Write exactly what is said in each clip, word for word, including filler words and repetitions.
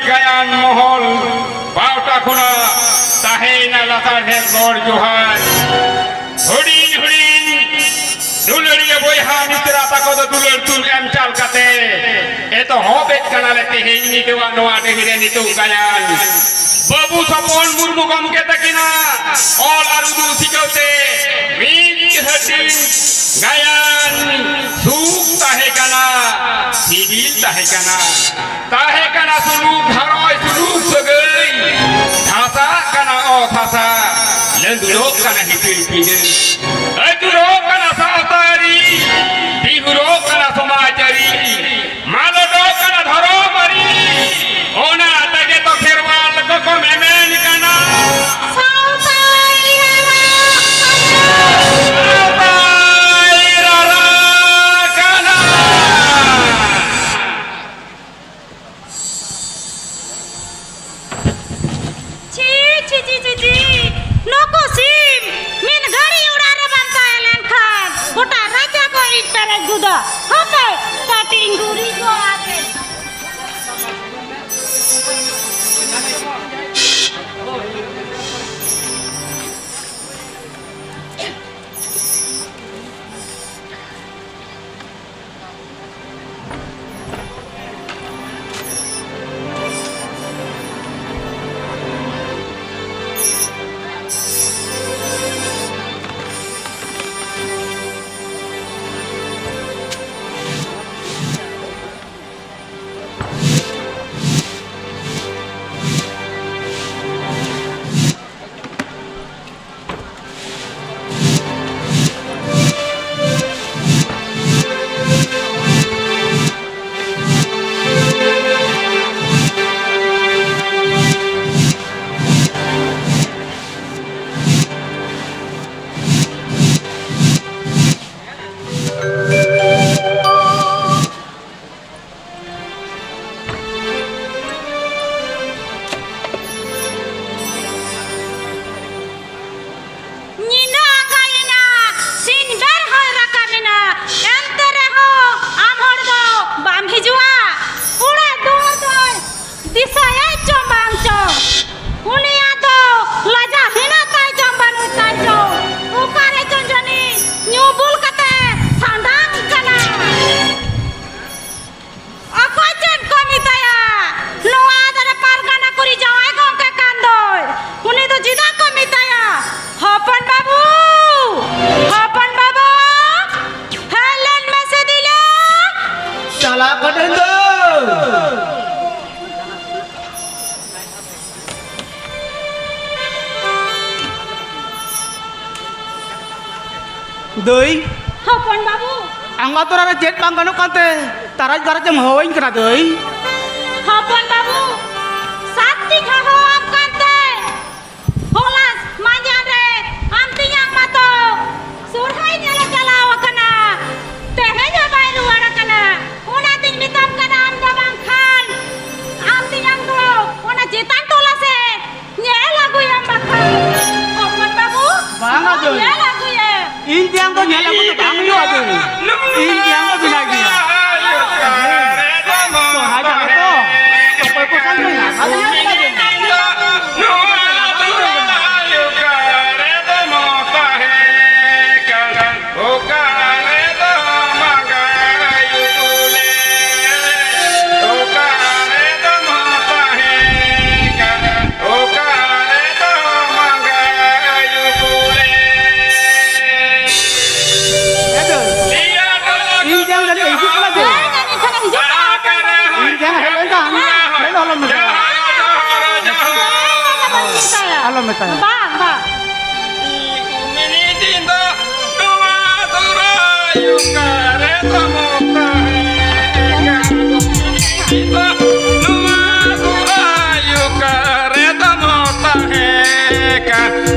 ᱜᱟᱭᱟᱱ ᱢᱚᱦᱚᱞ ᱯᱟᱦᱴᱟ ᱠᱷᱚᱱᱟᱜ ᱛᱟᱦᱮᱸᱭᱮᱱᱟ ᱞᱟᱛᱟᱨ ᱦᱮᱫ ᱜᱚᱰ ᱡᱚᱦᱟᱨ᱾ ᱦᱩᱰᱤᱧ ᱦᱩᱰᱤᱧ ᱫᱩᱞᱟᱹᱲᱤᱭᱟᱹ ᱵᱚᱭᱦᱟ ᱢᱤᱥᱨᱟ ᱛᱟᱠᱚ ᱫᱚ ᱫᱩᱞᱟᱹᱲ ᱫᱩᱞ ᱮᱢ ᱪᱟᱞ ᱠᱟᱛᱮ ᱮᱛᱚᱦᱚᱵᱮᱫ ᱠᱟᱱᱟᱞᱮ ᱛᱮᱦᱮᱧ ᱧᱤᱫᱟᱹᱣᱟᱜ ᱱᱚᱣᱟ ᱰᱟᱹᱦᱤ ᱨᱮ ᱱᱤᱛᱚᱜ ᱜᱟᱭᱟᱱ᱾ ᱵᱟᱹᱵᱩ ᱥᱚᱯᱚᱱ ᱢᱩᱨᱢᱩ ᱜᱚᱢᱠᱮ ᱛᱟᱹᱠᱤᱱᱟᱜ ᱚᱞ ᱟᱨ ᱩᱫᱩᱜ ᱥᱤᱠᱟᱹᱣ ᱛᱮ ᱢᱤᱫ ᱦᱟᱹᱴᱤᱧ ᱜᱟᱭᱟᱱ ᱥᱩᱠ ᱛᱟᱦᱮᱸ ᱠᱟᱱᱟ, ᱥᱤᱵᱤᱞ ᱛᱟᱦᱮᱸ ᱠᱟᱱᱟ᱾ ᱛᱟᱦᱮᱸ ᱠᱟᱱᱟ ᱥᱩᱞᱩᱠ ᱜᱷᱟᱨᱚᱸᱡᱽ, ᱥᱩᱞᱩᱠ ᱥᱟᱹᱜᱟᱹᱭ᱾ ᱫᱷᱟᱥᱟᱜ ᱠᱟᱱᱟ ᱚᱛ ᱦᱟᱥᱟ, ᱞᱟᱹᱸᱫᱩᱲᱚᱜ ᱠᱟᱱᱟ ᱦᱤᱯᱤᱲ ᱯᱤᱸᱰᱟᱹ᱾ ᱟᱹᱪᱩᱨᱚᱜ ᱠᱟᱱᱟ ᱥᱟᱶᱛᱟ ᱟᱹᱨᱤ, ᱵᱤᱦᱩᱨᱚᱜ ᱠᱟᱱᱟ ᱥᱚᱢᱟᱡᱽ ᱟᱹᱨᱤ, ᱢᱟᱞᱚᱴᱚᱜ ᱠᱟᱱᱟ ᱫᱷᱚᱨᱚᱢ ᱟᱹᱨᱤ᱾ ᱚᱱᱟ ᱛᱮᱜᱮ ᱛᱚ ᱠᱷᱮᱨᱣᱟᱞ ᱠᱚᱠᱚ ᱢᱮᱢᱮᱱ ᱠᱟᱱᱟ᱾ ᱥᱟᱶᱛᱟ ᱟᱹᱨᱤ ᱨᱟᱨᱟᱜ ᱠᱟᱱᱟ᱾ ᱥᱟᱶᱛᱟ ᱟᱹᱨᱤ ᱨᱟᱨᱟᱜ ᱠᱟᱱᱟ᱾ ᱪᱷᱤ, ᱪᱷᱤ, ᱪᱷᱤ, ᱪᱷᱤ, ᱪᱷᱤ᱾ ᱱᱩᱠᱩ ᱥᱤᱢ ᱢᱤᱫ ᱜᱷᱟᱹᱲᱤ ᱚᱲᱟᱜ ᱨᱮ ᱵᱟᱢ ᱛᱟᱦᱮᱸ ᱞᱮᱱ ᱠᱷᱟᱱ ᱜᱚᱴᱟ ᱨᱟᱪᱟ ᱠᱚ ᱤᱡ ᱯᱮᱨᱮᱡ ᱜᱚᱫᱟ᱾ ᱦᱟᱯᱮ, ᱠᱟᱹᱴᱤᱡ ᱤᱧ ᱜᱩᱨᱤᱡ ᱜᱚᱜ ᱟᱜ ᱜᱮ᱾ ᱪᱟᱞᱟᱜ ᱠᱟᱹᱱᱟᱹᱧ ᱫᱚ᱾ ᱫᱟᱹᱭ᱾ ᱦᱚᱯᱚᱱ ᱵᱟᱹᱵᱩ᱾ ᱟᱸᱜᱟ ᱛᱚᱨᱟ ᱨᱮ ᱪᱮᱫ ᱵᱟᱝ ᱜᱟᱱᱚᱜ ᱠᱟᱱᱛᱮ ᱛᱟᱨᱟᱡ ᱜᱟᱨᱟᱡ ᱮᱢ ᱦᱚᱦᱚᱣᱟᱹᱧ ᱠᱟᱱᱟ ᱫᱟᱹᱭ? ᱦᱚᱯᱚᱱ ᱵᱟᱹᱵᱩ, ᱥᱟᱛ ᱴᱷᱤᱠ ᱦᱚᱦᱚᱣᱟᱢ ᱠᱟᱱᱛᱮ ᱦᱚᱞᱟ ᱢᱟᱸᱡᱟᱱ ᱨᱮ ᱟᱢ ᱛᱮᱧᱟᱝ ᱢᱟᱛᱚ ᱥᱚᱨᱦᱟᱭ ᱧᱮᱞᱮ ᱪᱟᱞᱟᱣ ᱟᱠᱟᱱᱟ, ᱛᱮᱦᱮᱧ ᱦᱚᱸ ᱵᱟᱭ ᱨᱩᱣᱟᱹᱲ ᱟᱠᱟᱱᱟ᱾ ᱚᱱᱟᱛᱤᱧ ᱢᱮᱛᱟᱢ ᱠᱟᱱᱟ, ᱟᱢ ᱫᱚ ᱵᱟᱝᱠᱷᱟᱱ ᱟᱢ ᱛᱮᱧᱟᱝ ᱫᱚ ᱚᱱᱟ ᱪᱮᱛᱟᱱ ᱴᱚᱞᱟ ᱥᱮᱫ ᱧᱮᱞ ᱟᱹᱜᱩᱭᱟᱢ ᱵᱟᱠᱷᱟᱱ᱾ ᱦᱚᱯᱚᱱ ᱵᱟᱹᱵᱩ, ᱵᱟᱝᱟ ᱫᱟᱹᱭ᱾ ᱧᱮᱞ ᱟᱹᱜᱩᱭᱮᱢ᱾ ᱤᱧ ᱛᱮᱭᱟᱝ ᱫᱚ ᱧᱮᱞ ᱟᱹᱜᱩ ᱫᱚ ᱵᱟᱝ ᱦᱩᱭᱩᱜᱼᱟ ᱫᱟᱹᱭ᱾ ᱤᱧ ᱛᱮᱭᱟᱝ ᱫᱚ ᱢᱮᱱᱟᱭ ᱜᱮᱭᱟ᱾ ᱥᱚᱨᱦᱟᱭ ᱪᱟᱞᱟᱜ ᱛᱚ᱾ ᱚᱠᱚᱭ ᱠᱚ ᱥᱟᱶ ᱫᱚ ᱞᱟᱦᱟ ᱫᱚ ᱧᱮᱞ ᱠᱟᱫᱟ ᱫᱟᱹᱭ᱾ ᱚᱠᱟ ᱨᱮᱫᱚ ᱢᱟᱸᱜᱟᱭ ᱩᱫᱩᱞᱮ, ᱚᱠᱟ ᱨᱮᱫᱚ ᱛᱟᱦᱮᱸ ᱠᱟᱱᱟ, ᱚᱠᱟ ᱨᱮᱫᱚ ᱢᱟᱸᱜᱟᱭ ᱩᱫᱩᱞᱮ᱾ ᱤᱧ ᱡᱟᱝ ᱡᱟᱹᱱᱤᱡ ᱦᱤᱡᱩᱜ ᱠᱟᱱᱟ ᱡᱮ᱾ ᱤᱧ ᱡᱟᱝ ᱦᱮᱡ ᱞᱮᱱᱠᱷᱟᱱ ᱢᱮᱫ ᱦᱚᱸ ᱟᱞᱚᱢ ᱢᱮᱛᱟᱭᱟ᱾ ᱟᱞᱚᱢ ᱢᱮᱛᱟᱭᱟ᱾ ᱵᱟᱝ, ᱵᱟᱝ᱾ ᱢᱤᱫ ᱫᱤᱱ ᱫᱚ ᱱᱚᱣᱟ ᱥᱚᱦᱨᱟᱭ ᱚᱠᱟᱨᱮ ᱛᱟᱵᱚ ᱛᱟᱦᱮᱸ ᱠᱟᱱ? ᱢᱤᱫ ᱫᱤᱱ ᱫᱚ ᱱᱚᱣᱟ ᱥᱚᱦᱨᱟᱭ ᱚᱠᱟᱨᱮ ᱛᱟᱵᱚ ᱛᱟᱦᱮᱸ ᱠᱟᱱ?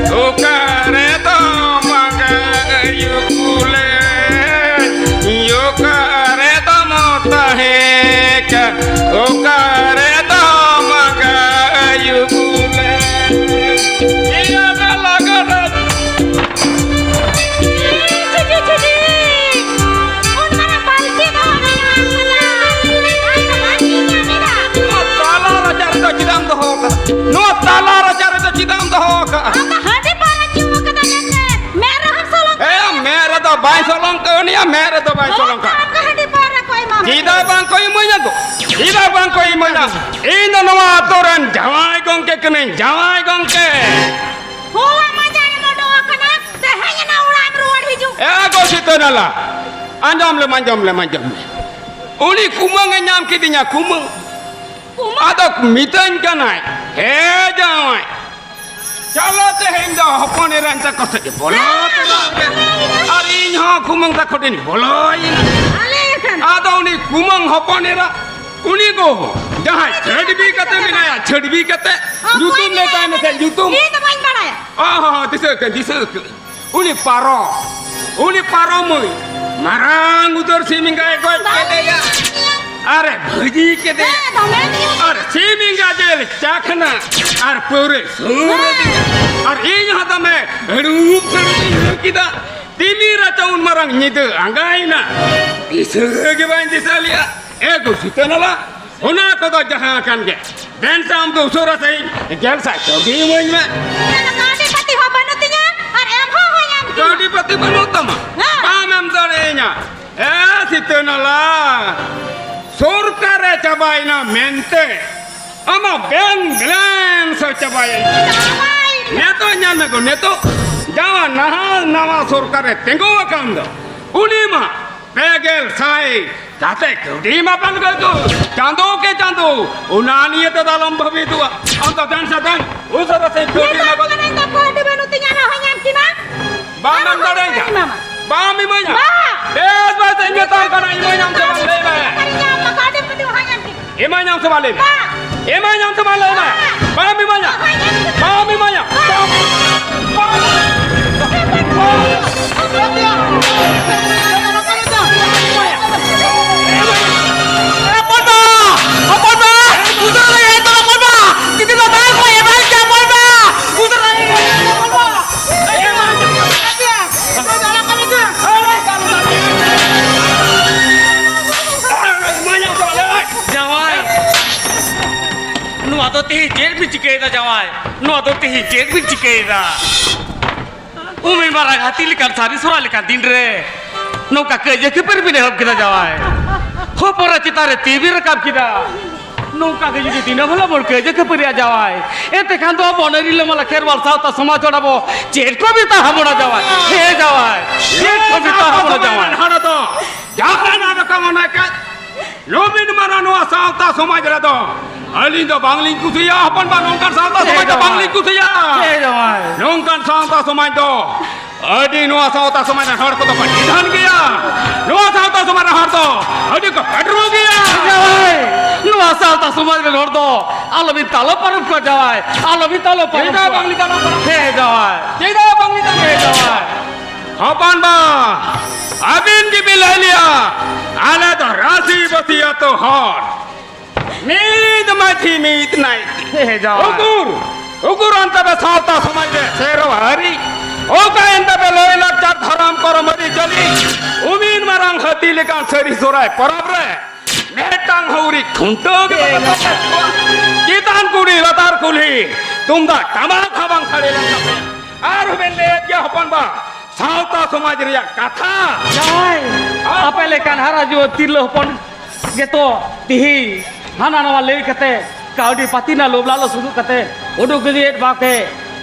ᱚᱠᱟᱨᱮ ᱫᱚ ᱢᱟᱸᱜᱟᱭ ᱩᱫᱩᱞᱮ? ᱚᱠᱟᱨᱮ ᱫᱚ ᱛᱟᱦᱮᱸ ᱠᱟᱱ? ᱚᱠᱟᱨᱮ ᱫᱚ ᱢᱟᱸᱜᱟᱭ ᱩᱫᱩᱞᱮ? ᱤᱭᱟᱹ ᱫᱚ ᱞᱟᱜᱟᱰ᱾ ᱪᱷᱤ, ᱪᱷᱤ, ᱪᱷᱤ, ᱪᱷᱤ᱾ ᱩᱱ ᱢᱟᱨᱟᱝ ᱵᱟᱹᱞᱛᱤ ᱫᱚ ᱚᱱᱟ ᱧᱟᱢ ᱠᱟᱫᱟ᱾ ᱟᱨ ᱵᱟᱹᱞᱛᱤ ᱧᱟᱢ ᱮᱫᱟ᱾ ᱱᱚᱣᱟ ᱛᱟᱞᱟ ᱨᱟᱪᱟ ᱨᱮᱫᱚ ᱪᱮᱫᱟᱜ ᱮᱢ ᱫᱚᱦᱚ ᱟᱠᱟᱫᱟ? ᱱᱚᱣᱟ ᱛᱟᱞᱟ ᱨᱟᱪᱟ ᱨᱮᱫᱚ ᱪᱮᱫᱟᱜ ᱮᱢ ᱫᱚᱦᱚ ᱟᱠᱟᱫᱟ? ᱟᱢ ᱫᱚ ᱦᱟᱺᱰᱤ ᱯᱟᱹᱣᱨᱟᱹ ᱧᱩ ᱟᱠᱟᱫᱟ ᱢᱮᱱᱛᱮ ᱢᱮᱫ ᱨᱮᱦᱚᱸ ᱥᱚᱞᱚᱝ ᱮ, ᱢᱮᱫ ᱨᱮᱫᱚ ᱵᱟᱭ ᱥᱚᱞᱚᱝ ᱠᱟᱹᱣᱱᱤᱭᱟ, ᱢᱮᱫ ᱨᱮᱫᱚ ᱵᱟᱭ ᱥᱚᱞᱚᱝ ᱠᱟᱜ᱾ ᱟᱢ ᱫᱚ ᱦᱟᱺᱰᱤ ᱯᱟᱹᱣᱨᱟᱹ ᱠᱚ ᱮᱢᱟᱢᱟ᱾ ᱪᱮᱫᱟᱜ ᱵᱟᱝ ᱠᱚ ᱤᱢᱟᱹᱧᱟ ᱜᱚ? ᱪᱮᱫᱟᱜ ᱵᱟᱝ ᱠᱚ ᱤᱢᱟᱹᱧᱟ? ᱤᱧ ᱫᱚ ᱱᱚᱣᱟ ᱟᱛᱳ ᱨᱮᱱ ᱡᱟᱶᱟᱭ ᱜᱚᱝᱠᱮ ᱠᱟᱹᱱᱟᱹᱧ, ᱡᱟᱶᱟᱭ ᱜᱚᱝᱠᱮ᱾ ᱦᱚᱞᱟ ᱢᱟᱸᱡᱟᱱ ᱮᱢ ᱩᱰᱩᱠ ᱟᱠᱟᱱᱟ, ᱛᱮᱦᱮᱧ ᱮᱱᱟ ᱚᱲᱟᱜ ᱮᱢ ᱨᱩᱣᱟᱹᱲ ᱦᱤᱡᱩᱜ᱾ ᱮ ᱜᱚ ᱥᱤᱛᱟᱹ ᱱᱟᱞᱟ, ᱟᱸᱡᱚᱢ ᱞᱮᱢ, ᱟᱸᱡᱚᱢ ᱞᱮᱢ, ᱟᱸᱡᱚᱢ ᱞᱮᱢ᱾ ᱩᱱᱤ ᱠᱩᱢᱟᱹᱝ ᱮ ᱧᱟᱢ ᱠᱤᱫᱤᱧᱟ, ᱠᱩᱢᱟᱹᱝ᱾ ᱠᱩᱢᱟᱹᱝ? ᱟᱫᱚ ᱢᱤᱛᱟᱹᱧ ᱠᱟᱱᱟᱭ, "ᱦᱮ ᱡᱟᱶᱟᱭ, ᱪᱚᱞᱚ ᱛᱮᱦᱮᱧ ᱫᱚ ᱦᱚᱯᱚᱱ ᱮᱨᱟᱧ ᱛᱟᱠᱚ ᱥᱮᱫ ᱵᱚᱞᱚ ᱛᱚᱨᱟᱜ ᱯᱮ᱾" ᱟᱨ ᱤᱧ ᱦᱚᱸ ᱠᱩᱢᱟᱹᱝ ᱛᱟᱠᱚ ᱴᱷᱮᱱ ᱵᱚᱞᱚᱭᱮᱱᱟ᱾ ᱟᱞᱮ ᱠᱷᱟᱱ᱾ ᱟᱫᱚ ᱩᱱᱤ ᱠᱩᱢᱟᱹᱝ ᱦᱚᱯᱚᱱ ᱮᱨᱟ, ᱩᱱᱤ ᱜᱚ ᱡᱟᱦᱟᱸᱭ ᱪᱷᱟᱹᱰᱵᱤ ᱠᱟᱛᱮ ᱢᱮᱱᱟᱭᱟ, ᱪᱷᱟᱹᱰᱵᱤ ᱠᱟᱛᱮ, ᱚᱠᱚᱭ ᱧᱩᱛᱩᱢ ᱢᱮᱱᱟᱭᱟ? ᱞᱟᱹᱭ ᱛᱟᱭ ᱢᱮᱥᱮ, ᱧᱩᱛᱩᱢ᱾ ᱤᱧ ᱫᱚ ᱵᱟᱹᱧ ᱵᱟᱲᱟᱭᱟ᱾ ᱚ, ᱦᱚᱸ, ᱦᱚᱸ, ᱫᱤᱥᱟᱹ ᱠᱮᱫ, ᱫᱤᱥᱟᱹ ᱠᱮᱫ᱾ ᱩᱱᱤ ᱯᱟᱨᱚ, ᱩᱱᱤ ᱯᱟᱨᱚ ᱢᱟᱹᱭ, ᱢᱟᱨᱟᱝ ᱩᱛᱟᱹᱨ ᱥᱤᱢ ᱮᱸᱜᱟᱭ ᱜᱚᱡ ᱠᱮᱫᱮᱭᱟ᱾ ᱟᱨᱮ ᱵᱷᱟᱹᱡᱤ ᱠᱮᱫᱮᱭᱟ᱾ ᱦᱮᱸ, ᱫᱚᱢᱮ ᱧᱩ᱾ ᱟᱨ ᱥᱤᱢ ᱮᱸᱜᱟ ᱡᱤᱞ ᱪᱟᱠᱷᱱᱟ ᱟᱨ ᱯᱟᱹᱣᱨᱟᱹ ᱥᱩᱨ ᱟᱹᱫᱤᱧᱟ᱾ ᱟᱨ ᱤᱧ ᱦᱚᱸ ᱫᱚᱢᱮ ᱦᱟᱹᱲᱩᱵ ᱦᱟᱹᱲᱩᱵ ᱤᱧ ᱧᱩ ᱠᱮᱫᱟ᱾ ᱛᱤᱢᱤᱨ ᱟᱪᱚ ᱩᱱ ᱢᱟᱨᱟᱝ ᱧᱤᱫᱟᱹ ᱟᱸᱜᱟᱭᱮᱱᱟ᱾ ᱫᱤᱥᱟᱹ ᱜᱮ ᱵᱟᱹᱧ ᱫᱤᱥᱟᱹ ᱞᱮᱜᱼᱟ᱾ ᱮ ᱜᱳ ᱥᱤᱛᱟᱹ ᱱᱟᱞᱟ, ᱚᱱᱟ ᱠᱚᱫᱚ ᱡᱟᱦᱟᱸ ᱟᱠᱟᱱ ᱜᱮ᱾ ᱫᱮᱱ ᱥᱮ ᱟᱢ ᱫᱚ ᱩᱥᱟᱹᱨᱟ ᱥᱟᱺᱦᱤᱡ ᱜᱮᱞ ᱥᱟᱭ ᱠᱟᱹᱣᱰᱤ ᱤᱢᱟᱹᱧ ᱢᱮ᱾ ᱤᱧᱟᱹᱜ ᱫᱚ ᱠᱟᱹᱣᱰᱤ ᱯᱟᱹᱛᱤ ᱦᱚᱸ ᱵᱟᱹᱱᱩᱜ ᱛᱤᱧᱟ ᱟᱨ ᱮᱢ ᱦᱚᱸ ᱦᱚᱸᱭ ᱮᱢ ᱛᱤᱧᱟ᱾ ᱠᱟᱹᱣᱰᱤ ᱯᱟᱹᱛᱤ ᱵᱟᱹᱱᱩᱜ ᱛᱟᱢᱟ? ᱦᱮᱸ᱾ ᱵᱟᱢ ᱮᱢ ᱫᱟᱲᱮᱭᱟᱹᱧᱟ? ᱮ ᱥᱤᱛᱟᱹ ᱱᱟᱞᱟ, ᱥᱚᱨᱠᱟᱨᱮ ᱪᱟᱵᱟᱭᱮᱱᱟ ᱢᱮᱱᱛᱮ ᱟᱢᱟᱜ bank balance ᱦᱚᱸ ᱪᱟᱵᱟᱭᱮᱱᱟ᱾ ᱪᱟᱵᱟᱭᱮᱱᱟ᱾ ᱱᱤᱛᱚᱜ ᱧᱮᱞ ᱢᱮ ᱜᱳ, ᱱᱤᱛᱚᱜ ᱡᱟᱣᱟ ᱱᱟᱦᱟᱜ ᱱᱟᱣᱟ ᱥᱚᱨᱠᱟᱨᱮ ᱛᱤᱸᱜᱩ ᱟᱠᱟᱱ ᱫᱚ, ᱩᱱᱤ ᱢᱟ ᱯᱮ ᱜᱮᱞ ᱥᱟᱭ ᱠᱟᱛᱮ ᱠᱟᱹᱣᱰᱤ ᱮᱢᱟ ᱯᱮ ᱞᱟᱹᱜᱤᱫ ᱫᱚ ᱪᱟᱸᱫᱚ ᱠᱮ ᱪᱟᱸᱫᱚ, ᱚᱱᱟ ᱱᱤᱭᱮ ᱛᱮᱫᱚ ᱟᱞᱚᱢ ᱵᱷᱟᱹᱵᱤᱛᱚᱜᱼᱟ᱾ ᱟᱢ ᱫᱚ ᱫᱮᱱ ᱥᱮ ᱫᱮᱱ, ᱩᱥᱟᱹᱨᱟ ᱥᱮ ᱠᱟᱹᱣᱰᱤ ᱮᱢᱟ ᱢᱮᱛᱟᱢ ᱠᱟᱹᱣᱰᱤ᱾ ᱠᱟᱹᱱᱟᱹᱧ ᱛᱚ, ᱠᱟᱹᱣᱰᱤ ᱵᱟᱹᱱᱩᱜ ᱛᱤᱧᱟ, ᱟᱨ ᱦᱚᱸᱧ ᱮᱢ ᱠᱤᱱᱟ᱾ ᱵᱟᱢ ᱮᱢ ᱫᱟᱲᱮᱭᱟᱜᱼᱟ? ᱵᱟᱝ᱾ ᱵᱟᱢ ᱤᱢᱟᱹᱧᱟ? ᱵᱟᱝ᱾ ᱵᱮᱥ, ᱵᱮᱥ, ᱤᱧ ᱢᱮᱛᱟᱢ ᱠᱟᱱᱟ, ᱤᱢᱟᱹᱧᱟᱢ ᱥᱮ ᱵᱟᱝ, ᱞᱟᱹᱭ ᱢᱮ᱾ ᱠᱟᱹᱣᱰᱤ ᱵᱟᱹᱱᱩᱜ ᱦᱚᱸᱧ ᱮᱢ ᱠᱤᱱᱟ᱾ ᱤᱢᱟᱹᱧᱟᱢ ᱥᱮ ᱵᱟᱝ, ᱞᱟᱹᱭ ᱢᱮ᱾ ᱵᱟᱝ᱾ ᱤᱢᱟᱹᱧᱟᱢ ᱥᱮ ᱵᱟᱝ, ᱞᱟᱹᱭ ᱢᱮ᱾ ᱵᱟᱝ᱾ ᱵᱟᱢ ᱤᱢᱟᱹᱧᱟ? ᱵᱟᱝ᱾ ᱵᱟᱢ ᱤᱢᱟᱹᱧᱟ? ᱵᱟᱝ᱾ ᱵᱟᱢ᱾ ᱦᱚᱯᱚᱱ ᱵᱟ! ᱦᱚᱯᱚᱱ ᱵᱟ! ᱩᱫᱟᱹᱨ ᱨᱮ ᱦᱮᱡ ᱛᱟᱢᱟ, ᱦᱚᱯᱚᱱ ᱵᱟ! ᱡᱩᱫᱤ ᱵᱟᱵᱟ ᱠᱚ ᱮᱵᱟᱨ ᱪᱟ, ᱦᱚᱯᱚᱱ ᱵᱟ! ᱩᱫᱟᱹᱨ ᱨᱮ ᱦᱮᱡ ᱛᱟᱢᱟ, ᱦᱚᱯᱚᱱ ᱵᱟ! ᱡᱟᱶᱟᱭ, ᱱᱚᱣᱟ ᱫᱚ ᱛᱮᱦᱮᱧ ᱪᱮᱫ ᱵᱤᱱ ᱪᱤᱠᱟᱹᱭᱮᱫᱟ ᱡᱟᱶᱟᱭ? ᱱᱚᱣᱟ ᱫᱚ ᱛᱮᱦᱮᱧ ᱪᱮᱫ ᱵᱤᱱ ᱪᱤᱠᱟᱹᱭᱮᱫᱟ? ᱩᱢᱮᱨ ᱢᱟᱨᱟᱝ ᱦᱟᱹᱛᱤ ᱞᱮᱠᱟᱱ ᱥᱟᱹᱨᱤ ᱥᱚᱨᱟ ᱞᱮᱠᱟᱱ ᱫᱤᱱ ᱨᱮ ᱱᱚᱝᱠᱟ ᱠᱟᱹᱭᱡᱟᱹ ᱠᱷᱟᱹᱯᱟᱹᱨᱤ ᱵᱤᱱ ᱮᱦᱚᱵ ᱠᱮᱫᱟ ᱡᱟᱶᱟᱭ᱾ ᱦᱚᱯᱚᱱ ᱮᱨᱟ ᱪᱮᱛᱟᱱ ᱨᱮ ᱛᱤ ᱵᱤᱱ ᱨᱟᱠᱟᱵ ᱠᱮᱫᱟ᱾ ᱱᱚᱝᱠᱟ ᱜᱮ ᱡᱩᱫᱤ ᱫᱤᱱᱟᱹᱢ ᱦᱤᱞᱳᱜ ᱵᱚᱱ ᱠᱟᱹᱭᱡᱟᱹ ᱠᱷᱟᱹᱯᱟᱹᱨᱤᱜᱼᱟ ᱡᱟᱶᱟᱭ, ᱮᱱᱛᱮ ᱠᱷᱟᱱ ᱫᱚ ᱟᱵᱚ ᱱᱟᱹᱨᱤ ᱞᱟᱢᱟ ᱞᱟᱠᱷᱮᱨ ᱵᱟᱞᱥᱟᱣ ᱛᱟ ᱥᱚᱢᱟᱡᱽ ᱦᱚᱲ ᱟᱵᱚ ᱪᱮᱫ ᱠᱚ ᱢᱮᱛᱟ ᱦᱟᱵᱚᱱᱟ ᱡᱟᱶᱟᱭ? ᱦᱮᱸ ᱡᱟᱶᱟᱭ, ᱪᱮᱫ ᱠᱚ ᱢᱮᱛᱟ ᱦᱟᱵᱚᱱᱟ ᱡᱟᱶᱟᱭ? ᱦᱟᱱᱟ ᱫᱚ ᱡᱟᱦᱟᱱᱟᱜ ᱨᱚᱠᱚᱢ ᱚᱱᱟ ᱠᱟ- ᱱᱚᱣᱟ ᱥᱟᱶᱛᱟ ᱥᱚᱢᱟᱡᱽ ᱨᱮᱫᱚ ᱟᱹᱞᱤᱧ ᱫᱚ ᱵᱟᱝᱞᱤᱧ ᱠᱩᱥᱤᱭᱟᱜᱼᱟ ᱦᱚᱯᱚᱱ ᱵᱟ, ᱱᱚᱝᱠᱟᱱ ᱥᱟᱶᱛᱟ ᱥᱚᱢᱟᱡᱽ ᱫᱚ ᱵᱟᱝᱞᱤᱧ ᱠᱩᱥᱤᱭᱟᱜᱼᱟ᱾ ᱦᱮᱸ ᱡᱟᱶᱟᱭ᱾ ᱱᱚᱝᱠᱟᱱ ᱥᱟᱶᱛᱟ ᱥᱚᱢᱟᱡᱽ ᱫᱚ ᱟᱹᱰᱤ, ᱱᱚᱣᱟ ᱥᱟᱶᱛᱟ ᱥᱚᱢᱟᱡᱽ ᱨᱮᱱ ᱦᱚᱲ ᱠᱚᱫᱚ ᱠᱚ ᱱᱤᱫᱷᱟᱱ ᱜᱮᱭᱟ᱾ ᱱᱚᱣᱟ ᱥᱟᱶᱛᱟ ᱥᱚᱢᱟᱡᱽ ᱨᱮᱱ ᱦᱚᱲ ᱫᱚ ᱟᱹᱰᱤ ᱠᱚ ᱦᱟᱹᱰᱨᱩ ᱜᱮᱭᱟ᱾ ᱡᱟᱶᱟᱭ, ᱱᱚᱣᱟ ᱥᱟᱶᱛᱟ ᱥᱚᱢᱟᱡᱽ ᱨᱮᱱ ᱦᱚᱲ ᱫᱚ ᱟᱞᱚᱵᱤᱱ ᱛᱟᱞᱚ ᱯᱟᱨᱚᱢ ᱠᱚᱣᱟ ᱡᱟᱶᱟᱭ, ᱟᱞᱚᱵᱤᱱ ᱛᱟᱞᱚ ᱯᱟᱨᱚᱢ ᱪᱮᱫᱟᱜ ᱠᱚᱣᱟ᱾ ᱵᱟᱝᱞᱤᱧ ᱛᱟᱞᱚ ᱯᱟᱨᱚᱢ? ᱦᱮᱸ ᱡᱟᱶᱟᱭ᱾ ᱪᱮᱫᱟᱜ ᱵᱟᱝᱞᱤᱧ ᱛᱟᱞᱚ? ᱦᱮᱸ ᱡᱟᱶᱟᱭ᱾ ᱦᱚᱯᱚᱱ ᱵᱟ, ᱟᱹᱵᱤᱱ ᱜᱮᱵᱤᱱ ᱞᱟᱹᱭ ᱞᱮᱭᱟ, ᱟᱞᱮ ᱫᱚ ᱨᱟᱹᱥᱤ ᱵᱟᱹᱥᱤ ᱟᱹᱛᱩ ᱦᱚᱲ᱾ ᱢᱤᱫ ᱢᱟᱹᱡᱷᱤ ᱢᱤᱫ ᱱᱟᱭᱠᱮ᱾ ᱦᱮᱸ ᱡᱟᱶᱟᱭ᱾ ᱩᱠᱩᱨ, ᱩᱠᱩᱨ ᱚᱱᱛᱮ ᱯᱮ ᱥᱟᱶᱛᱟ ᱥᱚᱢᱟᱡᱽ ᱨᱮ ᱥᱮᱨᱣᱟ ᱟᱹᱨᱤ? ᱚᱠᱟ ᱮᱱᱛᱮ ᱯᱮ ᱞᱟᱹᱭ ᱞᱟᱠᱪᱟᱨ ᱫᱷᱚᱨᱚᱢ ᱠᱚᱨᱚᱢ ᱟᱹᱨᱤᱪᱟᱹᱞᱤ? ᱩᱢᱤᱱ ᱢᱟᱨᱟᱝ ᱦᱟᱹᱛᱤ ᱞᱮᱠᱟᱱ ᱥᱟᱹᱨᱤ ᱥᱚᱨᱦᱟᱭ ᱯᱚᱨᱚᱵᱽ ᱨᱮ ᱢᱤᱫᱴᱟᱝ ᱦᱚᱸ ᱩᱨᱤᱡ ᱠᱷᱩᱱᱴᱟᱹᱣ ᱜᱮ ᱵᱟᱯᱮ ᱠᱚᱣᱟ᱾ ᱪᱮᱛᱟᱱ ᱠᱩᱞᱦᱤ ᱞᱟᱛᱟᱨ ᱠᱩᱞᱦᱤ ᱛᱩᱢᱫᱟᱜ ᱴᱟᱢᱟᱠ ᱦᱚᱸ ᱵᱟᱝ ᱥᱟᱰᱮ ᱞᱮᱱ ᱛᱟᱯᱮᱭᱟ᱾ ᱟᱨ ᱦᱚᱸ ᱵᱮᱱ ᱞᱟᱹᱭᱮᱫ ᱜᱮᱭᱟ ᱦᱚᱯᱚᱱ ᱵᱟ, ᱥᱟᱶᱛᱟ ᱥᱚᱢᱟᱡᱽ ᱨᱮᱭᱟᱜ ᱠᱟᱛᱷᱟ᱾ ᱡᱟᱶᱟᱭ, ᱟᱯᱮ ᱞᱮᱠᱟᱱ ᱦᱟᱨᱟ ᱡᱩᱣᱟᱹᱱ ᱛᱤᱨᱞᱟᱹ ᱦᱚᱯᱚᱱ ᱜᱮᱛᱚ ᱛᱤᱦᱤᱧ ᱦᱟᱱᱟ ᱱᱟᱣᱟ ᱞᱟᱹᱭ ᱠᱟᱛᱮ, ᱠᱟᱹᱣᱰᱤ ᱯᱟᱹᱛᱤ ᱨᱮᱱᱟᱜ ᱞᱳᱵᱷ ᱞᱟᱞᱚᱪ ᱩᱫᱩᱜ ᱠᱟᱛᱮ ᱩᱰᱩᱠ ᱜᱤᱰᱤᱭᱮᱫ ᱵᱟᱯᱮ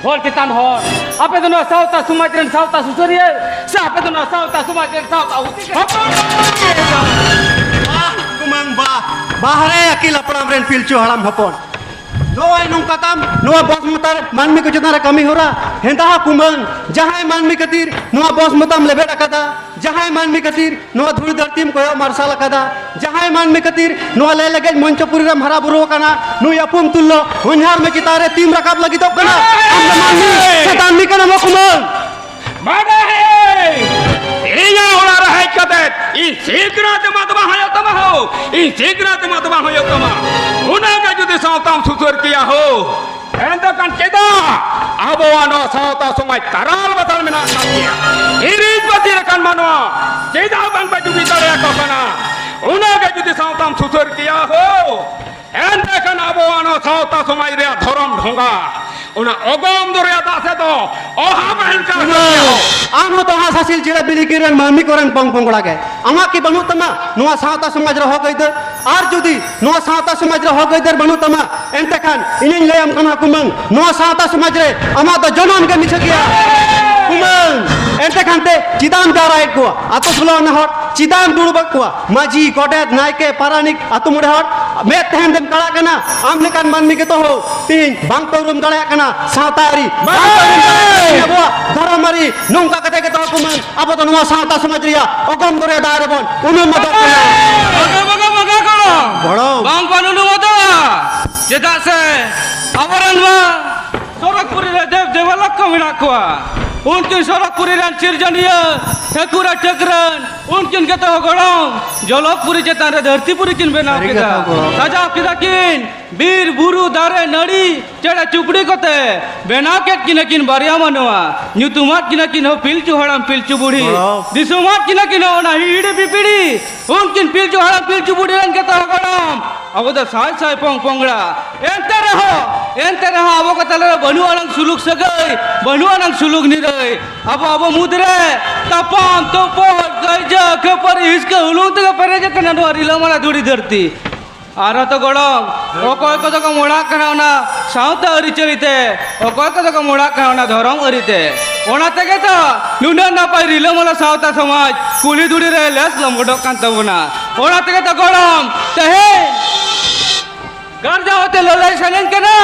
ᱦᱚᱲ ᱪᱮᱛᱟᱱ ᱦᱚᱲ᱾ ᱟᱯᱮ ᱫᱚ ᱱᱚᱣᱟ ᱥᱟᱶᱛᱟ ᱥᱚᱢᱟᱡᱽ ᱨᱮᱱ ᱥᱟᱶᱛᱟ ᱥᱩᱥᱟᱹᱨᱤᱭᱟᱹ, ᱥᱮ ᱟᱯᱮ ᱫᱚ ᱱᱚᱣᱟ ᱥᱟᱶᱛᱟ ᱥᱚᱢᱟᱡᱽ ᱨᱮᱱ ᱥᱟᱶᱛᱟ ᱦᱩᱛᱤ ᱠᱟᱱᱟ? ᱦᱚᱯᱚᱱ ᱵᱟ! ᱵᱟᱦ ᱠᱩᱢᱟᱹᱝ ᱵᱟ! ᱵᱟᱦᱨᱮ ᱟᱹᱠᱤᱞ ᱦᱟᱯᱲᱟᱢ ᱨᱮᱱ ᱯᱤᱞᱪᱩ ᱦᱟᱲᱟᱢ ᱦᱚᱯᱚᱱ᱾ ᱱᱚᱜᱼᱚᱭ ᱱᱚᱝᱠᱟ ᱛᱟᱢ, ᱱᱚᱣᱟ ᱵᱚᱥ ᱢᱚᱛᱟᱨ ᱢᱟᱹᱱᱢᱤ ᱠᱚ ᱪᱮᱛᱟᱱ ᱨᱮ ᱠᱟᱹᱢᱤ ᱦᱚᱨᱟ, ᱦᱮᱸᱫᱟ ᱦᱟ ᱠᱩᱢᱟᱹᱝ, ᱡᱟᱦᱟᱸᱭ ᱢᱟᱹᱱᱢᱤ ᱠᱷᱟᱹᱛᱤᱨ ᱱᱚᱣᱟ ᱵᱚᱥ ᱢᱚᱛᱟᱢ ᱞᱮᱵᱮᱫ ᱟᱠᱟᱫᱟ, ᱡᱟᱦᱟᱸᱭ ᱢᱟᱹᱱᱢᱤ ᱠᱷᱟᱹᱛᱤᱨ ᱱᱚᱣᱟ ᱫᱷᱩᱲᱤ ᱫᱷᱟᱹᱨᱛᱤᱢ ᱠᱚᱭᱚᱜ ᱢᱟᱨᱥᱟᱞ ᱟᱠᱟᱫᱟ, ᱡᱟᱦᱟᱸᱭ ᱢᱟᱹᱱᱢᱤ ᱠᱷᱟᱹᱛᱤᱨ ᱱᱚᱣᱟ ᱞᱟᱹᱭ ᱞᱟᱹᱜᱤᱫ ᱢᱚᱧᱪᱚᱯᱩᱨᱤ ᱨᱮᱢ ᱦᱟᱨᱟ ᱵᱩᱨᱩ ᱟᱠᱟᱱᱟ, ᱱᱩᱭ ᱟᱹᱯᱩᱢ ᱛᱩᱞᱞᱚ ᱦᱚᱧᱦᱟᱨ ᱢᱮ ᱪᱮᱛᱟᱱ ᱨᱮ ᱛᱤᱢ ᱨᱟᱠᱟᱵ ᱞᱟᱹᱜᱤᱫᱚᱜ ᱠᱟᱱᱟ᱾ ᱟᱢ ᱫᱚ ᱢᱟᱹᱱᱢᱤ ᱥᱮ ᱫᱟᱹᱱᱢᱤ ᱠᱟᱱᱟᱢ ᱦᱚ ᱠᱩᱢᱟᱹᱝ? ᱵᱟᱰᱟᱭ! ᱤᱧᱟᱹᱜ ᱚᱲᱟᱜ ᱨᱮ ᱦᱮᱡ ᱠᱟᱛᱮ ᱤᱧ ᱥᱤᱠᱷᱱᱟᱹᱛ ᱮᱢᱟ ᱫᱚ ᱵᱟᱝ ᱦᱩᱭᱩᱜ ᱛᱟᱢᱟ ᱦᱳ, ᱤᱧ ᱥᱤᱠᱷᱱᱟᱹᱛ ᱮᱢᱟ ᱫᱚ ᱵᱟᱝ ᱦᱩᱭᱩᱜ ᱛᱟᱢᱟ᱾ ᱩᱱᱟᱹᱜ ᱜᱮ ᱡᱩᱫᱤ ᱥᱟᱶᱛᱟᱢ ᱥᱩᱥᱟᱹᱨ ᱠᱮᱭᱟ ᱦᱳ, ᱮᱱᱛᱮ ᱠᱷᱟᱱ ᱪᱮᱫᱟᱜ ᱟᱵᱚᱣᱟᱜ ᱱᱚᱣᱟ ᱥᱟᱶᱛᱟ ᱥᱚᱢᱟᱡᱽ ᱛᱟᱨᱟᱞ ᱵᱟᱛᱟᱞ ᱢᱮᱱᱟᱜ ᱟᱠᱟᱫ ᱜᱮᱭᱟ? ᱦᱤᱨᱤᱡ ᱯᱟᱹᱥᱤᱨ ᱟᱠᱟᱱ ᱢᱟᱱᱣᱟ ᱪᱮᱫᱟᱜ ᱵᱟᱝ ᱯᱮ ᱡᱩᱢᱤᱫ ᱫᱟᱲᱮᱭᱟᱠᱚ ᱠᱟᱱᱟ? ᱩᱱᱟᱹᱜ ᱜᱮ ᱡᱩᱫᱤ ᱥᱟᱶᱛᱟᱢ ᱥᱩᱥᱟᱹᱨ ᱠᱮᱭᱟ ᱦᱳ, ᱮᱱᱛᱮ ᱠᱷᱟᱱ ᱟᱵᱚᱣᱟᱜ ᱱᱚᱣᱟ ᱥᱟᱶᱛᱟ ᱥᱚᱢᱟᱡᱽ ᱨᱮᱭᱟᱜ ᱫᱷᱚᱨᱚᱢ ᱰᱷᱚᱸᱜᱟ, ᱚᱱᱟ ᱚᱜᱚᱢ ᱫᱚᱨᱭᱟ ᱫᱟᱜ ᱥᱮᱫ ᱫᱚ ᱚᱦᱟ ᱵᱟᱹᱦᱤᱞ ᱠᱟᱱᱟ᱾ ᱟᱢ ᱦᱚᱸ ᱛᱚ ᱦᱟᱸᱥ ᱦᱟᱹᱥᱤᱞ ᱪᱮᱬᱮ ᱵᱤᱞᱤ ᱠᱤᱱ ᱨᱮᱱ ᱢᱟᱹᱱᱢᱤ ᱠᱚᱨᱮᱱ ᱯᱚᱝ ᱯᱚᱝᱲᱟ ᱜᱮ᱾ ᱟᱢᱟᱜ ᱠᱤ ᱵᱟᱹᱱᱩᱜ ᱛᱟᱢᱟ ᱱᱚᱣᱟ ᱥᱟᱶᱛᱟ ᱥᱚᱢᱟᱡᱽ ᱨᱮ ᱦᱚᱠ ᱟᱹᱭᱫᱟᱹᱨ? ᱟᱨ ᱡᱩᱫᱤ ᱱᱚᱣᱟ ᱥᱟᱶᱛᱟ ᱥᱚᱢᱟᱡᱽ ᱨᱮ ᱦᱚᱠ ᱟᱹᱭᱫᱟᱹᱨ ᱵᱟᱹᱱᱩᱜ ᱛᱟᱢᱟ, ᱮᱱᱛᱮ ᱠᱷᱟᱱ ᱤᱧᱤᱧ ᱞᱟᱹᱭᱟᱢ ᱠᱟᱱᱟ ᱠᱩᱢᱟᱹᱝ, ᱱᱚᱣᱟ ᱥᱟᱶᱛᱟ ᱥᱚᱢᱟᱡᱽ ᱨᱮ ᱟᱢᱟᱜ ᱫᱚ ᱡᱚᱱᱚᱢ ᱜᱮ ᱢᱤᱪᱷᱟᱹ ᱜᱮᱭᱟ᱾ ᱠᱩᱢᱟᱹᱝ, ᱮᱱᱛᱮ ᱠᱷᱟᱱ ᱛᱮ ᱪᱮᱫᱟᱜ ᱮᱢ ᱡᱟᱣᱨᱟᱭᱮᱫ ᱠᱚᱣᱟ? ᱟᱛᱳ ᱥᱳᱞᱳ ᱟᱱᱟ ᱦᱚᱲ ᱪᱮᱫᱟᱜ ᱮᱢ ᱫᱩᱲᱩᱵ ᱟᱠᱟᱫ ᱠᱚᱣᱟ? ᱢᱟᱹᱡᱷᱤ, ᱜᱚᱰᱮᱛ, ᱱᱟᱭᱠᱮ, ᱯᱟᱨᱟᱱᱤᱠ, ᱟᱹᱛᱩ ᱢᱚᱬᱮ ᱦᱚᱲ ᱢᱮᱫ ᱛᱟᱦᱮᱱ ᱛᱮᱢ ᱠᱟᱲᱟᱜ ᱠᱟᱱᱟ᱾ ᱟᱢ ᱞᱮᱠᱟᱱ ᱢᱟᱹᱱᱢᱤ ᱜᱮᱛᱚ ᱦᱳ ᱛᱮᱦᱮᱧ ᱵᱟᱝ ᱠᱚ ᱩᱨᱩᱢ ᱫᱟᱲᱮᱭᱟᱜ ᱠᱟᱱᱟ ᱥᱟᱶᱛᱟ ᱟᱹᱨᱤ, ᱵᱟᱝ ᱠᱚ ᱩᱨᱩᱢ ᱫᱟᱲᱮᱭᱟᱜ ᱠᱟᱱᱟ ᱟᱵᱚᱣᱟᱜ ᱫᱷᱚᱨᱚᱢ ᱟᱹᱨᱤ᱾ ᱱᱚᱝᱠᱟ ᱠᱟᱛᱮ ᱜᱮᱛᱚ ᱠᱚ ᱢᱟᱹᱱ ᱟᱵᱚ ᱫᱚ ᱱᱚᱣᱟ ᱥᱟᱶᱛᱟ ᱥᱚᱢᱟᱡᱽ ᱨᱮᱭᱟᱜ ᱚᱜᱚᱢ ᱫᱚᱨᱭᱟ ᱫᱟᱜ ᱨᱮᱵᱚᱱ ᱩᱱᱩᱢ ᱵᱚᱫᱚᱜ ᱠᱟᱱᱟ᱾ ᱵᱟᱜᱟ, ᱵᱟᱜᱟ, ᱵᱟᱜᱟ ᱠᱚᱲᱟ᱾ ᱜᱚᱲᱚ᱾ ᱵᱟᱝ ᱵᱚᱱ ᱩᱱᱩᱢ ᱵᱚᱫᱚᱜᱼᱟ᱾ ᱪᱮᱫᱟᱜ ᱥᱮ ᱟᱵᱚᱨᱮᱱ ᱢᱟ ᱥᱚᱨᱚᱜᱽᱯᱩᱨᱤ ᱨᱮ ᱫᱮᱵ ᱫᱮᱵᱟᱞᱚᱠ ᱠᱚ ᱢᱮᱱᱟᱜ ᱠᱚᱣᱟ᱾ ᱩᱱᱠᱤᱱ ᱥᱚᱨᱚᱜᱽᱯᱩᱨᱤ ᱨᱮᱱ ᱥᱤᱨᱡᱚᱱᱤᱭᱟᱹ ᱴᱷᱟᱹᱠᱩᱨ ᱟᱨ ᱴᱷᱟᱹᱠᱨᱟᱹᱱ, ᱩᱱᱠᱤᱱ ᱜᱮᱛᱚ ᱜᱚᱲᱚᱢ ᱡᱚᱞᱚᱠᱯᱩᱨᱤ ᱪᱮᱛᱟᱱ ᱨᱮ ᱫᱷᱟᱹᱨᱛᱤᱯᱩᱨᱤ ᱠᱤᱱ ᱵᱮᱱᱟᱣ ᱥᱟᱹᱨᱤ ᱠᱮᱫᱟ᱾ ᱠᱟᱛᱷᱟ ᱜᱚᱲᱚᱢ᱾ ᱥᱟᱡᱟᱣ ᱠᱮᱫᱟ ᱠᱤᱱ ᱵᱤᱨ ᱵᱩᱨᱩ ᱫᱟᱨᱮ ᱱᱟᱹᱲᱤ ᱪᱮᱬᱮ ᱪᱩᱯᱲᱤ ᱠᱚᱛᱮ ᱵᱮᱱᱟᱣ ᱠᱮᱫ ᱠᱤᱱᱟ ᱠᱤᱱ ᱵᱟᱨᱭᱟ ᱢᱟᱱᱣᱟ᱾ ᱧᱩᱛᱩᱢᱟᱫ ᱠᱤᱱᱟ ᱠᱤᱱ ᱦᱚᱸ ᱯᱤᱞᱪᱩ ᱦᱟᱲᱟᱢ ᱯᱤᱞᱪᱩ ᱵᱩᱲᱦᱤ᱾ ᱜᱚᱲᱚᱢ᱾ ᱫᱤᱥᱚᱢᱟᱫ ᱠᱤᱱᱟ ᱠᱤᱱ ᱦᱚᱸ ᱚᱱᱟ ᱦᱤᱦᱤᱲᱤ ᱯᱤᱯᱤᱲᱤ᱾ ᱩᱱᱠᱤᱱ ᱯᱤᱞᱪᱩ ᱦᱟᱲᱟᱢ ᱯᱤᱞᱪᱩ ᱵᱩᱲᱦᱤ ᱨᱮᱱ ᱜᱮᱛᱚ ᱜᱚᱲᱚᱢ ᱟᱵᱚ ᱫᱚ ᱥᱟᱭ ᱥᱟᱭ ᱯᱚᱝ ᱯᱚᱝᱲᱟ᱾ ᱮᱱᱛᱮ ᱨᱮᱦᱚᱸ, ᱮᱱᱛᱮ ᱨᱮᱦᱚᱸ ᱟᱵᱚ ᱠᱚ ᱛᱟᱞᱟᱨᱮ ᱵᱟᱹᱱᱩᱜ ᱟᱱᱟᱝ ᱥᱩᱞᱩᱠ ᱥᱟᱹᱜᱟᱹᱭ, ᱵᱟᱹᱱᱩᱜ ᱟᱱᱟᱝ ᱥᱩᱞᱩᱠ ᱱᱤᱨᱟᱹᱭ᱾ ᱟᱵᱚ, ᱟᱵᱚ ᱢᱩᱫᱽᱨᱮ ᱛᱟᱯᱟᱢ, ᱛᱩᱯᱩᱫ, ᱠᱟᱹᱭᱡᱟᱹ, ᱠᱷᱟᱹᱯᱟᱹᱨᱤ, ᱦᱤᱥᱠᱟᱹ ᱦᱩᱞᱩᱝ ᱛᱮᱜᱮ ᱯᱮᱨᱮᱡ ᱟᱠᱟᱱᱟ ᱱᱚᱣᱟ ᱨᱤᱞᱟᱹᱢᱟᱞᱟ ᱫᱷᱩᱲᱤ ᱫᱷᱟᱹᱨᱛᱤ᱾ ᱟᱨ ᱦᱚᱸᱛᱚ ᱜᱚᱲᱚᱢ, ᱚᱠᱚᱭ ᱠᱚᱫᱚ ᱠᱚ ᱢᱚᱲᱟᱜ ᱠᱟᱱᱟ ᱚᱱᱟ ᱥᱟᱶᱛᱟ ᱟᱹᱨᱤᱪᱟᱹᱞᱤ ᱛᱮ, ᱚᱠᱚᱭ ᱠᱚᱫᱚ ᱠᱚ ᱢᱚᱲᱟᱜ ᱠᱟᱱᱟ ᱚᱱᱟ ᱫᱷᱚᱨᱚᱢ ᱟᱹᱨᱤ ᱛᱮ᱾ ᱚᱱᱟ ᱛᱮᱜᱮ ᱛᱚ ᱱᱩᱱᱟᱹᱜ ᱱᱟᱯᱟᱭ ᱨᱤᱞᱟᱹᱢᱟᱞᱟ ᱥᱟᱶᱛᱟ ᱥᱚᱢᱟᱡᱽ ᱠᱩᱞᱦᱤ ᱫᱷᱩᱲᱤ ᱨᱮ ᱞᱮᱥ ᱞᱚᱢᱵᱚᱰᱚᱜ ᱠᱟᱱ ᱛᱟᱵᱚᱱᱟ᱾ ᱚᱱᱟ ᱛᱮᱜᱮ ᱛᱚ ᱜᱚᱲᱚᱢ, ᱛᱮᱦᱮᱧ ᱜᱟᱨᱡᱟᱣ ᱟᱛᱮ ᱞᱟᱹᱞᱟᱹᱭ ᱥᱟᱱᱟᱧ ᱠᱟᱱᱟ᱾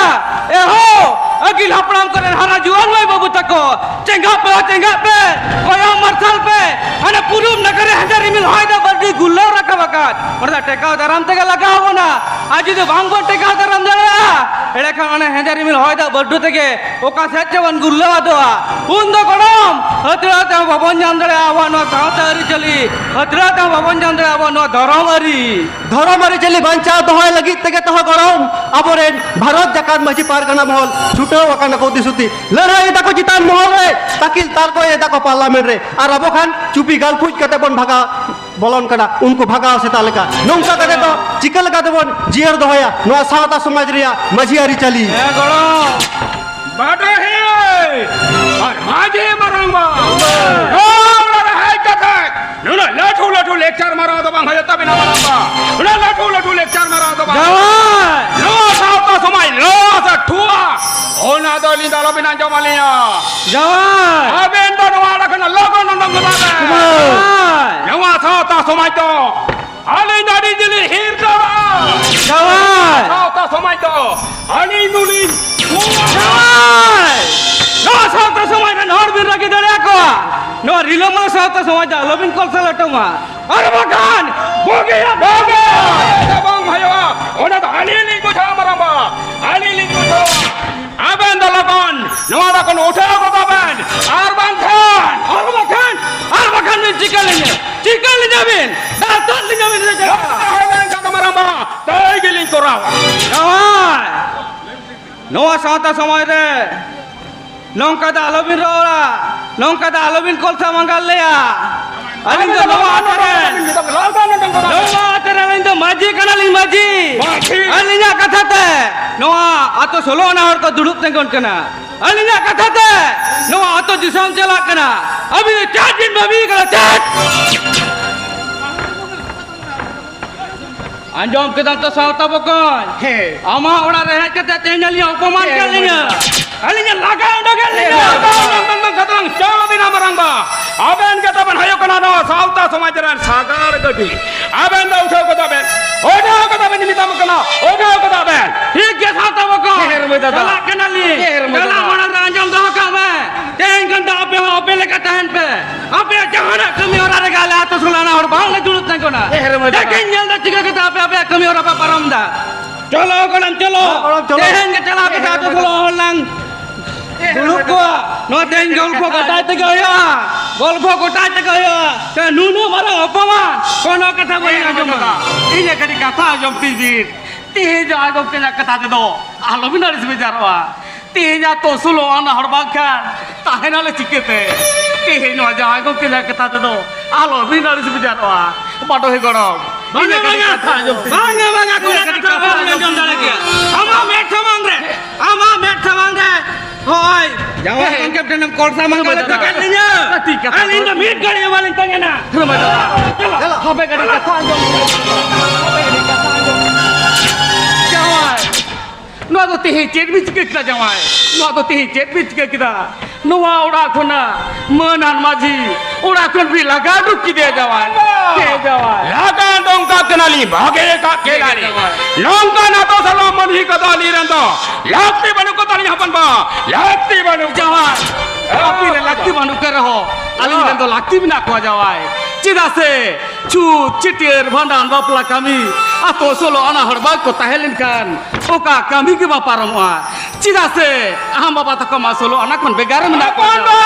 ᱮᱦᱳ, ᱟᱹᱜᱤᱞ ᱦᱟᱯᱲᱟᱢ ᱠᱚᱨᱮᱱ ᱦᱟᱨᱟ ᱡᱩᱣᱟᱹᱱ ᱢᱟᱹᱭ ᱵᱟᱹᱵᱩ ᱛᱟᱠᱚ, ᱪᱮᱸᱜᱷᱟᱜ ᱯᱮ, ᱪᱮᱸᱜᱷᱟᱜ ᱯᱮ, ᱠᱚᱭᱚᱜ ᱢᱟᱨᱥᱟᱞ ᱯᱮ᱾ ᱦᱟᱱᱮ ᱯᱩᱨᱩᱵ ᱱᱟᱠᱷᱟ ᱨᱮ ᱦᱮᱸᱫᱮ ᱨᱤᱢᱤᱞ ᱦᱚᱭ ᱫᱟᱜ ᱵᱟᱹᱨᱰᱩᱭ ᱜᱩᱨᱞᱟᱹᱣ ᱨᱟᱠᱟᱵ ᱟᱠᱟᱫ, ᱚᱱᱟ ᱫᱚ ᱴᱮᱠᱟᱣ ᱫᱟᱨᱟᱢ ᱛᱮᱜᱮ ᱞᱟᱜᱟᱣ ᱵᱚᱱᱟ᱾ ᱟᱨ ᱡᱩᱫᱤ ᱵᱟᱝ ᱵᱚᱱ ᱴᱮᱠᱟᱣ ᱫᱟᱨᱟᱢ ᱫᱟᱲᱮᱭᱟᱜᱼᱟ, ᱮᱸᱰᱮᱠᱷᱟᱱ ᱚᱱᱟ ᱦᱮᱸᱫᱮ ᱨᱤᱢᱤᱞ ᱦᱚᱭ ᱫᱟᱜ ᱵᱟᱹᱨᱰᱩ ᱛᱮᱜᱮ ᱚᱠᱟ ᱥᱮᱫ ᱪᱚ ᱵᱚᱱ ᱜᱩᱨᱞᱟᱹᱣ ᱟᱫᱚᱜᱼᱟ᱾ ᱩᱱ ᱫᱚ ᱜᱚᱲᱚᱢ, ᱦᱟᱹᱛᱲᱟᱹᱣ ᱛᱮᱦᱚᱸ ᱵᱟᱵᱚᱱ ᱧᱟᱢ ᱫᱟᱲᱮᱭᱟᱜᱼᱟ ᱟᱵᱚᱣᱟᱜ ᱱᱚᱣᱟ ᱥᱟᱶᱛᱟ ᱟᱹᱨᱤᱪᱟᱹᱞᱤ, ᱦᱟᱹᱛᱲᱟᱹᱣ ᱛᱮᱦᱚᱸ ᱵᱟᱵᱚᱱ ᱧᱟᱢ ᱫᱟᱲᱮᱭᱟᱜᱼᱟ ᱟᱵᱚᱣᱟᱜ ᱱᱚᱣᱟ ᱫᱷᱚᱨᱚᱢ ᱟᱹᱨᱤ᱾ ᱫᱷᱚᱨᱚᱢ ᱟᱹᱨᱤᱪᱟᱹᱞᱤ ᱵᱟᱧᱪᱟᱣ ᱫᱚᱦᱚᱭ ᱞᱟᱹᱜᱤᱫ ᱛᱮᱜᱮ ᱛᱚ ᱜᱚᱲᱚᱢ ᱟᱵᱚᱨᱮᱱ ᱵᱷᱟᱨᱚᱛ ᱡᱟᱠᱟᱛ ᱢᱟᱹᱡᱷᱤ ᱯᱟᱨᱜᱟᱱᱟ ᱢᱚᱦᱚᱞ ᱪᱷᱩᱴᱟᱹᱣ ᱟᱠᱟᱱᱟ ᱠᱚ ᱫᱤᱥᱩᱛᱤ᱾ ᱞᱟᱹᱲᱦᱟᱹᱭ ᱮᱫᱟ ᱠᱚ ᱪᱮᱛᱟᱱ ᱢᱚᱦᱚᱞ ᱨᱮ, ᱛᱟᱹᱠᱤᱞ ᱛᱟᱨᱠᱚᱭ ᱮᱫᱟ ᱠᱚ ᱯᱟᱨᱞᱟᱢᱮᱱᱴ ᱨᱮ, ᱟᱨ ᱟᱵᱚ ᱠᱷᱟᱱ ᱪᱩᱯᱤ ᱜᱟᱞᱯᱩᱡ ᱠᱟᱛᱮ ᱵᱚᱱ ᱵᱷᱟᱜᱟᱣ ᱵᱚᱞᱚᱱ ᱠᱟᱱᱟ ᱩᱱᱠᱩ ᱵᱷᱟᱜᱟᱣ ᱥᱮᱛᱟ ᱞᱮᱠᱟ᱾ ᱱᱚᱝᱠᱟ ᱠᱟᱛᱮ ᱫᱚ ᱪᱤᱠᱟᱹ ᱞᱮᱠᱟ ᱛᱮᱵᱚᱱ ᱡᱤᱭᱟᱹᱲ ᱫᱚᱦᱚᱭᱟ ᱱᱚᱣᱟ ᱥᱟᱶᱛᱟ ᱥᱚᱢᱟᱡᱽ ᱨᱮᱭᱟᱜ ᱢᱟᱹᱡᱷᱤ ᱟᱹᱨᱤᱪᱟᱹᱞᱤ? ᱦᱮᱸ ᱜᱚᱲᱚᱢ᱾ ᱵᱟᱰᱟᱭ ᱟᱨ ᱢᱟᱹᱡᱷᱤ ᱢᱟᱨᱟᱝ ᱵᱟ᱾ ᱱᱚᱣᱟ ᱚᱲᱟᱜ ᱨᱮ ᱦᱮᱡ ᱠᱟᱛᱮ ᱱᱩᱱᱟᱹᱜ ᱞᱟᱹᱴᱩ ᱞᱟᱹᱴᱩ ᱞᱮᱠᱪᱟᱨ ᱢᱟᱨᱟᱣ ᱫᱚ ᱵᱟᱝ ᱦᱩᱭᱩᱜ ᱛᱟᱵᱤᱱᱟ ᱢᱟᱨᱟᱝ ᱵᱟ᱾ ᱱᱩᱱᱟᱹᱜ ᱞᱟᱹᱴᱩ ᱞᱟᱹᱴᱩ ᱞᱮᱠᱪᱟᱨ ᱢᱟᱨᱟᱣ ᱫᱚ ᱵᱟᱝ᱾ ᱡᱟᱶᱟᱭ! ᱱᱚᱣᱟ ᱥᱟᱶᱛᱟ ᱥᱚᱢᱟᱡᱽ ᱞᱚ ᱥᱮ ᱴᱷᱩᱣᱟ, ᱚᱱᱟ ᱫᱚ ᱟᱹᱞᱤᱧ ᱫᱚ ᱟᱞᱚᱵᱤᱱ ᱟᱸᱡᱚᱢ ᱟᱹᱞᱤᱧᱟ᱾ ᱡᱟᱶᱟᱭ! ᱟᱵᱮᱱ ᱫᱚ ᱱᱚᱣᱟ ᱚᱲᱟᱜ ᱠᱷᱚᱱᱟᱜ ᱞᱚᱜᱚᱱ ᱩᱰᱩᱝ ᱜᱚᱫᱚᱜ ᱵᱮᱱ᱾ ᱡᱟᱶᱟᱭ! ᱱᱚᱣᱟ ᱥᱟᱶᱛᱟ ᱥᱟᱶᱛᱟ ᱥᱚᱢᱟᱡᱽ ᱫᱚ ᱟᱹᱞᱤᱧ ᱫᱚ ᱟᱹᱰᱤ ᱡᱤᱞᱤᱧ ᱦᱤᱨ ᱠᱟᱜᱼᱟ᱾ ᱡᱟᱶᱟᱭ! ᱥᱟᱶᱛᱟ ᱥᱚᱢᱟᱡᱽ ᱫᱚ ᱟᱹᱞᱤᱧ ᱫᱚᱞᱤᱧ ᱡᱟᱶᱟᱭ! ᱱᱚᱣᱟ ᱥᱟᱶᱛᱟ ᱥᱚᱢᱟᱡᱽ ᱨᱮᱱ ᱦᱚᱲ ᱵᱤᱱ ᱨᱟᱹᱜᱤ ᱫᱟᱲᱮᱭᱟᱠᱚᱣᱟ᱾ ᱱᱚᱣᱟ ᱨᱤᱞᱟᱹᱢᱟᱞᱟ ᱥᱟᱶᱛᱟ ᱥᱚᱢᱟᱡᱽ ᱫᱚ ᱟᱞᱚᱵᱤᱱ ᱠᱚᱞᱥᱟ ᱞᱟᱹᱴᱩ ᱢᱟ᱾ ᱟᱨ ᱵᱟᱠᱷᱟᱱ ᱵᱩᱜᱤᱭᱟ ᱵᱩᱜᱤ! ᱵᱟᱝ ᱦᱩᱭᱩᱜᱼᱟ, ᱚᱱᱟ ᱫᱚ ᱟᱹᱞᱤᱧ ᱞᱤᱧ ᱵᱩᱡᱷᱟᱹᱣᱟ ᱢᱟᱨᱟᱝᱵᱟ, ᱟᱹᱞᱤᱧ ᱞᱤᱧ ᱵᱩᱡᱷᱟᱹᱣᱟ᱾ ᱟᱵᱮᱱ ᱫᱚ ᱞᱚᱜᱚᱱ ᱱᱚᱣᱟ ᱫᱚ ᱠᱚᱱᱚ ᱩᱴᱷᱟᱹᱣ ᱜᱚᱫᱟ ᱵᱮᱱ, ᱟᱨ ᱵᱟᱝᱠᱷᱟᱱ, ᱟᱨ ᱵᱟᱠᱷᱟᱱ, ᱟᱨ ᱵᱟᱠᱷᱟᱱ ᱵᱮᱱ ᱪᱤᱠᱟᱹ ᱞᱤᱧᱟ? ᱪᱤᱠᱟᱹ ᱞᱤᱧᱟ ᱵᱮᱱ? ᱫᱟᱞ ᱛᱚᱞ ᱞᱤᱧᱟ ᱵᱮᱱ ᱥᱮ ᱪᱮᱫ? ᱦᱳᱭ, ᱢᱮᱱᱠᱷᱟᱱ ᱫᱚ ᱢᱟᱨᱟᱝᱵᱟ, ᱛᱟᱹᱭ ᱜᱮᱞᱤᱧ ᱠᱚᱨᱟᱣᱟ᱾ ᱡᱟᱶᱟᱭ, ᱱᱚᱣᱟ ᱥᱟᱶᱛᱟ ᱥᱚᱢᱟᱡᱽ ᱨᱮ ᱱᱚᱝᱠᱟ ᱫᱚ ᱟᱞᱚᱵᱤᱱ ᱨᱚᱲᱟ, ᱱᱚᱝᱠᱟ ᱫᱚ ᱟᱞᱚᱵᱤᱱ ᱠᱚᱞᱥᱟ ᱢᱟᱸᱜᱟᱞ ᱞᱮᱭᱟ᱾ ᱟᱹᱞᱤᱧ ᱫᱚ ᱱᱚᱣᱟ ᱟᱛᱳ ᱨᱮᱱ, ᱱᱚᱣᱟ ᱟᱛᱳ ᱨᱮ ᱟᱹᱞᱤᱧ ᱫᱚ ᱢᱟᱹᱡᱷᱤ ᱠᱟᱱᱟᱞᱤᱧ, ᱢᱟᱹᱡᱷᱤ᱾ ᱢᱟᱹᱡᱷᱤ᱾ ᱟᱹᱞᱤᱧᱟᱜ ᱠᱟᱛᱷᱟ ᱛᱮ ᱱᱚᱣᱟ ᱟᱛᱳ ᱥᱳᱞᱳ ᱟᱱᱟ ᱦᱚᱲ ᱠᱚ ᱫᱩᱲᱩᱵ ᱛᱤᱸᱜᱩᱱ ᱠᱟᱱᱟ᱾ ᱟᱹᱞᱤᱧᱟᱜ ᱠᱟᱛᱷᱟ ᱛᱮ ᱱᱚᱣᱟ ᱟᱛᱳ ᱫᱤᱥᱚᱢ ᱪᱟᱞᱟᱜ ᱠᱟᱱᱟ᱾ ᱟᱹᱵᱤᱱ ᱫᱚ ᱪᱮᱫ ᱵᱤᱱ ᱵᱷᱟᱹᱵᱤ ᱠᱟᱱᱟ, ᱪᱮᱫ? ᱟᱸᱡᱚᱢ ᱠᱮᱫᱟᱢ ᱛᱚ ᱥᱟᱶᱛᱟ ᱵᱚᱠᱚᱧ? ᱦᱮᱸ᱾ ᱟᱢᱟᱜ ᱚᱲᱟᱜ ᱨᱮ ᱦᱮᱡ ᱠᱟᱛᱮ ᱛᱮᱦᱮᱧ ᱟᱹᱞᱤᱧᱟᱜ ᱚᱯᱚᱢᱟᱱ ᱦᱮᱸ, ᱠᱮᱫ ᱞᱤᱧᱟ᱾ ᱦᱮᱸ᱾ ᱟᱹᱞᱤᱧᱟᱜ ᱞᱟᱜᱟ ᱩᱰᱩᱠᱮᱫ ᱞᱤᱧᱟ᱾ ᱦᱮᱸ᱾ ᱵᱟᱝ, ᱵᱟᱝ, ᱵᱟᱝ, ᱵᱟᱝ, ᱠᱟᱛᱷᱟ ᱵᱟᱝ, ᱪᱟᱵᱟ ᱵᱤᱱᱟ ᱢᱟᱨᱟᱝ ᱵᱟ᱾ ᱟᱵᱮᱱ ᱜᱮ ᱛᱟᱵᱮᱱ ᱦᱩᱭᱩᱜ ᱠᱟᱱᱟ ᱱᱚᱣᱟ ᱥᱟᱶᱛᱟ ᱥᱚᱢᱟᱡᱽ ᱨᱮᱱ ᱥᱟᱜᱟᱲ ᱜᱟᱹᱰᱤ᱾ ᱟᱵᱮᱱ ᱫᱚ ᱩᱴᱷᱟᱹᱣ ᱠᱚᱫᱚ ᱵᱮᱱ, ᱩᱴᱷᱟᱹᱣ ᱠᱚᱫᱚ ᱵᱮᱱ ᱢᱮᱛᱟᱢ ᱠᱟᱱᱟ, ᱩᱴᱷᱟᱹᱣ ᱠᱚᱫᱚ ᱵᱮᱱ᱾ ᱴᱷᱤᱠ ᱜᱮ ᱥᱟᱶᱛᱟ ᱵᱚᱠᱚᱧ᱾ ᱦᱮᱸ, ᱨᱩᱢᱟᱹᱭ ᱫᱟᱫᱟ᱾ ᱪᱟᱞᱟᱜ ᱠᱟᱱᱟᱞᱤᱧ᱾ ᱦᱮᱸ, ᱨᱩᱢᱟᱹᱭ ᱪᱟᱞᱟᱜ ᱫᱟᱫᱟ᱾ ᱢᱟᱲᱟᱝ ᱨᱮ ᱟᱸᱡᱚᱢ ᱫᱚᱦᱚ ᱠᱟᱜ ᱢᱮ᱾ ᱛᱮᱦᱮᱧ ᱠᱷᱚᱱ ᱫᱚ ᱟᱯᱮ ᱦᱚᱸ ᱟᱯᱮ ᱞᱮᱠᱟ ᱛᱟᱦᱮᱱ ᱯᱮ᱾ ᱟᱯᱮᱭᱟᱜ ᱡᱟᱦᱟᱱᱟᱜ ᱠᱟᱹᱢᱤ ᱦᱚᱨᱟ ᱨᱮᱜᱮ ᱟᱞᱮ ᱟᱹᱛᱩ ᱥᱳᱞᱳ ᱟᱱᱟ ᱦᱚᱲ ᱵᱟᱝᱞᱮ ᱫᱩᱲᱩᱵ ᱛᱟᱦᱮᱸ ᱠᱟᱱᱟ᱾ ᱮ ᱦᱮᱨᱮᱢ ᱫᱟ᱾ ᱪᱮᱫ ᱤᱧ ᱧᱮᱞ ᱫᱟ ᱪᱤᱠᱟᱹ ᱠᱟᱛᱮ ᱟᱯᱮ ᱟᱯᱮᱭᱟᱜ ᱠᱟᱹᱢᱤ ᱦᱚᱨᱟ ᱯᱮ ᱯᱟᱨᱚᱢ ᱫᱟ? ᱪᱚᱞᱚ ᱜᱚᱲᱚᱢ ᱪᱚᱞᱚ᱾ ᱦᱚᱲ ᱞᱟᱝ ᱫᱩᱲᱩᱵ ᱠᱚᱣᱟ᱾ ᱱᱚᱣᱟ ᱛᱮᱦᱮᱧ ᱜᱚᱞᱯᱷᱚ ᱜᱚᱴᱟᱭ ᱛᱮᱜᱮ ᱦᱩᱭᱩᱜᱼᱟ᱾ ᱜᱚᱞᱯᱷᱚ ᱜᱚᱴᱟᱭ ᱛᱮᱜᱮ ᱦᱩᱭᱩᱜᱼᱟ᱾ ᱛᱮ ᱱᱩᱱᱟᱹᱜ ᱢᱟᱨᱟᱝ ᱚᱯᱚᱢᱟᱱ ᱠᱳᱱᱳ ᱠᱟᱛᱷᱟ ᱵᱟᱹᱧ ᱟᱸᱡᱚᱢᱟ᱾ ᱤᱧᱟᱹᱜ ᱠᱟᱹᱴᱤᱡ ᱠᱟᱛᱷᱟ ᱟᱸᱡᱚᱢ ᱛᱤᱧ ᱵᱤᱱ᱾ ᱛᱮᱦᱮᱧ ᱡᱟᱶᱟᱭ ᱜᱚᱢᱠᱮ ᱨᱮᱱᱟᱜ ᱠᱟᱛᱷᱟ ᱛᱮᱫᱚ ᱟᱞᱚᱵᱤᱱ ᱟᱹᱲᱤᱥ ᱵᱮᱡᱟᱨᱚᱜᱼᱟ᱾ ᱛᱮᱦᱮᱧ ᱟᱛᱳ ᱥᱳᱞᱳ ᱟᱱᱟ ᱦᱚᱲ ᱵᱟᱝᱠᱷᱟᱱ ᱛᱟᱦᱮᱱᱟᱞᱮ ᱪᱤᱠᱟᱹᱛᱮ? ᱛᱮᱦᱮᱧ ᱱᱚᱣᱟ ᱡᱟᱶᱟᱭ ᱜᱚᱢᱠᱮ ᱨᱮᱱᱟᱜ ᱠᱟᱛᱷᱟ ᱛᱮᱫᱚ ᱟᱞᱚᱵᱤᱱ ᱟᱹᱲᱤᱥ ᱵᱮᱡᱟᱨᱚᱜᱼᱟ᱾ ᱵᱟᱰᱚᱦᱤ ᱜᱚᱲᱚᱢ, ᱵᱟᱝᱟ, ᱤᱧᱟᱹᱜ ᱠᱟᱹᱴᱤᱡ ᱵᱟᱝᱟ᱾ ᱠᱟᱛᱷᱟ ᱟᱸᱡᱚᱢ ᱛᱤᱧ ᱵᱤᱱ᱾ ᱵᱟᱝᱟ, ᱵᱟᱝᱟ, ᱠᱳᱱᱳ ᱠᱟᱹᱴᱤᱡ ᱠᱟᱛᱷᱟ ᱠᱟᱛᱷᱟ ᱵᱟᱹᱧ ᱟᱸᱡᱚᱢ ᱫᱟᱲᱮ ᱠᱮᱭᱟ᱾ ᱟᱢᱟᱜ ᱢᱮᱫ ᱥᱟᱢᱟᱝ ᱨᱮ, ᱟᱢᱟᱜ ᱢᱮᱫ ᱥᱟᱢᱟᱝ ᱨᱮ ᱦᱳᱭ, ᱡᱟᱶᱟᱭ ᱦᱮᱸ᱾ ᱜᱚᱢᱠᱮ ᱴᱷᱮᱱᱮᱢ ᱠᱚᱞᱥᱟ ᱢᱟᱸᱜᱟᱞᱮ ᱫᱟᱫᱟ᱾ ᱴᱷᱟᱠᱟᱭ ᱞᱤᱧᱟ᱾ ᱠᱟᱹᱴᱤᱡ ᱠᱟᱛᱷᱟ ᱟᱹᱞᱤᱧ ᱫᱚ ᱫᱚ᱾ ᱢᱤᱫ ᱜᱷᱟᱹᱲᱤᱡ ᱦᱚᱸ ᱵᱟᱞᱤᱧ ᱛᱟᱦᱮᱱᱟ᱾ ᱫᱷᱩᱨᱟᱹᱢ ᱫᱟᱫᱟ᱾ ᱪᱟᱞᱟᱜ᱾ ᱦᱟᱯᱮ ᱠᱟᱹᱴᱤᱡ ᱠᱟᱛᱷᱟ ᱟᱸᱡᱚᱢ᱾ ᱦᱟᱯᱮ ᱠᱟᱹᱴᱤᱡ ᱠᱟᱛᱷᱟ ᱟᱸᱡᱚᱢ᱾ ᱡᱟᱶᱟᱭ, ᱱᱚᱣᱟ ᱫᱚ ᱛᱮᱦᱮᱧ ᱪᱮᱫ ᱵᱤᱱ ᱪᱤᱠᱟᱹ ᱠᱮᱫᱟ ᱡᱟᱶᱟᱭ? ᱱᱚᱣᱟ ᱫᱚ ᱛᱮᱦᱮᱧ ᱪᱮᱫ ᱵᱤᱱ ᱪᱤᱠᱟᱹ ᱠᱮᱫᱟ? ᱱᱚᱣᱟ ᱚᱲᱟᱜ ᱠᱷᱚᱱᱟᱜ ᱢᱟᱹᱱᱟᱱ ᱢᱟᱹᱡᱷᱤ ᱚᱲᱟᱜ ᱠᱷᱚᱱ ᱵᱤᱱ ᱞᱟᱜᱟ ᱩᱰᱩᱠ ᱠᱮᱫᱮᱭᱟ ᱡᱟᱶᱟᱭ᱾ ᱦᱮᱸ ᱡᱟᱶᱟᱭ᱾ ᱞᱟᱜᱟ ᱩᱰᱩᱠ ᱠᱟᱜ ᱠᱟᱱᱟᱞᱤᱧ, ᱵᱷᱟᱜᱮ ᱠᱟᱜ ᱠᱮᱫᱟᱞᱤᱧ᱾ ᱡᱟᱶᱟᱭ᱾ ᱱᱚᱝᱠᱟᱱ ᱟᱛᱳ ᱥᱟᱞᱚᱢ ᱢᱟᱹᱱᱦᱤ ᱠᱚᱫᱚ ᱟᱹᱞᱤᱧ ᱨᱮᱱ ᱫᱚ ᱞᱟᱹᱠᱛᱤ ᱵᱟᱹᱱᱩᱜ ᱠᱚ ᱛᱟᱹᱞᱤᱧ ᱦᱚᱯᱚᱱ ᱵᱟ, ᱞᱟᱹᱠᱛᱤ ᱵᱟᱹᱱᱩᱜ᱾ ᱡᱟᱶᱟᱭ, ᱟᱹᱵᱤᱱ ᱨᱮ ᱞᱟᱹᱠᱛᱤ ᱵᱟᱹᱱᱩᱜ ᱠᱚ ᱨᱮᱦᱚᱸ ᱟᱹᱞᱤᱧ ᱨᱮᱱ ᱫᱚ ᱞᱟᱹᱠᱛᱤ ᱢᱮᱱᱟᱜ ᱠᱚᱣᱟ ᱡᱟᱶᱟᱭ᱾ ᱪᱮᱫᱟᱜ ᱥᱮ ᱪᱷᱩᱛ, ᱪᱷᱟᱹᱴᱭᱟᱹᱨ, ᱵᱷᱟᱸᱰᱟᱱ, ᱵᱟᱯᱞᱟ ᱠᱟᱹᱢᱤ ᱟᱛᱳ ᱥᱳᱞᱳ ᱟᱱᱟ ᱦᱚᱲ ᱵᱟᱝ ᱠᱚ ᱛᱟᱦᱮᱸ ᱞᱮᱱᱠᱷᱟᱱ ᱚᱠᱟ ᱠᱟᱹᱢᱤ ᱜᱮ ᱵᱟᱝ ᱯᱟᱨᱚᱢᱚᱜᱼᱟ᱾ ᱪᱮᱫᱟᱜ ᱥᱮ ᱟᱢ ᱵᱟᱵᱟ ᱛᱟᱠᱚ ᱢᱟ ᱥᱳᱞᱳ ᱟᱱᱟ ᱠᱷᱚᱱ ᱵᱷᱮᱜᱟᱨ ᱨᱮ ᱢᱮᱱᱟᱜ ᱠᱚᱣᱟ᱾ ᱦᱚᱯᱚᱱ ᱵᱟ!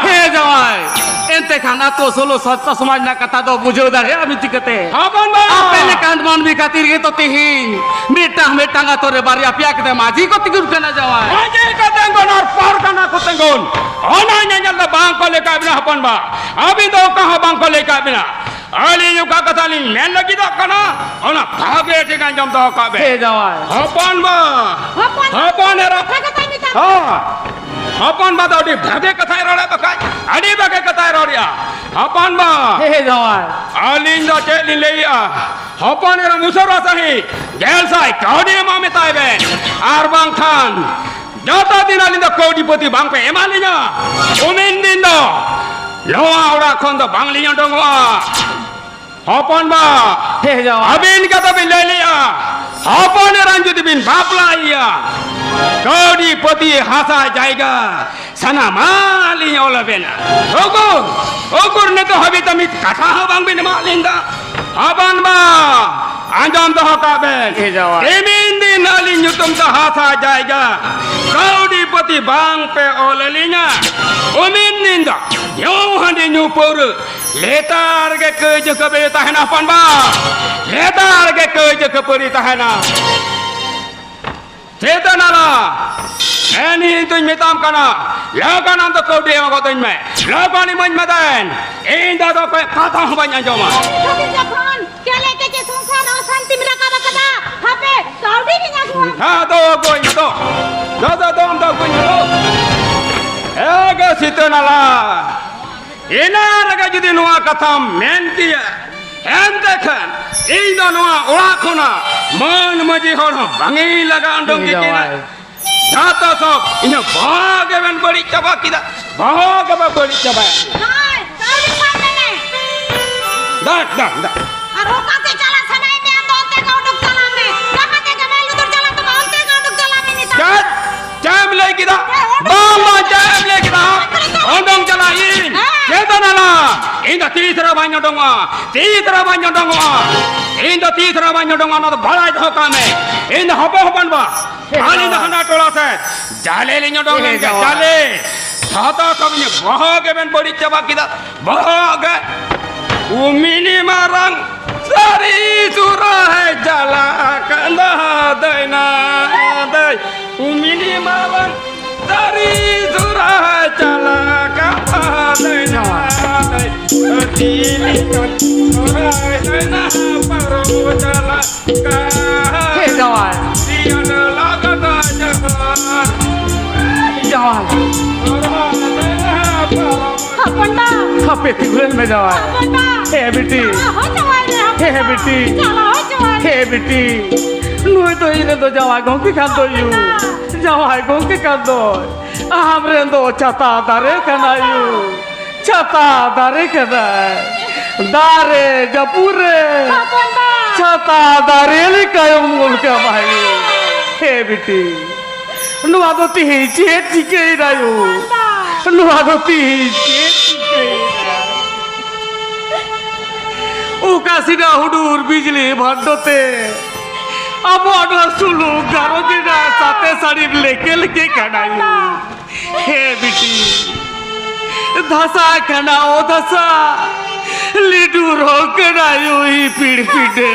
ᱦᱮᱸ ᱡᱟᱶᱟᱭ, ᱮᱱᱛᱮ ᱠᱷᱟᱱ ᱟᱛᱳ ᱥᱳᱞᱳ ᱥᱟᱶᱛᱟ ᱥᱚᱢᱟᱡᱽ ᱨᱮᱱᱟᱜ ᱠᱟᱛᱷᱟ ᱫᱚ ᱵᱩᱡᱷᱟᱹᱣ ᱫᱟᱲᱮᱭᱟᱜᱼᱟ ᱵᱤᱱ ᱪᱤᱠᱟᱹᱛᱮ? ᱦᱚᱯᱚᱱ ᱵᱟ! ᱟᱯᱮ ᱞᱮᱠᱟᱱ ᱢᱟᱹᱱᱢᱤ ᱠᱷᱟᱹᱛᱤᱨ ᱜᱮᱛᱚ ᱛᱮᱦᱮᱧ ᱢᱤᱫᱴᱟᱝ ᱢᱤᱫᱴᱟᱝ ᱟᱛᱳ ᱨᱮ ᱵᱟᱨᱭᱟ ᱯᱮᱭᱟ ᱠᱟᱛᱮ ᱢᱟᱹᱡᱷᱤ ᱠᱚ ᱛᱤᱸᱜᱩᱱ ᱠᱟᱱᱟ ᱡᱟᱶᱟᱭ᱾ ᱢᱟᱹᱡᱷᱤ ᱠᱚ ᱛᱤᱸᱜᱩᱱ ᱟᱨ ᱯᱟᱨᱜᱟᱱᱟ ᱠᱚ ᱛᱤᱸᱜᱩᱱ, ᱚᱱᱟ ᱧᱮᱧᱮᱞ ᱫᱚ ᱵᱟᱝ ᱠᱚ ᱞᱟᱹᱭ ᱠᱟᱜ ᱵᱤᱱᱟ ᱦᱚᱯᱚᱱ ᱵᱟ᱾ ᱟᱹᱵᱤᱱ ᱫᱚ ᱚᱠᱟ ᱦᱚᱸ ᱵᱟᱝ ᱠᱚ ᱞᱟᱹᱭ ᱠᱟᱜ ᱵᱤᱱᱟ᱾ ᱟᱹᱞᱤᱧ ᱚᱠᱟ ᱠᱟᱛᱷᱟ ᱞᱤᱧ ᱢᱮᱱ ᱞᱟᱹᱜᱤᱫᱚᱜ ᱠᱟᱱᱟ, ᱚᱱᱟ ᱵᱷᱟᱜᱮ ᱴᱷᱤᱠ ᱟᱸᱡᱚᱢ ᱫᱚᱦᱚ ᱠᱟᱜ ᱵᱮᱱ᱾ ᱦᱮᱸ ᱡᱟᱶᱟᱭ᱾ ᱦᱚᱯᱚᱱ ᱵᱟ᱾ ᱦᱚᱯᱚᱱ ᱦᱚᱯᱚᱱ ᱮᱨᱟ᱾ ᱠᱟᱛᱷᱟ ᱠᱟᱛᱷᱟᱭ ᱢᱮᱛᱟᱢ᱾ ᱦᱚᱸ᱾ ᱦᱚᱯᱚᱱ ᱵᱟ ᱫᱚ ᱟᱹᱰᱤ ᱵᱷᱟᱜᱮ ᱠᱟᱛᱷᱟᱭ ᱨᱚᱲᱮᱫ ᱵᱟᱠᱷᱟᱡ, ᱟᱹᱰᱤ ᱵᱷᱟᱜᱮ ᱠᱟᱛᱷᱟᱭ ᱨᱚᱲᱮᱫᱼᱟ᱾ ᱦᱚᱯᱚᱱ ᱵᱟ᱾ ᱦᱮᱸ ᱡᱟᱶᱟᱭ᱾ ᱟᱹᱞᱤᱧ ᱫᱚ ᱪᱮᱫ ᱞᱤᱧ ᱞᱟᱹᱭᱮᱫᱼᱟ, ᱦᱚᱯᱚᱱ ᱮᱨᱟ ᱢᱩᱥᱟᱹᱨᱟ ᱥᱟᱺᱦᱤᱡ ᱜᱮᱞ ᱥᱟᱭ ᱠᱟᱹᱣᱰᱤ ᱮᱢᱟ ᱢᱮᱛᱟᱭ ᱵᱮᱱ, ᱟᱨ ᱵᱟᱝᱠᱷᱟᱱ ᱡᱚᱛᱚ ᱫᱤᱱ ᱟᱹᱞᱤᱧ ᱫᱚ ᱠᱟᱹᱣᱰᱤ ᱯᱟᱹᱛᱤ ᱵᱟᱝ ᱯᱮ ᱮᱢᱟ ᱞᱤᱧᱟ, ᱩᱢᱤᱱ ᱫᱤᱱ ᱫᱚ ᱱᱚᱣᱟ ᱚᱲᱟᱜ ᱠᱷᱚᱱ ᱫᱚ ᱵᱟᱝ ᱞᱤᱧ ᱩᱰᱩᱝᱚᱜᱼᱟ᱾ ᱦᱚᱯᱚᱱ ᱵᱟ, ᱦᱮᱸ ᱡᱟᱶᱟᱭ᱾ ᱟᱹᱵᱤᱱ ᱠᱟᱛᱷᱟ ᱵᱤᱱ ᱞᱟᱹᱭ ᱞᱮᱜᱼᱟ, ᱦᱚᱯᱚᱱ ᱮᱨᱟ ᱡᱩᱫᱤ ᱵᱤᱱ ᱵᱟᱯᱞᱟᱭᱮᱭᱟ, ᱠᱟᱹᱣᱰᱤ ᱯᱟᱹᱛᱤ ᱦᱟᱥᱟ ᱡᱟᱭᱜᱟ ᱥᱟᱱᱟᱢᱟᱜ ᱞᱤᱧ ᱚᱞ ᱟᱵᱮᱱᱟ᱾ ᱩᱠᱩᱨ, ᱩᱠᱩᱨ ᱱᱤᱛᱚᱜ ᱦᱟᱹᱵᱤᱡ ᱛᱮ ᱢᱤᱫ ᱠᱟᱛᱷᱟ ᱦᱚᱸ ᱵᱟᱝ ᱵᱤᱱ ᱮᱢᱟᱜ ᱞᱤᱧ ᱫᱟ᱾ ᱦᱚᱯᱚᱱ ᱵᱟ, ᱟᱸᱡᱚᱢ ᱫᱚᱦᱚ ᱠᱟᱜ ᱵᱮᱱ᱾ ᱦᱮᱸ ᱡᱟᱶᱟᱭ᱾ ᱛᱤᱢᱤᱱ ᱫᱤᱱ ᱟᱹᱞᱤᱧ ᱧᱩᱛᱩᱢ ᱛᱮ ᱦᱟᱥᱟ ᱡᱟᱭᱜᱟ, ᱠᱟᱹᱣᱰᱤ ᱯᱟᱹᱛᱤ ᱵᱟᱝ ᱯᱮ ᱚᱞ ᱟᱹᱞᱤᱧᱟ, ᱩᱢᱤᱱ ᱫᱤᱱ ᱫᱚ ᱧᱩ ᱦᱟᱺᱰᱤ ᱧᱩ ᱯᱟᱹᱣᱨᱟᱹ ᱞᱮᱛᱟᱲ ᱜᱮ ᱠᱟᱹᱭᱡᱟᱹ ᱠᱷᱟᱹᱯᱟᱹᱨᱤ ᱛᱟᱦᱮᱱᱟ ᱦᱚᱯᱚᱱ ᱵᱟ, ᱞᱮᱛᱟᱲ ᱜᱮ ᱠᱟᱹᱭᱡᱟᱹ ᱠᱷᱟᱹᱯᱟᱹᱨᱤ ᱛᱟᱦᱮᱱᱟ᱾ ᱪᱮᱛᱟᱱᱟᱞᱟ, ᱮᱱᱦᱤᱧ ᱫᱚᱧ ᱢᱮᱛᱟᱢ ᱠᱟᱱᱟ, ᱞᱚᱜᱚᱱ ᱟᱢ ᱫᱚ ᱠᱟᱹᱣᱰᱤ ᱮᱢ ᱜᱚᱫᱟᱹᱧ ᱢᱮ, ᱞᱚᱜᱚᱱ ᱤᱢᱟᱹᱧ ᱢᱮ ᱫᱮᱱ, ᱤᱧ ᱫᱚ ᱟᱫᱚ ᱚᱠᱚᱭ ᱠᱟᱛᱷᱟ ᱦᱚᱸ ᱵᱟᱹᱧ ᱟᱸᱡᱚᱢᱟ᱾ ᱠᱷᱟᱹᱛᱤᱨ ᱡᱚᱠᱷᱚᱱ ᱪᱮᱫ ᱞᱮᱠᱟ ᱪᱮ ᱥᱚᱝᱥᱟᱨ ᱚᱥᱟᱱᱛᱤᱢ ᱨᱟᱠᱟᱵ ᱟᱠᱟᱫᱟ, ᱦᱟᱯᱮ ᱠᱟᱹᱣᱰᱤ ᱜᱤᱧ ᱟᱹᱜᱩᱣᱟᱢ᱾ ᱦᱮᱸ, ᱫᱚ ᱟᱹᱜᱩᱣᱟᱹᱧ ᱢᱮ ᱫᱚ᱾ ᱫᱚ, ᱫᱚ, ᱫᱚ, ᱟᱢ ᱫᱚ ᱟᱹᱜᱩᱣᱟᱹᱧ ᱢᱮ ᱫᱚ᱾ ᱮ ᱜᱮ ᱥᱤᱛᱟᱹᱱᱟᱞᱟ, ᱮᱱᱟᱝ ᱨᱮᱜᱮ ᱡᱩᱫᱤ ᱱᱚᱣᱟ ᱠᱟᱛᱷᱟᱢ ᱢᱮᱱ ᱠᱮᱭᱟ, ᱮᱱᱛᱮ ᱠᱷᱟᱱ ᱤᱧ ᱫᱚ ᱱᱚᱣᱟ ᱚᱲᱟᱜ ᱠᱷᱚᱱᱟᱜ ᱢᱟᱹᱱ ᱢᱟᱹᱡᱷᱤ ᱦᱚᱲ ᱦᱚᱸ ᱵᱟᱝ ᱤᱧ ᱞᱟᱜᱟ ᱩᱰᱩᱝ ᱤᱧ ᱠᱮᱠᱤᱱᱟ᱾ ᱡᱟᱶᱟᱭ᱾ ᱡᱚᱛᱚ ᱥᱚᱵ ᱤᱧᱟᱹᱜ ᱵᱚᱦᱚᱜ ᱜᱮᱵᱮᱱ ᱵᱟᱹᱲᱤᱡ ᱪᱟᱵᱟ ᱠᱮᱫᱟ, ᱵᱚᱦᱚᱜ ᱜᱮᱵᱮᱱ ᱵᱟᱹᱲᱤᱡ ᱪᱟᱵᱟᱭᱟ᱾ ᱦᱳᱭ, ᱦᱳᱭ᱾ ᱫᱟᱜ, ᱫᱟᱜ, ᱫᱟᱜ᱾ ᱟᱨ ᱚᱠᱟ ᱥᱮᱫ ᱪᱟᱞᱟᱜ ᱥᱟᱱᱟᱭᱮᱫ ᱢᱮᱭᱟ, ᱟᱢ ᱫᱚ ᱚᱱᱛᱮ ᱜᱮ ᱩᱰᱩᱠ ᱪᱟᱞᱟᱜ ᱢᱮ᱾ ᱡᱟᱦᱟᱸ ᱛᱮᱜᱮ ᱢᱮᱫ ᱞᱩᱛᱩᱨ ᱪᱟᱞᱟᱜ ᱛᱟᱢᱟ, ᱚᱱᱛᱮ ᱜᱮ ᱩᱰᱩᱠ ᱪᱟᱞᱟᱜ ᱢᱮ ᱱᱮᱛᱟᱨ᱾ ᱪᱮᱫ? ᱪᱮᱫ ᱮᱢ ᱞᱟᱹᱭ ᱠᱮᱫᱟ? ᱦᱮᱸ, ᱩᱰᱩᱠ ᱵᱟᱝ, ᱵᱟᱝ, ᱪᱮᱫ ᱮᱢ ᱞᱟᱹᱭ ᱠᱮᱫᱟ? ᱩᱰᱩᱠ ᱪᱟᱞᱟᱜ ᱤᱧ᱾ ᱦᱮᱸ᱾ ᱪᱮᱫ ᱫᱚ ᱱᱟᱞᱟ? ᱤᱧ ᱫᱚ ᱛᱤᱥ ᱨᱮᱦᱚᱸ ᱵᱟᱹᱧ ᱩᱰᱩᱝᱚᱜᱼᱟ᱾ ᱛᱤᱥ ᱨᱮᱦᱚᱸ ᱵᱟᱹᱧ ᱩᱰᱩᱝᱚᱜᱼᱟ᱾ ᱤᱧ ᱫᱚ ᱛᱤᱥ ᱨᱮᱦᱚᱸ ᱵᱟᱹᱧ ᱩᱰᱩᱝᱚᱜᱼᱟ᱾ ᱚᱱᱟ ᱫᱚ ᱵᱟᱲᱟᱭ ᱫᱚᱦᱚ ᱠᱟᱜ ᱢᱮ᱾ ᱤᱧ ᱫᱚ ᱦᱚᱯᱚᱱ ᱦᱚᱯᱚᱱ ᱵᱟ᱾ ᱦᱮᱸ, ᱟᱹᱞᱤᱧ ᱫᱚ ᱦᱟᱱᱟ ᱴᱚᱞᱟ ᱥᱮᱫ᱾ ᱡᱟᱞᱮ ᱞᱤᱧ ᱩᱰᱩᱝ ᱞᱮᱱ ᱜᱮ, ᱦᱮᱸ, ᱡᱟᱞᱮ᱾ ᱥᱟᱶᱛᱟ ᱥᱚᱢᱟᱡᱽ ᱵᱚᱦᱚᱜ ᱜᱮᱵᱮᱱ ᱵᱟᱹᱲᱤᱡ ᱪᱟᱵᱟ ᱠᱮᱫᱟ᱾ ᱵᱚᱦᱚᱜ ᱜᱮ᱾ ᱩᱢᱤᱱᱤ ᱢᱟᱨᱟᱝ ᱥᱟᱹᱨᱤ ᱥᱩᱨᱟᱭ ᱪᱟᱞᱟᱜ ᱠᱟᱱ ᱫᱟᱹᱭᱱᱟ ᱫᱟᱹᱭ᱾ ᱩᱢᱤᱱᱤ ᱢᱟᱨᱟᱝ ᱥᱟᱹᱨᱤ ᱥᱩᱨᱟᱭ ᱪᱟᱞᱟᱜ ᱠᱟᱱ ᱫᱟᱹᱭᱱᱟ ᱫᱟᱹᱭ᱾ ᱦᱟᱹᱛᱤ ᱞᱮᱠᱟᱱ ᱥᱩᱨᱟᱭ ᱫᱟᱹᱭᱱᱟ ᱯᱟᱨᱚᱢ ᱪᱟᱞᱟᱜ ᱠᱟᱱ᱾ ᱦᱮ ᱡᱟᱶᱟᱭ᱾ ᱥᱤᱭᱟᱱ ᱞᱟᱜᱟᱛᱟ ᱡᱟᱦᱟᱸ᱾ ᱡᱟᱶᱟᱭ᱾ ᱥᱩᱨᱟᱭ ᱫᱟᱹᱭᱱᱟ ᱯᱟᱨᱚᱢ ᱦᱚᱯᱚᱱ ᱵᱟ᱾ ᱦᱟᱯᱮ ᱛᱤᱸᱜᱩᱭᱮᱱ ᱢᱮ ᱡᱟᱶᱟᱭ᱾ ᱦᱚᱯᱚᱱ ᱵᱟ᱾ ᱦᱮ ᱵᱤᱴᱤ᱾ ᱪᱟᱞᱟᱣ ᱦᱚᱪᱚᱣᱟᱭ ᱢᱮ ᱦᱚᱯᱚᱱ ᱦᱮ ᱵᱟ᱾ ᱵᱤᱴᱤ᱾ ᱪᱟᱞᱟᱣ ᱦᱚᱪᱚᱣᱟᱭ ᱢᱮ᱾ ᱦᱮ ᱵᱤᱴᱤ᱾ ᱱᱩᱭ ᱫᱚ ᱤᱧ ᱨᱮᱱ ᱫᱚ ᱡᱟᱶᱟᱭ ᱜᱚᱝᱠᱮ ᱠᱟᱱ ᱫᱚᱭ ᱭᱩ᱾ ᱦᱚᱯᱚᱱ ᱵᱟ᱾ ᱡᱟᱶᱟᱭ ᱜᱚᱝᱠᱮ ᱠᱟᱱ ᱫᱚᱭ᱾ ᱟᱢ ᱨᱮᱱ ᱫᱚ ᱪᱷᱟᱛᱟ ᱫᱟᱨᱮ ᱠᱟᱱᱟᱭ ᱭᱩ᱾ ᱪᱷᱟᱛᱟ ᱫᱟᱨᱮ ᱠᱟᱱᱟᱭ᱾ ᱫᱟᱨᱮ ᱡᱟᱹᱯᱩᱫ ᱨᱮ᱾ ᱦᱚᱯᱚᱱ ᱵᱟ᱾ ᱪᱷᱟᱛᱟ ᱫᱟᱨᱮ ᱞᱮᱠᱟᱭ ᱩᱢᱩᱞ ᱠᱟᱢᱟᱭ ᱭᱩ᱾ ᱦᱮ ᱵᱤᱴᱤ᱾ ᱱᱚᱣᱟ ᱫᱚ ᱛᱤᱦᱤᱧ ᱪᱮᱫ ᱪᱤᱠᱟᱹᱭᱮᱱᱟ ᱭᱳ? ᱱᱚᱣᱟ ᱫᱚ ᱛᱤᱦᱤᱧ ᱪᱮᱫ ᱪᱤᱠᱟᱹᱭᱮᱱᱟ? ᱚᱠᱟ ᱥᱤᱫᱟ ᱦᱩᱰᱩᱨ ᱵᱤᱡᱽᱞᱤ ᱵᱷᱟᱱᱰᱚ ᱛᱮ ᱟᱵᱚᱣᱟᱜ ᱱᱚᱣᱟ ᱥᱩᱞᱩᱠ ᱜᱷᱟᱨᱚᱸᱡᱽ ᱨᱮᱱᱟᱜ ᱥᱟᱛᱮ ᱥᱟᱹᱲᱤᱢ ᱞᱮᱠᱮ ᱞᱮᱠᱮ ᱠᱟᱱᱟ ᱭᱳ᱾ ᱦᱮ ᱵᱤᱴᱤ, ᱫᱷᱟᱥᱟ ᱠᱟᱱᱟ ᱚ ᱫᱷᱟᱥᱟ, ᱞᱤᱰᱩᱨᱚᱜ ᱠᱟᱱᱟ ᱭᱳ ᱯᱤᱲ ᱯᱤᱰᱟᱹ᱾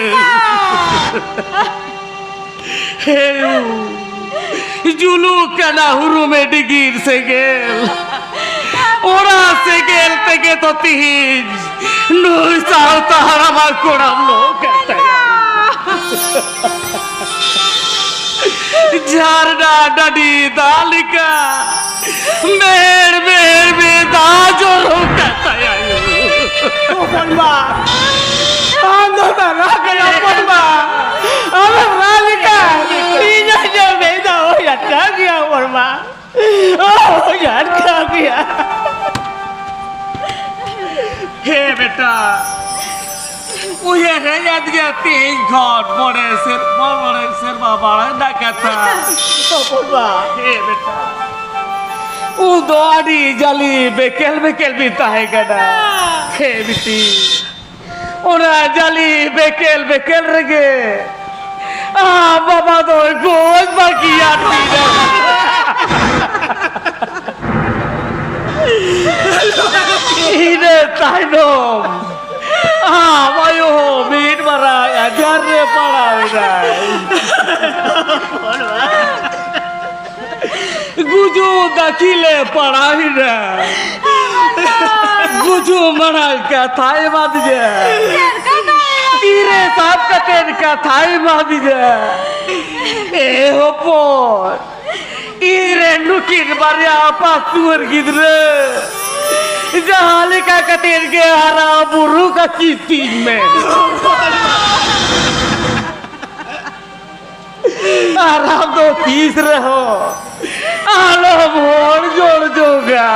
ᱦᱮᱭᱩ, ᱡᱩᱞᱩᱜ ᱠᱟᱱᱟ ᱦᱩᱨᱩᱢᱮ ᱰᱤᱜᱤᱨ ᱥᱮᱸᱜᱮᱞ᱾ ᱚᱱᱟ ᱥᱮᱸᱜᱮᱞ ᱛᱮᱜᱮ ᱛᱚ ᱛᱤᱦᱤᱧ ᱱᱩᱭ ᱥᱟᱶᱛᱟ ᱦᱟᱲᱟᱢᱟᱜ ᱠᱚᱲᱟᱢ ᱞᱚ ᱠᱟᱱ ᱛᱟᱭᱟ᱾ ᱡᱷᱟᱨᱱᱟ ᱰᱟᱹᱰᱤ ᱫᱟᱜ ᱞᱮᱠᱟ ᱢᱮᱦᱮᱨ ᱢᱮᱦᱮᱨ ᱵᱮᱫᱟ ᱡᱚᱨᱚ ᱠᱟᱛᱟᱭᱟ᱾ ᱦᱚᱯᱚᱱ ᱵᱟ, ᱟᱢ ᱫᱚ ᱛᱟᱨᱟ ᱠᱟᱱᱟ ᱦᱚᱯᱚᱱ ᱵᱟ᱾ ᱟᱢ ᱫᱚ ᱨᱟᱡᱽ ᱞᱮᱠᱟ ᱤᱧ ᱟᱸᱡᱚᱢ ᱢᱮ ᱫᱟ, ᱳᱭ ᱟᱴᱠᱟᱣ ᱜᱮᱭᱟ ᱦᱚᱯᱚᱱ ᱵᱟ᱾ ᱳᱭ ᱟᱴᱠᱟᱣ ᱜᱮᱭᱟ᱾ ᱦᱮ ᱵᱮᱴᱟ, ᱩᱭᱦᱟᱹᱨ ᱦᱮᱡ ᱟᱫᱤᱧᱟ ᱛᱮᱦᱮᱧ ᱠᱷᱚᱱ ᱢᱚᱬᱮ ᱥᱮᱨᱢᱟ, ᱢᱚᱬᱮ ᱥᱮᱨᱢᱟ ᱢᱟᱲᱟᱝ ᱨᱮᱱᱟᱜ ᱠᱟᱛᱷᱟ᱾ ᱦᱚᱯᱚᱱ ᱵᱟ᱾ ᱦᱮᱸ ᱵᱮᱴᱟ᱾ ᱩᱱ ᱫᱚ ᱟᱹᱰᱤ ᱡᱟᱹᱞᱤ ᱵᱮᱠᱮᱞ ᱵᱮᱠᱮᱞ ᱵᱤᱱ ᱛᱟᱦᱮᱸ ᱠᱟᱱᱟ᱾ ᱦᱮᱸ ᱵᱤᱴᱤ᱾ ᱚᱱᱟ ᱡᱟᱹᱞᱤ ᱵᱮᱠᱮᱞ ᱵᱮᱠᱮᱞ ᱨᱮᱜᱮ ᱟᱢ ᱵᱟᱵᱟ ᱫᱚᱭ ᱜᱚᱡ ᱵᱟᱹᱜᱤᱭᱟᱫ ᱵᱤᱱᱟ᱾ ᱤᱱᱟᱹ ᱛᱟᱭᱱᱚᱢ ᱟᱢ ᱟᱭᱳ ᱦᱚᱸ ᱢᱤᱫ ᱢᱟᱨᱟᱝ ᱟᱡᱟᱨ ᱨᱮ ᱯᱟᱲᱟᱣ ᱮᱱᱟᱭ᱾ ᱜᱩᱡᱩᱜ ᱫᱟᱹᱠᱷᱤᱞᱮ ᱯᱟᱲᱟᱣᱮᱱᱟ᱾ ᱜᱩᱡᱩᱜ ᱢᱟᱲᱟᱝ ᱠᱟᱛᱷᱟᱭ ᱮᱢᱟᱫᱤᱧᱟ᱾ ᱛᱤᱨᱮ ᱥᱟᱵ ᱠᱟᱛᱮ ᱠᱟᱛᱷᱟᱭ ᱮᱢᱟᱫᱤᱧᱟ᱾ ᱮ ᱦᱚᱯᱚᱱ, ᱤᱧ ᱨᱮᱱ ᱱᱩᱠᱤᱱ ᱵᱟᱨᱭᱟ ᱟᱯᱟᱛ ᱴᱩᱣᱟᱹᱨ ᱜᱤᱫᱽᱨᱟᱹ ᱡᱟᱦᱟᱸ ᱞᱮᱠᱟ ᱠᱟᱛᱮ ᱜᱮ ᱦᱟᱨᱟ ᱵᱩᱨᱩ ᱠᱟᱹᱠᱤᱱ ᱛᱤᱧ ᱢᱮ᱾ ᱟᱨ ᱟᱢ ᱫᱚ ᱛᱤᱥ ᱨᱮᱦᱚᱸ ᱟᱞᱚᱢ ᱦᱚᱲ ᱡᱚᱲ ᱡᱚᱝᱟ᱾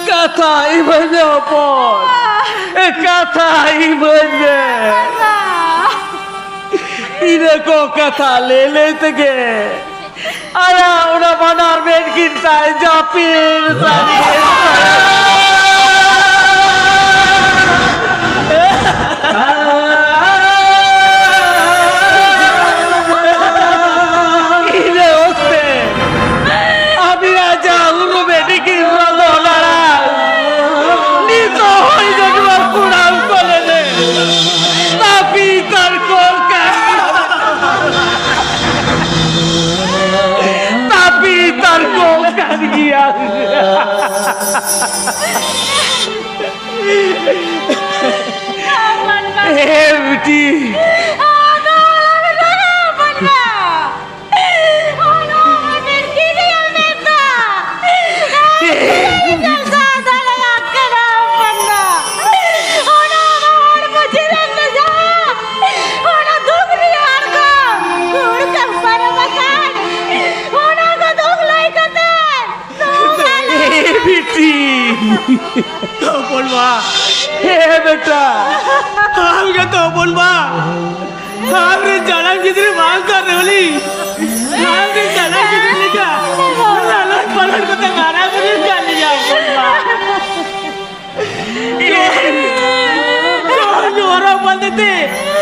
ᱠᱟᱛᱷᱟ ᱤᱢᱟᱹᱧ ᱢᱮ ᱦᱚᱯᱚᱱ, ᱠᱟᱛᱷᱟ ᱤᱢᱟᱹᱧ ᱢᱮ᱾ ᱤᱱᱟᱹ ᱠᱚ ᱠᱟᱛᱷᱟ ᱞᱟᱹᱭ ᱞᱟᱹᱭ ᱛᱮᱜᱮ ᱟᱭᱟᱜ ᱚᱱᱟ ᱵᱟᱱᱟᱨ ᱢᱮᱫ ᱠᱤᱱ ᱛᱟᱭ ᱡᱟᱹᱯᱤᱫ ᱥᱟᱹᱨᱤ ᱜᱮ᱾ ᱤᱱᱟᱹ ᱚᱠᱛᱮ ᱟᱹᱵᱤᱱᱟᱜ ᱡᱟ ᱩᱨᱩᱢ ᱮ ᱰᱤᱜᱤᱨ ᱨᱚᱫᱚ ᱞᱟᱲᱟ, ᱱᱤᱛᱚᱜ ᱦᱚᱸ ᱤᱧ ᱫᱚ ᱱᱚᱣᱟ ᱠᱩᱲᱟᱢ ᱠᱚᱞᱮ ᱨᱮ ᱛᱟᱹᱯᱤ ᱛᱟᱨᱠᱚ ᱠᱟᱱ ᱛᱟᱹᱯᱤ ᱛᱟᱨᱠᱚ ᱠᱟᱱ ᱜᱮᱭᱟ᱾ ᱦᱮᱸ ᱵᱤᱴᱤ᱾ ᱵᱤᱴᱤ᱾ ᱦᱚᱯᱚᱱ ᱵᱟ᱾ ᱦᱮᱸ ᱵᱮᱴᱟ᱾ ᱟᱢ ᱜᱮᱛᱚ ᱦᱚᱯᱚᱱ ᱵᱟ᱾ ᱟᱢ ᱨᱮᱱ ᱡᱟᱱᱟᱢ ᱜᱤᱫᱽᱨᱟᱹ ᱵᱟᱝ ᱠᱟᱱ ᱨᱮᱦᱚᱸ ᱞᱤᱧ, ᱟᱢ ᱨᱮᱱ ᱡᱟᱱᱟᱢ ᱜᱤᱫᱽᱨᱟᱹ ᱞᱮᱠᱟ ᱞᱟᱞᱚᱱ ᱯᱟᱞᱚᱱ ᱠᱟᱛᱮ ᱢᱟᱨᱟᱝ ᱵᱩᱨᱩ ᱠᱟᱱ ᱞᱤᱧᱟ ᱦᱚᱯᱚᱱ ᱵᱟ᱾ ᱡᱚᱢ ᱧᱩ ᱦᱚᱨᱚᱜ ᱵᱟᱸᱫᱮ ᱛᱮ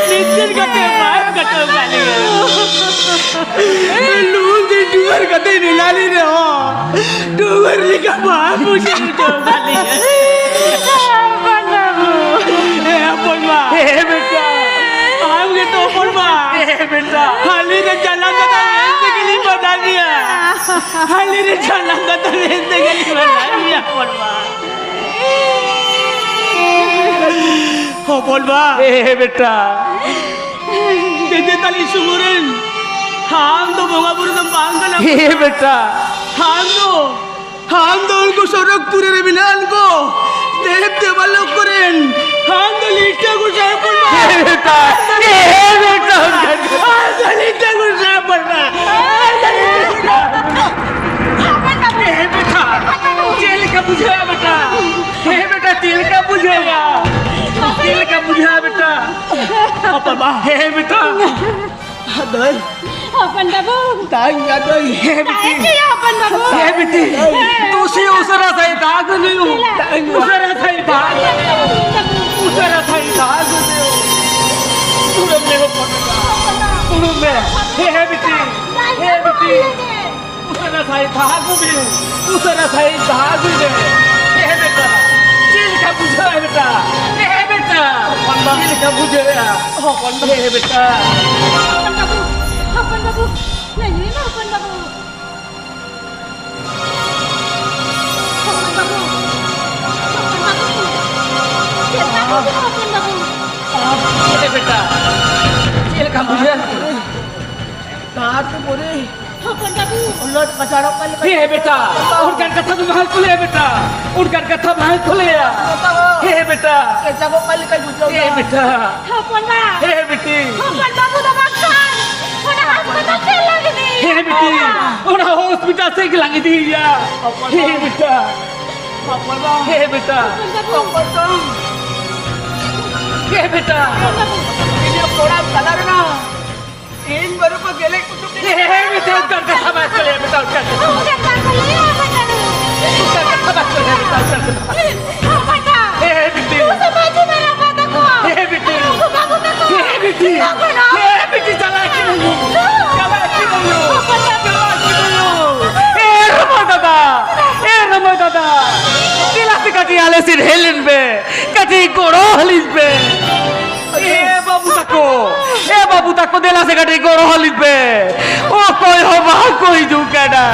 ᱱᱤᱥᱪᱤᱱ ᱠᱟᱛᱮ ᱵᱟᱢ ᱠᱟᱴᱟᱣ ᱠᱟᱜ ᱞᱤᱧᱟ᱾ ᱞᱩᱞ ᱫᱤᱱ ᱰᱩᱵᱟᱹᱨ ᱠᱟᱛᱮ ᱢᱮᱱᱟᱜ ᱞᱤᱧ ᱨᱮᱦᱚᱸ, ᱰᱩᱵᱟᱹᱨ ᱞᱮᱠᱟ ᱵᱟᱢ ᱵᱩᱡᱷᱟᱹᱣ ᱦᱚᱪᱚ ᱠᱟᱜ ᱞᱤᱧᱟ᱾ ᱦᱮᱸ, ᱦᱚᱯᱚᱱ ᱵᱟ᱾ ᱦᱮᱸ, ᱵᱮᱴᱟ᱾ ᱟᱢ ᱜᱮᱛᱚ ᱦᱚᱯᱚᱱ ᱵᱟ᱾ ᱦᱮᱸ, ᱵᱮᱴᱟ᱾ ᱦᱟᱹᱞᱤ ᱨᱮ ᱪᱟᱞᱟᱣ ᱠᱟᱛᱮ ᱢᱮᱱ ᱛᱮᱜᱮ ᱞᱤᱧ ᱢᱟᱱᱟ ᱢᱮᱭᱟ᱾ ᱦᱟᱹᱞᱤ ᱨᱮ ᱪᱟᱞᱟᱣ ᱠᱟᱛᱮ ᱢᱮᱱ ᱛᱮᱜᱮ ᱞᱤᱧ ᱢᱟᱱᱟ ᱢᱮᱭᱟ, ᱦᱚᱯᱚᱱ ᱵᱟ᱾ ᱦᱚᱯᱚᱱ ᱵᱟ᱾ ᱦᱮᱸ, ᱵᱮᱴᱟ᱾ ᱫᱮᱫᱮ ᱛᱟᱞᱤ ᱥᱩᱢᱩᱨᱮᱱ, ᱟᱢ ᱫᱚ ᱵᱚᱸᱜᱟ ᱵᱩᱨᱩ ᱫᱚ ᱵᱟᱝ ᱠᱟᱱᱟ᱾ ᱦᱮᱸ, ᱵᱮᱴᱟ᱾ ᱟᱢ ᱫᱚ, ᱟᱢ ᱫᱚ ᱩᱱᱠᱩ ᱥᱚᱨᱚᱜᱽᱯᱩᱨᱤ ᱨᱮ ᱢᱮᱱᱟᱜ ᱠᱚ ᱫᱮᱵ ᱫᱮᱵᱟᱞᱳᱠ ᱠᱚᱨᱮᱱ, ᱟᱢ ᱫᱚ ᱞᱤᱴᱟᱹ ᱜᱚᱸᱥᱟᱭ ᱦᱚᱯᱚᱱ ᱵᱟ᱾ ᱦᱮᱸ, ᱵᱮᱴᱟ᱾ ᱦᱮᱸ, ᱵᱮᱴᱟ᱾ ᱟᱢ ᱫᱚ ᱞᱤᱴᱟᱹ ᱜᱚᱸᱥᱟᱭ ᱦᱚᱯᱚᱱ ᱵᱟ᱾ ᱦᱮᱸ, ᱵᱮᱴᱟ᱾ ᱪᱮᱫ ᱞᱮᱠᱟ ᱵᱩᱡᱷᱟᱹᱣᱟ, ᱵᱮᱴᱟ? ᱦᱮᱸ, ᱵᱮᱴᱟ, ᱪᱮᱫ ᱞᱮᱠᱟ ᱵᱩᱡᱷᱟᱹᱣᱟ? ᱪᱮᱫ ᱞᱮᱠᱟ ᱵᱩᱡᱷᱟᱹᱣᱟ, ᱵᱮᱴᱟ? ᱦᱚᱯᱚᱱ ᱵᱟ᱾ ᱦᱮᱸ, ᱵᱮᱴᱟ᱾ ᱫᱟᱹᱭ᱾ ᱦᱚᱯᱚᱱ ᱵᱟᱹᱵᱩ᱾ ᱫᱟᱹᱭ, ᱫᱟᱹᱭ᱾ ᱦᱮᱸ, ᱵᱤᱴᱤ᱾ ᱫᱟᱹᱭ, ᱦᱚᱯᱚᱱ ᱵᱟᱹᱵᱩ᱾ ᱦᱮᱸ, ᱵᱤᱴᱤ᱾ ᱦᱮᱸ᱾ ᱛᱩᱥᱤ ᱩᱥᱟᱹᱨᱟ ᱥᱟᱹᱦᱤᱡ ᱫᱟᱜᱽ ᱦᱩᱭᱩᱜ᱾ ᱩᱥᱟᱹᱨᱟ ᱥᱟᱹᱦᱤᱡ ᱫᱟᱜᱽ ᱦᱩᱭᱩᱜ᱾ ᱩᱥᱟᱹᱨᱟ ᱥᱟᱹᱦᱤᱡ ᱫᱟᱜᱽ ᱦᱩᱭᱩᱜ᱾ ᱫᱩᱲᱩᱵ ᱢᱮ, ᱦᱚᱯᱚᱱ ᱵᱟ᱾ ᱫᱩᱲᱩᱵ ᱢᱮ᱾ ᱦᱮᱸ, ᱦᱮᱸ, ᱵᱤᱴᱤ᱾ ᱦᱮᱸ, ᱵᱤᱴᱤ᱾ ᱩᱥᱟᱹᱨᱟ ᱥᱟᱹᱦᱤᱡ ᱫᱟᱜᱽ ᱟᱹᱜᱩᱭ ᱢᱮ᱾ ᱩᱥᱟᱹᱨᱟ ᱥᱟᱹᱦᱤᱡ ᱫᱟᱜᱽ ᱟᱹᱜᱩᱭ ᱢᱮ᱾ ᱦᱮᱸ, ᱵᱮᱴᱟ᱾ ᱪᱮᱫ ᱞᱮᱠᱟ ᱵᱩᱡᱷᱟᱹᱣ, ᱵᱮᱴᱟ? ᱦᱮᱸ, ᱵᱮᱴᱟ᱾ ᱦᱚᱯᱚᱱ ᱵᱟ᱾ ᱪᱮᱫ ᱞᱮᱠᱟ ᱵᱩᱡᱷᱟᱹᱣ? ᱦᱚᱯᱚᱱ ᱵᱟ᱾ ᱦᱮᱸ, ᱵᱮᱴᱟ᱾ ᱦᱚᱯᱚᱱ ᱵᱟᱹᱵᱩ, ᱦᱚᱯᱚᱱ ᱵᱟᱹᱵᱩ, ᱞᱟᱹᱭ ᱢᱮ, ᱦᱚᱯᱚᱱ ᱵᱟᱹᱵᱩ᱾ ᱦᱚᱯᱚᱱ ᱵᱟᱹᱵᱩ, ᱦᱚᱯᱚᱱ ᱵᱟᱹᱵᱩ, ᱪᱮᱫ ᱞᱮᱠᱟ ᱵᱩᱡᱷᱟᱹᱣ, ᱦᱚᱯᱚᱱ ᱵᱟᱹᱵᱩ? ᱦᱮᱸ, ᱵᱮᱴᱟ᱾ ᱪᱮᱫ ᱞᱮᱠᱟ ᱵᱩᱡᱷᱟᱹᱣ? ᱛᱟᱨᱯᱚᱨᱮ ᱦᱚᱯᱚᱱ ᱵᱟᱹᱵᱩ᱾ ᱞᱚᱴ ᱠᱟᱪᱟᱲᱚᱜ ᱠᱟᱱ ᱞᱮᱠᱟ᱾ ᱦᱮᱸ ᱵᱮᱴᱟ, ᱚᱱᱠᱟᱱ ᱠᱟᱛᱷᱟ ᱫᱚ ᱵᱟᱝ ᱠᱚ ᱞᱟᱹᱭᱟ ᱵᱮᱴᱟ, ᱚᱱᱠᱟᱱ ᱠᱟᱛᱷᱟ ᱵᱟᱝ ᱠᱚ ᱞᱟᱹᱭᱟ᱾ ᱦᱮᱸ ᱵᱮᱴᱟ᱾ ᱠᱮᱪᱟᱜᱚᱜ ᱠᱟᱱ ᱞᱮᱠᱟ ᱵᱩᱡᱷᱟᱹᱣ ᱫᱟ᱾ ᱦᱮᱸ ᱵᱮᱴᱟ᱾ ᱦᱚᱯᱚᱱ ᱵᱟ᱾ ᱦᱮᱸ ᱵᱤᱴᱤ᱾ ᱦᱚᱯᱚᱱ ᱵᱟᱹᱵᱩ ᱫᱚ ᱵᱟᱝ ᱠᱷᱟᱱ ᱚᱱᱟ ᱦᱟᱥᱯᱟᱛᱟᱞ ᱥᱮᱫ ᱞᱟᱝ ᱤᱫᱤᱭᱮᱭᱟ᱾ ᱦᱮᱸ ᱵᱤᱴᱤ, ᱚᱱᱟ ᱦᱚᱥᱯᱤᱴᱟᱞ ᱥᱮᱫ ᱜᱮ ᱞᱟᱝ ᱤᱫᱤᱭᱮᱭᱟ᱾ ᱦᱮᱸ ᱵᱮᱴᱟ᱾ ᱦᱚᱯᱚᱱ ᱵᱟ᱾ ᱦᱮ ᱵᱮᱴᱟ᱾ ᱦᱚᱯᱚᱱ ᱵᱟ᱾ ᱦᱮ ᱵᱮᱴᱟ᱾ ᱦᱚᱯᱚᱱ ᱵᱟ᱾ ᱤᱧᱟᱹᱜ ᱠᱚᱲᱟ ᱛᱟᱞᱟ ᱨᱮᱱᱟᱜ ᱤᱧ ᱵᱟᱹᱨᱩ ᱠᱚ ᱜᱮᱞᱮᱡ ᱠᱩᱴᱩᱢ ᱦᱮ, ᱦᱮ, ᱵᱮᱴᱟ, ᱚᱱᱠᱟᱱ ᱠᱟᱛᱷᱟ ᱵᱟᱭ ᱠᱚ ᱞᱟᱹᱭᱟ, ᱵᱮᱴᱟ, ᱚᱱᱠᱟᱱ ᱠᱟᱛᱷᱟ᱾ ᱚᱱᱠᱟᱱ ᱠᱟᱛᱷᱟ ᱵᱟᱭ ᱠᱚ ᱞᱟᱹᱭᱟ, ᱵᱮᱴᱟ, ᱚᱱᱠᱟᱱ ᱠᱟᱛᱷᱟ᱾ ᱦᱮ, ᱦᱮ, ᱵᱤᱴᱤ᱾ ᱦᱮ, ᱵᱤᱴᱤ᱾ ᱦᱮ, ᱵᱤᱴᱤ᱾ ᱦᱮ, ᱵᱤᱴᱤ, ᱪᱟᱞᱟᱜ ᱠᱟᱹᱱᱟᱹᱧ᱾ ᱪᱟᱞᱟᱜ ᱠᱟᱹᱱᱟᱹᱧ᱾ ᱪᱟᱞᱟᱜ ᱠᱟᱹᱱᱟᱹᱧ᱾ ᱮ, ᱨᱚᱢᱚᱭ ᱫᱟᱫᱟ᱾ ᱮ, ᱨᱚᱢᱚᱭ ᱫᱟᱫᱟ᱾ ᱫᱮᱞᱟ ᱥᱮ ᱠᱟᱹᱴᱤᱡ ᱟᱞᱮ ᱥᱮᱫ ᱦᱮᱡ ᱞᱮᱱ ᱯᱮ᱾ ᱠᱟᱹᱴᱤᱡ ᱜᱚᱲᱚ ᱟᱹᱞᱤᱧ ᱯᱮ᱾ ᱮ ᱵᱟᱹᱵᱩ ᱛᱟᱠᱚ, ᱮ ᱵᱟᱹᱵᱩ ᱛᱟᱠᱚ, ᱫᱮᱞᱟ ᱥᱮ ᱠᱟᱹᱴᱤᱡ ᱜᱚᱲᱚ ᱟᱹᱞᱤᱧ ᱯᱮ᱾ ᱚᱠᱚᱭ ᱦᱚᱸ ᱵᱟᱝ ᱠᱚ ᱦᱤᱡᱩᱜ ᱠᱟᱱᱟ᱾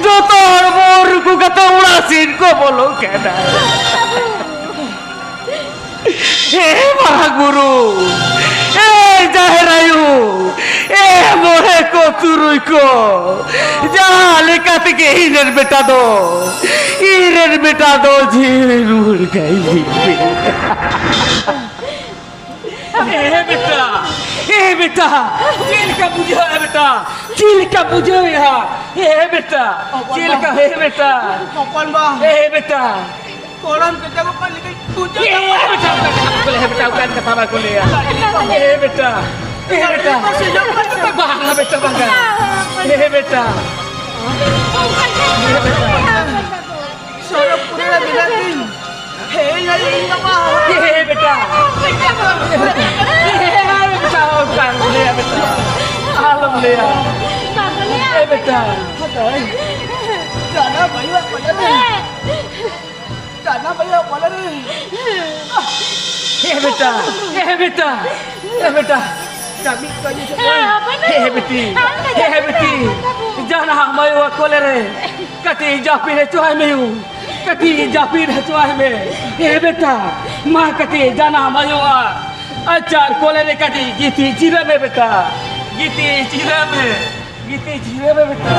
ᱡᱚᱛᱚ ᱦᱚᱲ ᱵᱚᱱ ᱨᱩᱠᱩ ᱠᱟᱛᱮ ᱚᱲᱟᱜ ᱥᱮᱫ ᱠᱚ ᱵᱚᱞᱚᱜ ᱠᱟᱱᱟ᱾ ᱮ ᱢᱟᱨᱟᱝ ᱵᱩᱨᱩ, ᱮ ᱡᱟᱦᱮᱨ ᱟᱭᱳ, ᱮ ᱢᱚᱬᱮ ᱠᱚ ᱛᱩᱨᱩᱭ ᱠᱚ, ᱡᱟᱦᱟᱸ ᱞᱮᱠᱟ ᱛᱮᱜᱮ ᱤᱧ ᱨᱮᱱ ᱵᱮᱴᱟ ᱫᱚ, ᱤᱧ ᱨᱮᱱ ᱵᱮᱴᱟ ᱫᱚ ᱡᱤᱣᱤ ᱨᱩᱣᱟᱹᱲ ᱠᱟᱭ ᱢᱮ᱾ ᱮ ᱵᱮᱴᱟ, ᱮ ᱵᱮᱴᱟ, ᱪᱮᱫ ᱞᱮᱠᱟ ᱵᱩᱡᱷᱟᱹᱣ ᱮ ᱵᱮᱴᱟ? ᱪᱮᱫ ᱞᱮᱠᱟ ᱵᱩᱡᱷᱟᱹᱣ ᱮ ᱦᱟ? ᱮ ᱵᱮᱴᱟ, ᱪᱮᱫ ᱞᱮᱠᱟ? ᱮ ᱵᱮᱴᱟ, ᱦᱚᱯᱚᱱ ᱵᱟ᱾ ᱮ ᱵᱮᱴᱟ᱾ ᱠᱚᱲᱟᱢ ᱠᱟᱪᱟ ᱠᱚ ᱯᱟᱞᱤ ᱠᱟᱹᱡ ᱯᱩᱡᱟᱹ ᱮ ᱵᱮᱴᱟ, ᱚᱱᱠᱟᱱ ᱠᱟᱛᱷᱟ ᱵᱟᱠᱚ ᱞᱟᱹᱭᱟ ᱵᱮᱴᱟ, ᱚᱱᱠᱟᱱ ᱠᱟᱛᱷᱟ ᱵᱟᱠᱚ ᱞᱟᱹᱭᱟ᱾ ᱮ ᱵᱮᱴᱟ, ᱮ ᱵᱮᱴᱟ᱾ ᱵᱟᱝᱟ ᱵᱮᱴᱟ, ᱵᱟᱝᱟ᱾ ᱮ ᱵᱮᱴᱟ᱾ ᱥᱚᱨᱚᱜᱽᱯᱩᱨᱤ ᱨᱮ ᱢᱮᱱᱟᱜ ᱛᱤᱧ᱾ ᱦᱮᱸ, ᱤᱧ ᱟᱭᱳ, ᱤᱧ ᱵᱟᱵᱟ᱾ ᱦᱮᱸ, ᱵᱮᱴᱟ᱾ ᱦᱮᱸ, ᱵᱮᱴᱟ, ᱚᱱᱠᱟ ᱟᱞᱚᱢ ᱞᱟᱹᱭᱟ, ᱵᱮᱴᱟ᱾ ᱟᱞᱚᱢ ᱞᱟᱹᱭᱟ᱾ ᱦᱮᱸ, ᱵᱮᱴᱟ᱾ ᱡᱟᱱᱟᱢ ᱟᱭᱳᱣᱟᱜ ᱠᱚᱞᱮ ᱨᱮ᱾ ᱡᱟᱱᱟᱢ ᱟᱭᱳᱣᱟᱜ ᱠᱚᱞᱮ ᱨᱮ᱾ ᱦᱮᱸ, ᱵᱮᱴᱟ᱾ ᱦᱮᱸ, ᱵᱮᱴᱟ᱾ ᱦᱮᱸ, ᱵᱮᱴᱟ᱾ ᱠᱟᱹᱢᱤ, ᱠᱟᱹᱢᱤ ᱥᱮ ᱦᱮᱸ, ᱵᱟᱝ? ᱦᱚᱯᱚᱱ ᱵᱟᱹᱵᱩ᱾ ᱦᱮᱸ, ᱵᱤᱴᱤ᱾ ᱦᱮᱸ, ᱦᱮᱸ, ᱵᱤᱴᱤ᱾ ᱵᱤᱴᱤ᱾ ᱡᱟᱱᱟᱢ ᱟᱭᱳᱣᱟᱜ ᱠᱚᱞᱮ ᱨᱮ᱾ ᱠᱟᱹᱴᱤᱡ ᱡᱟᱹᱯᱤᱫ ᱦᱚᱪᱚᱣᱟᱭ ᱢᱮ ᱭᱩ᱾ ᱠᱟᱹᱴᱤᱡ ᱡᱟᱹᱯᱤᱫ ᱦᱚᱪᱚᱣᱟᱭ ᱢᱮ᱾ ᱦᱮᱸ, ᱵᱮᱴᱟ᱾ ᱢᱟ, ᱠᱟᱹᱴᱤᱡ ᱡᱟᱱᱟᱢ ᱟᱭᱳᱣᱟᱜ ᱟᱪᱟᱨ ᱠᱚᱞᱮ ᱨᱮ ᱠᱟᱹᱴᱤᱡ ᱜᱤᱛᱤᱡ ᱡᱤᱨᱟᱹᱜ ᱢᱮ, ᱵᱮᱴᱟ᱾ ᱜᱤᱛᱤᱡ ᱡᱤᱨᱟᱹᱜ ᱢᱮ᱾ ᱜᱤᱛᱤᱡ ᱡᱤᱨᱟᱹᱜ ᱢᱮ, ᱵᱮᱴᱟ᱾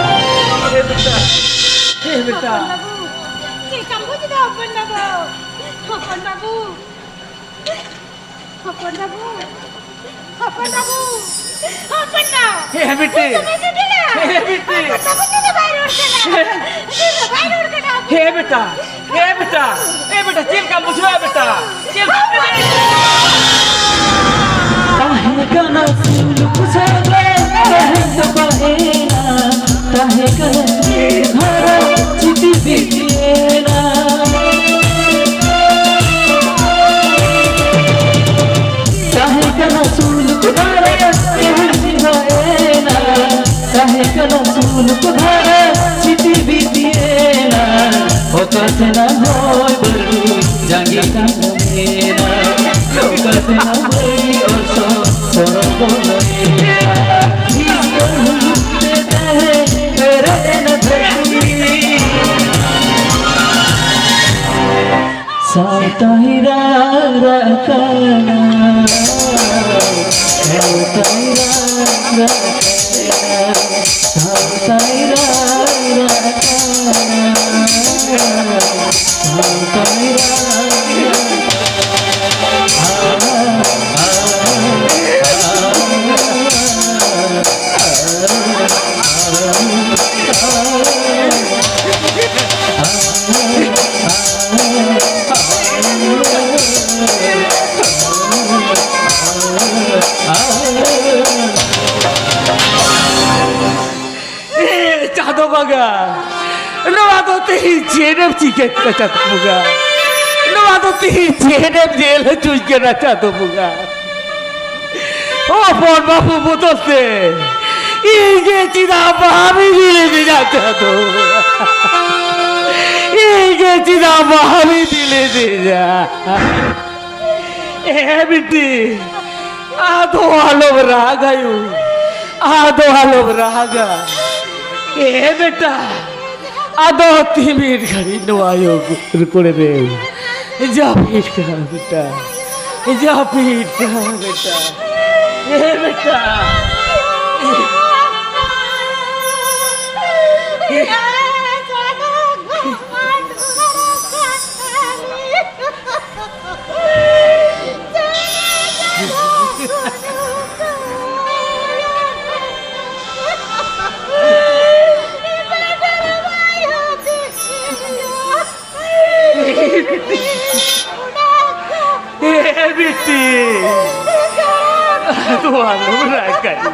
ᱦᱮᱸ, ᱵᱮᱴᱟ᱾ ᱦᱮᱸ, ᱵᱮᱴᱟ᱾ ᱦᱚᱯᱚᱱ ᱵᱟᱹᱵᱩ᱾ ᱪᱮᱫ ᱠᱟᱢ ᱵᱩᱡᱽ ᱮᱫᱟ, ᱦᱚᱯᱚᱱ ᱵᱟᱹᱵᱩ? ᱦᱚᱯᱚᱱ ᱵᱟᱹᱵᱩ᱾ ᱦᱚᱯᱚᱱ ᱵᱟᱹᱵᱩ, ᱦᱚᱯᱚᱱ ᱵᱟᱹᱵᱩ, ᱦᱚᱯᱚᱱ ᱵᱟ᱾ ᱦᱮᱸ, ᱵᱤᱴᱤ᱾ ᱫᱚᱢᱮ ᱥᱤᱵᱤᱞᱟ᱾ ᱦᱮᱸ, ᱵᱤᱴᱤ᱾ ᱦᱚᱯᱚᱱ ᱵᱟ ᱫᱚ ᱵᱟᱭ ᱨᱚᱲ ᱠᱟᱱᱟ᱾ ᱦᱮᱸ᱾ ᱵᱟᱭ ᱨᱚᱲ ᱠᱟᱱᱟ᱾ ᱦᱮᱸ, ᱵᱮᱴᱟ᱾ ᱦᱮᱸ, ᱵᱮᱴᱟ᱾ ᱦᱮᱸ, ᱵᱮᱴᱟ, ᱪᱮᱫ ᱞᱮᱠᱟᱢ ᱵᱩᱡᱷᱟᱹᱣᱟ, ᱵᱮᱴᱟ? ᱪᱮᱫ ᱞᱮᱠᱟᱢ ᱵᱩᱡᱷᱟᱹᱣᱟ? ᱛᱟᱦᱮᱸ ᱠᱟᱱᱟ ᱥᱩᱞᱩᱠ ᱥᱟᱹᱜᱟᱹᱭ, ᱛᱟᱦᱮᱸ ᱛᱟᱯᱟᱦᱮᱱᱟ, ᱛᱟᱦᱮᱸ ᱠᱟᱱᱟ ᱥᱩᱞᱩᱠ ᱫᱷᱟᱨᱟ, ᱪᱤᱴᱤ ᱵᱤᱴᱤᱭᱮᱱᱟ᱾ ᱛᱟᱦᱮᱸ ᱠᱟᱱᱟ ᱥᱩᱞᱩᱠ ᱫᱷᱟᱨᱟ, ᱛᱮᱦᱮᱧ ᱪᱮᱸᱜᱷᱟᱭᱮᱱᱟ᱾ ᱛᱟᱦᱮᱸ ᱠᱟᱱᱟ ᱥᱩᱞᱩᱠ ᱫᱷᱟᱨᱟ, ᱪᱤᱴᱤ ᱵᱤᱴᱤᱭᱮᱱᱟ᱾ ᱚᱠᱟ ᱥᱮᱱᱟ ᱦᱚᱭ ᱵᱟᱹᱨᱰᱩ, ᱡᱟᱸᱜᱮ ᱠᱟᱱᱟ ᱢᱮᱱᱟ᱾ ᱚᱠᱟ ᱥᱮᱱᱟ ᱵᱟᱹᱲᱤᱡ ᱚᱨᱥᱚᱝ, ᱥᱚᱨᱚᱜ ᱵᱚᱞᱚᱭᱮᱱᱟ᱾ ᱦᱤᱥᱠᱟᱹ ᱦᱩᱞᱩᱠ ᱛᱮ ᱛᱟᱦᱮᱸ ᱯᱮᱨᱮᱡ ᱮᱱᱟ ᱫᱷᱟᱹᱨᱛᱤ᱾ ᱥᱟᱶᱛᱟᱭ ᱨᱟᱨᱟᱜ ᱠᱟᱱᱟ, ᱥᱟᱶᱛᱟᱭ ᱨᱟᱨᱟᱜ ᱠᱟᱱᱟ, ᱥᱟᱶᱛᱟᱭ ᱨᱟᱨᱟᱜ ᱠᱟᱱᱟ, ᱥᱟᱶᱛᱟᱭ ᱨᱟᱨᱟᱜ ᱠᱟᱱᱟ᱾ ᱮ ᱪᱟᱸᱫᱚ ᱵᱚᱸᱜᱟ, ᱱᱚᱣᱟ ᱫᱚ ᱛᱮᱦᱮᱧ ᱪᱮᱫ ᱮᱢ ᱪᱤᱠᱟᱹ ᱠᱮᱫᱟ ᱪᱟᱸᱫᱚ ᱵᱚᱸᱜᱟ? ᱱᱚᱣᱟ ᱫᱚ ᱛᱮᱦᱮᱧ ᱪᱮᱫ ᱮᱢ ᱧᱮᱞ ᱦᱚᱪᱚᱧ ᱠᱟᱱᱟ ᱪᱟᱸᱫᱚ ᱵᱚᱸᱜᱟ? ᱦᱚᱯᱚᱱ ᱵᱟᱹᱵᱩ ᱵᱚᱫᱚᱞ ᱛᱮ ᱤᱧ ᱜᱮ ᱪᱮᱫᱟᱜ ᱵᱟᱢ ᱤᱫᱤ ᱞᱤᱫᱤᱧᱟ ᱪᱟᱸᱫᱚ? ᱤᱧ ᱜᱮ ᱪᱮᱫᱟᱜ ᱵᱟᱢ ᱤᱫᱤ ᱞᱤᱫᱤᱧᱟ? ᱮ ᱵᱤᱴᱤ, ᱟᱫᱚ ᱟᱞᱚᱢ ᱨᱟᱜᱟ ᱭᱳ, ᱟᱫᱚ ᱟᱞᱚᱢ ᱨᱟᱜᱟ᱾ ᱮ ᱵᱮᱴᱟ, ᱟᱫᱚ ᱛᱤᱢᱤᱱ ᱜᱷᱟᱹᱲᱤᱡ ᱱᱚᱣᱟ ᱭᱳ ᱨᱩᱠᱩᱲ ᱨᱮ ᱡᱟᱹᱯᱤᱫ ᱠᱟᱜ ᱵᱮᱴᱟ, ᱡᱟᱹᱯᱤᱫ ᱠᱟᱜ ᱵᱮᱴᱟ᱾ ᱮ ᱵᱮᱴᱟ᱾ ᱮ ᱵᱤᱴᱤ, ᱟᱫᱚ ᱟᱞᱚᱢ ᱨᱟᱜᱟ ᱭᱳ᱾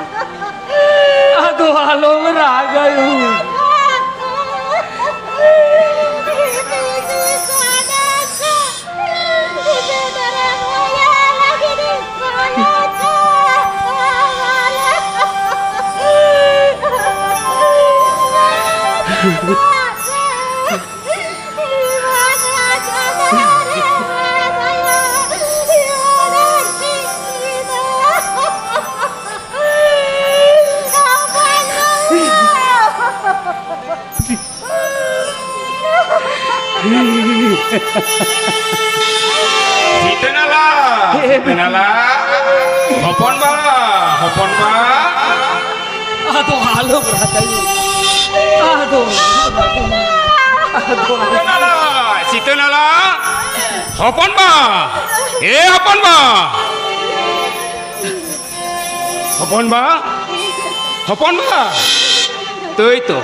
ᱟᱫᱚ ᱟᱞᱚᱢ ᱨᱟᱜᱟ ᱭᱳ᱾ ᱥᱤᱛᱟᱹᱱᱟᱞᱟ, ᱥᱤᱛᱟᱹᱱᱟᱞᱟ, ᱦᱚᱯᱚᱱ ᱵᱟ, ᱦᱚᱯᱚᱱ ᱵᱟ᱾ ᱟᱫᱚ ᱟᱞᱚᱢ ᱨᱟᱜᱟ ᱭᱳ᱾ ᱟᱫᱚ, ᱟᱫᱚ, ᱟᱫᱚ᱾ ᱥᱤᱛᱟᱹᱱᱟᱞᱟ, ᱥᱤᱛᱟᱹᱱᱟᱞᱟ, ᱦᱚᱯᱚᱱ ᱵᱟ, ᱮ ᱦᱚᱯᱚᱱ ᱵᱟ᱾ ᱦᱚᱯᱚᱱ ᱵᱟ, ᱦᱚᱯᱚᱱ ᱵᱟ, ᱛᱟᱹᱭ ᱛᱚ,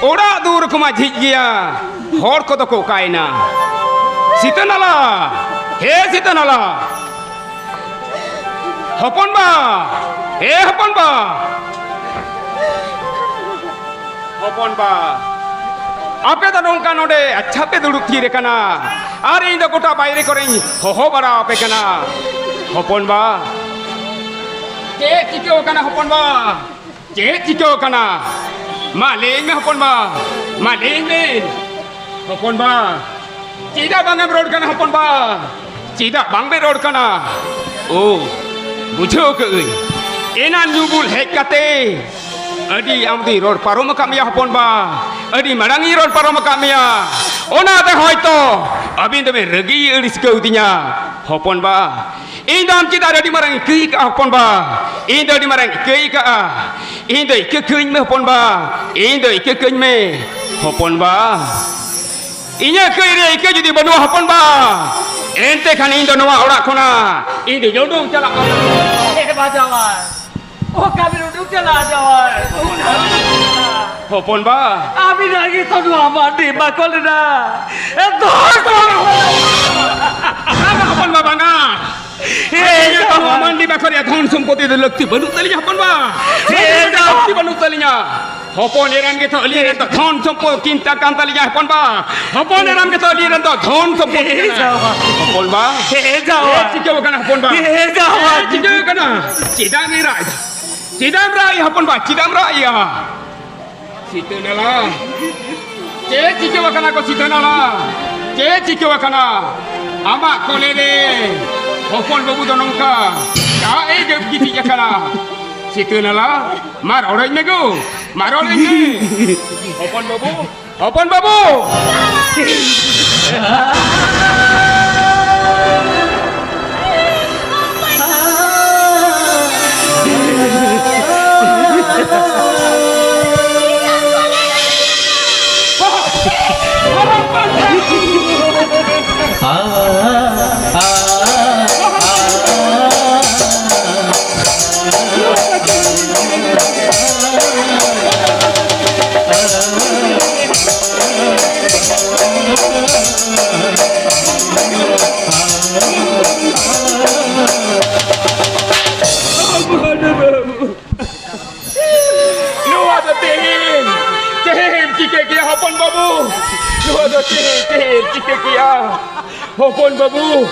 ᱚᱲᱟᱜ ᱫᱩᱣᱟᱹᱨ ᱠᱚᱢᱟ ᱡᱷᱤᱡ ᱜᱮᱭᱟ, ᱦᱚᱲ ᱠᱚᱫᱚ ᱠᱚ ᱚᱠᱟᱭᱮᱱᱟ? ᱥᱤᱛᱟᱹ ᱱᱟᱞᱟ, ᱦᱮ ᱥᱤᱛᱟᱹ ᱱᱟᱞᱟ, ᱦᱚᱯᱚᱱ ᱵᱟ, ᱦᱮ ᱦᱚᱯᱚᱱ ᱵᱟ᱾ ᱦᱚᱯᱚᱱ ᱵᱟ, ᱟᱯᱮ ᱫᱚ ᱱᱚᱝᱠᱟ ᱱᱚᱰᱮ ᱟᱪᱪᱷᱟ ᱯᱮ ᱫᱩᱲᱩᱵ ᱛᱷᱤᱨ ᱟᱠᱟᱱᱟ, ᱟᱨ ᱤᱧ ᱫᱚ ᱜᱚᱴᱟ ᱵᱟᱭᱨᱮ ᱠᱚᱨᱮᱧ ᱦᱚᱦᱚ ᱵᱟᱲᱟ ᱟᱯᱮ ᱠᱟᱱᱟ᱾ ᱦᱚᱯᱚᱱ ᱵᱟ, ᱪᱮᱫ ᱪᱤᱠᱟᱹᱣ ᱠᱟᱱᱟ ᱦᱚᱯᱚᱱ ᱵᱟ? ᱪᱮᱫ ᱪᱤᱠᱟᱹᱣ ᱠᱟᱱᱟ? ᱢᱟ ᱞᱟᱹᱭᱟᱹᱧ ᱢᱮ ᱦᱚᱯᱚᱱ ᱵᱟ, ᱢᱟ ᱞᱟᱹᱭᱟᱹᱧ ᱢᱮ᱾ ᱦᱚᱯᱚᱱ ᱵᱟ, ᱪᱮᱫᱟᱜ ᱵᱟᱝ ᱮᱢ ᱨᱚᱲ ᱠᱟᱱᱟ ᱦᱚᱯᱚᱱ ᱵᱟ? ᱪᱮᱫᱟᱜ ᱵᱟᱝ ᱯᱮ ᱨᱚᱲ ᱠᱟᱱᱟ? ᱳ, ᱵᱩᱡᱷᱟᱹᱣ ᱠᱟᱹᱜ ᱟᱹᱧ, ᱮᱱᱟᱱ ᱧᱩ ᱵᱩᱞ ᱦᱮᱡ ᱠᱟᱛᱮ ᱟᱹᱰᱤ ᱟᱢ ᱫᱚᱧ ᱨᱚᱲ ᱯᱟᱨᱚᱢ ᱟᱠᱟᱫ ᱢᱮᱭᱟ ᱦᱚᱯᱚᱱ ᱵᱟ, ᱟᱹᱰᱤ ᱢᱟᱲᱟᱝ ᱤᱧ ᱨᱚᱲ ᱯᱟᱨᱚᱢ ᱟᱠᱟᱫ ᱢᱮᱭᱟ᱾ ᱚᱱᱟᱛᱮ ᱦᱚᱭᱛᱚ ᱟᱹᱵᱤᱱ ᱫᱚᱵᱤᱱ ᱨᱟᱹᱜᱤ ᱟᱹᱲᱤᱥ ᱠᱟᱹᱣᱫᱤᱧᱟ ᱦᱚᱯᱚᱱ ᱵᱟ᱾ ᱤᱧ ᱫᱚ ᱟᱢ ᱪᱮᱛᱟᱱ ᱨᱮ ᱟᱹᱰᱤ ᱢᱟᱨᱟᱝ ᱤᱠᱟᱹ ᱟᱹᱭᱠᱟᱹᱜᱼᱟ ᱦᱚᱯᱚᱱ ᱵᱟ, ᱤᱧ ᱫᱚ ᱟᱹᱰᱤ ᱢᱟᱨᱟᱝ ᱤᱠᱟᱹ ᱟᱹᱭᱠᱟᱹᱜᱼᱟ᱾ ᱤᱧ ᱫᱚ ᱤᱠᱟᱹ ᱠᱟᱹᱧ ᱢᱮ ᱦᱚᱯᱚᱱ ᱵᱟ, ᱤᱧ ᱫᱚ ᱤᱠᱟᱹ ᱠᱟᱹᱧ ᱢᱮ ᱦᱚᱯᱚᱱ ᱵᱟ᱾ ᱤᱧᱟᱹᱜ ᱠᱟᱹᱭ ᱨᱮ ᱤᱠᱟᱹ ᱡᱩᱫᱤ ᱵᱟᱹᱱᱩᱜᱼᱟ ᱦᱚᱯᱚᱱ ᱵᱟ, ᱮᱱᱛᱮ ᱠᱷᱟᱱ ᱤᱧ ᱫᱚ ᱱᱚᱣᱟ ᱚᱲᱟᱜ ᱠᱷᱚᱱᱟᱜ ᱤᱧ ᱫᱚ ᱩᱰᱩᱝ ᱪᱟᱞᱟᱜ ᱠᱟᱱᱟ᱾ ᱮ ᱵᱟ ᱡᱟᱶᱟᱭ, ᱚᱠᱟ ᱵᱤᱱ ᱩᱰᱩᱝ ᱪᱟᱞᱟᱜᱼᱟ ᱡᱟᱶᱟᱭ? ᱦᱚᱯᱚᱱ ᱵᱟ᱾ ᱟᱹᱵᱤᱱᱟᱜ ᱜᱮᱛᱚ ᱱᱚᱣᱟ ᱢᱟᱹᱱᱰᱤ ᱵᱟᱠᱷᱳᱞ ᱨᱮᱱᱟᱜ ᱫᱷᱚᱱ᱾ ᱵᱟᱝᱟ, ᱦᱚᱯᱚᱱ ᱵᱟ, ᱵᱟᱝᱟ᱾ ᱦᱮᱸ, ᱱᱤᱭᱟᱹ ᱫᱚ ᱡᱟᱶᱟᱭ᱾ ᱢᱟᱹᱱᱰᱤ ᱵᱟᱠᱷᱳᱞ ᱨᱮᱭᱟᱜ ᱫᱷᱚᱱ ᱥᱚᱢᱯᱚᱛᱤ ᱫᱚ ᱞᱟᱹᱠᱛᱤ ᱵᱟᱹᱱᱩᱜ ᱛᱟᱹᱞᱤᱧᱟ, ᱦᱚᱯᱚᱱ ᱵᱟ᱾ ᱦᱮᱸ, ᱞᱟᱹᱠᱛᱤ ᱵᱟᱹᱱᱩᱜ ᱛᱟᱹᱞᱤᱧᱟ᱾ ᱦᱚᱯᱚᱱ ᱮᱨᱟᱢ ᱜᱮᱛᱚ ᱟᱹᱞᱤᱧ ᱨᱮᱱ ᱫᱚ ᱫᱷᱚᱱ ᱥᱚᱢᱯᱚᱫ ᱪᱤᱱᱛᱟ ᱠᱟᱱ ᱛᱟᱹᱞᱤᱧᱟ, ᱦᱚᱯᱚᱱ ᱵᱟ᱾ ᱦᱚᱯᱚᱱ ᱮᱨᱟᱢ ᱜᱮᱛᱚ ᱟᱹᱞᱤᱧ ᱨᱮᱱ ᱫᱚ ᱫᱷᱚᱱ ᱥᱚᱢᱯᱚᱫ ᱦᱮᱸ, ᱠᱟᱱᱟ᱾ ᱡᱟᱶᱟᱭ᱾ ᱦᱚᱯᱚᱱ ᱵᱟ᱾ ᱦᱮᱸ, ᱡᱟᱶᱟᱭ᱾ ᱪᱮᱫ ᱪᱤᱠᱟᱹᱣ ᱠᱟᱱᱟ, ᱦᱚᱯᱚᱱ ᱵᱟ? ᱦᱮᱸ, ᱡᱟᱶᱟᱭ᱾ ᱪᱮᱫ ᱪᱤᱠᱟᱹᱣ ᱠᱟᱱᱟ? ᱪᱮᱫᱟᱜ ᱮᱢ ᱨᱟᱜ ᱮᱫᱟ? ᱪᱮᱫᱟᱜ ᱮᱢ ᱨᱟᱜ ᱮᱫᱟ, ᱦᱚᱯᱚᱱ ᱵᱟ? ᱪᱮᱫᱟᱜ ᱮᱢ ᱨᱟᱜ ᱮᱫᱟ? ᱥᱤᱛᱟᱹ ᱱᱟᱞᱟ, ᱪᱮᱫ ᱪᱤᱠᱟᱹᱣ ᱟᱠᱟᱱᱟ ᱜᱚ ᱥᱤᱛᱟᱹ ᱱᱟᱞᱟ? ᱪᱮᱫ ᱪᱤᱠᱟᱹᱣ ᱟᱠᱟᱱᱟ? ᱟᱢᱟᱜ ᱠᱚᱞᱮ ᱨᱮ ᱦᱚᱯᱚᱱ ᱵᱟᱹᱵᱩ ᱫᱚ ᱱᱚᱝᱠᱟ ᱫᱟᱜ ᱮ ᱡᱟᱹᱯ ᱜᱤᱛᱤᱡ ᱟᱠᱟᱱᱟ᱾ ᱥᱤᱛᱟᱹ ᱱᱟᱞᱟ, ᱢᱟ ᱨᱚᱲᱟᱹᱧ ᱢᱮ ᱜᱚ, ᱢᱟ ᱨᱚᱲᱟᱹᱧ ᱢᱮ᱾ ᱦᱚᱯᱚᱱ ᱵᱟᱹᱵᱩ, ᱦᱚᱯᱚᱱ ᱵᱟᱹᱵᱩ! ᱱᱚᱣᱟ ᱫᱚ ᱛᱮᱦᱮᱧ, ᱛᱮᱦᱮᱧ ᱪᱤᱠᱟᱹ ᱠᱮᱭᱟ ᱦᱚᱯᱚᱱ ᱵᱟᱹᱵᱩ? ᱱᱚᱣᱟ ᱫᱚ ᱛᱮᱦᱮᱧ, ᱛᱮᱦᱮᱧ ᱪᱤᱠᱟᱹ ᱠᱮᱭᱟ ᱦᱚᱯᱚᱱ ᱵᱟᱹᱵᱩ?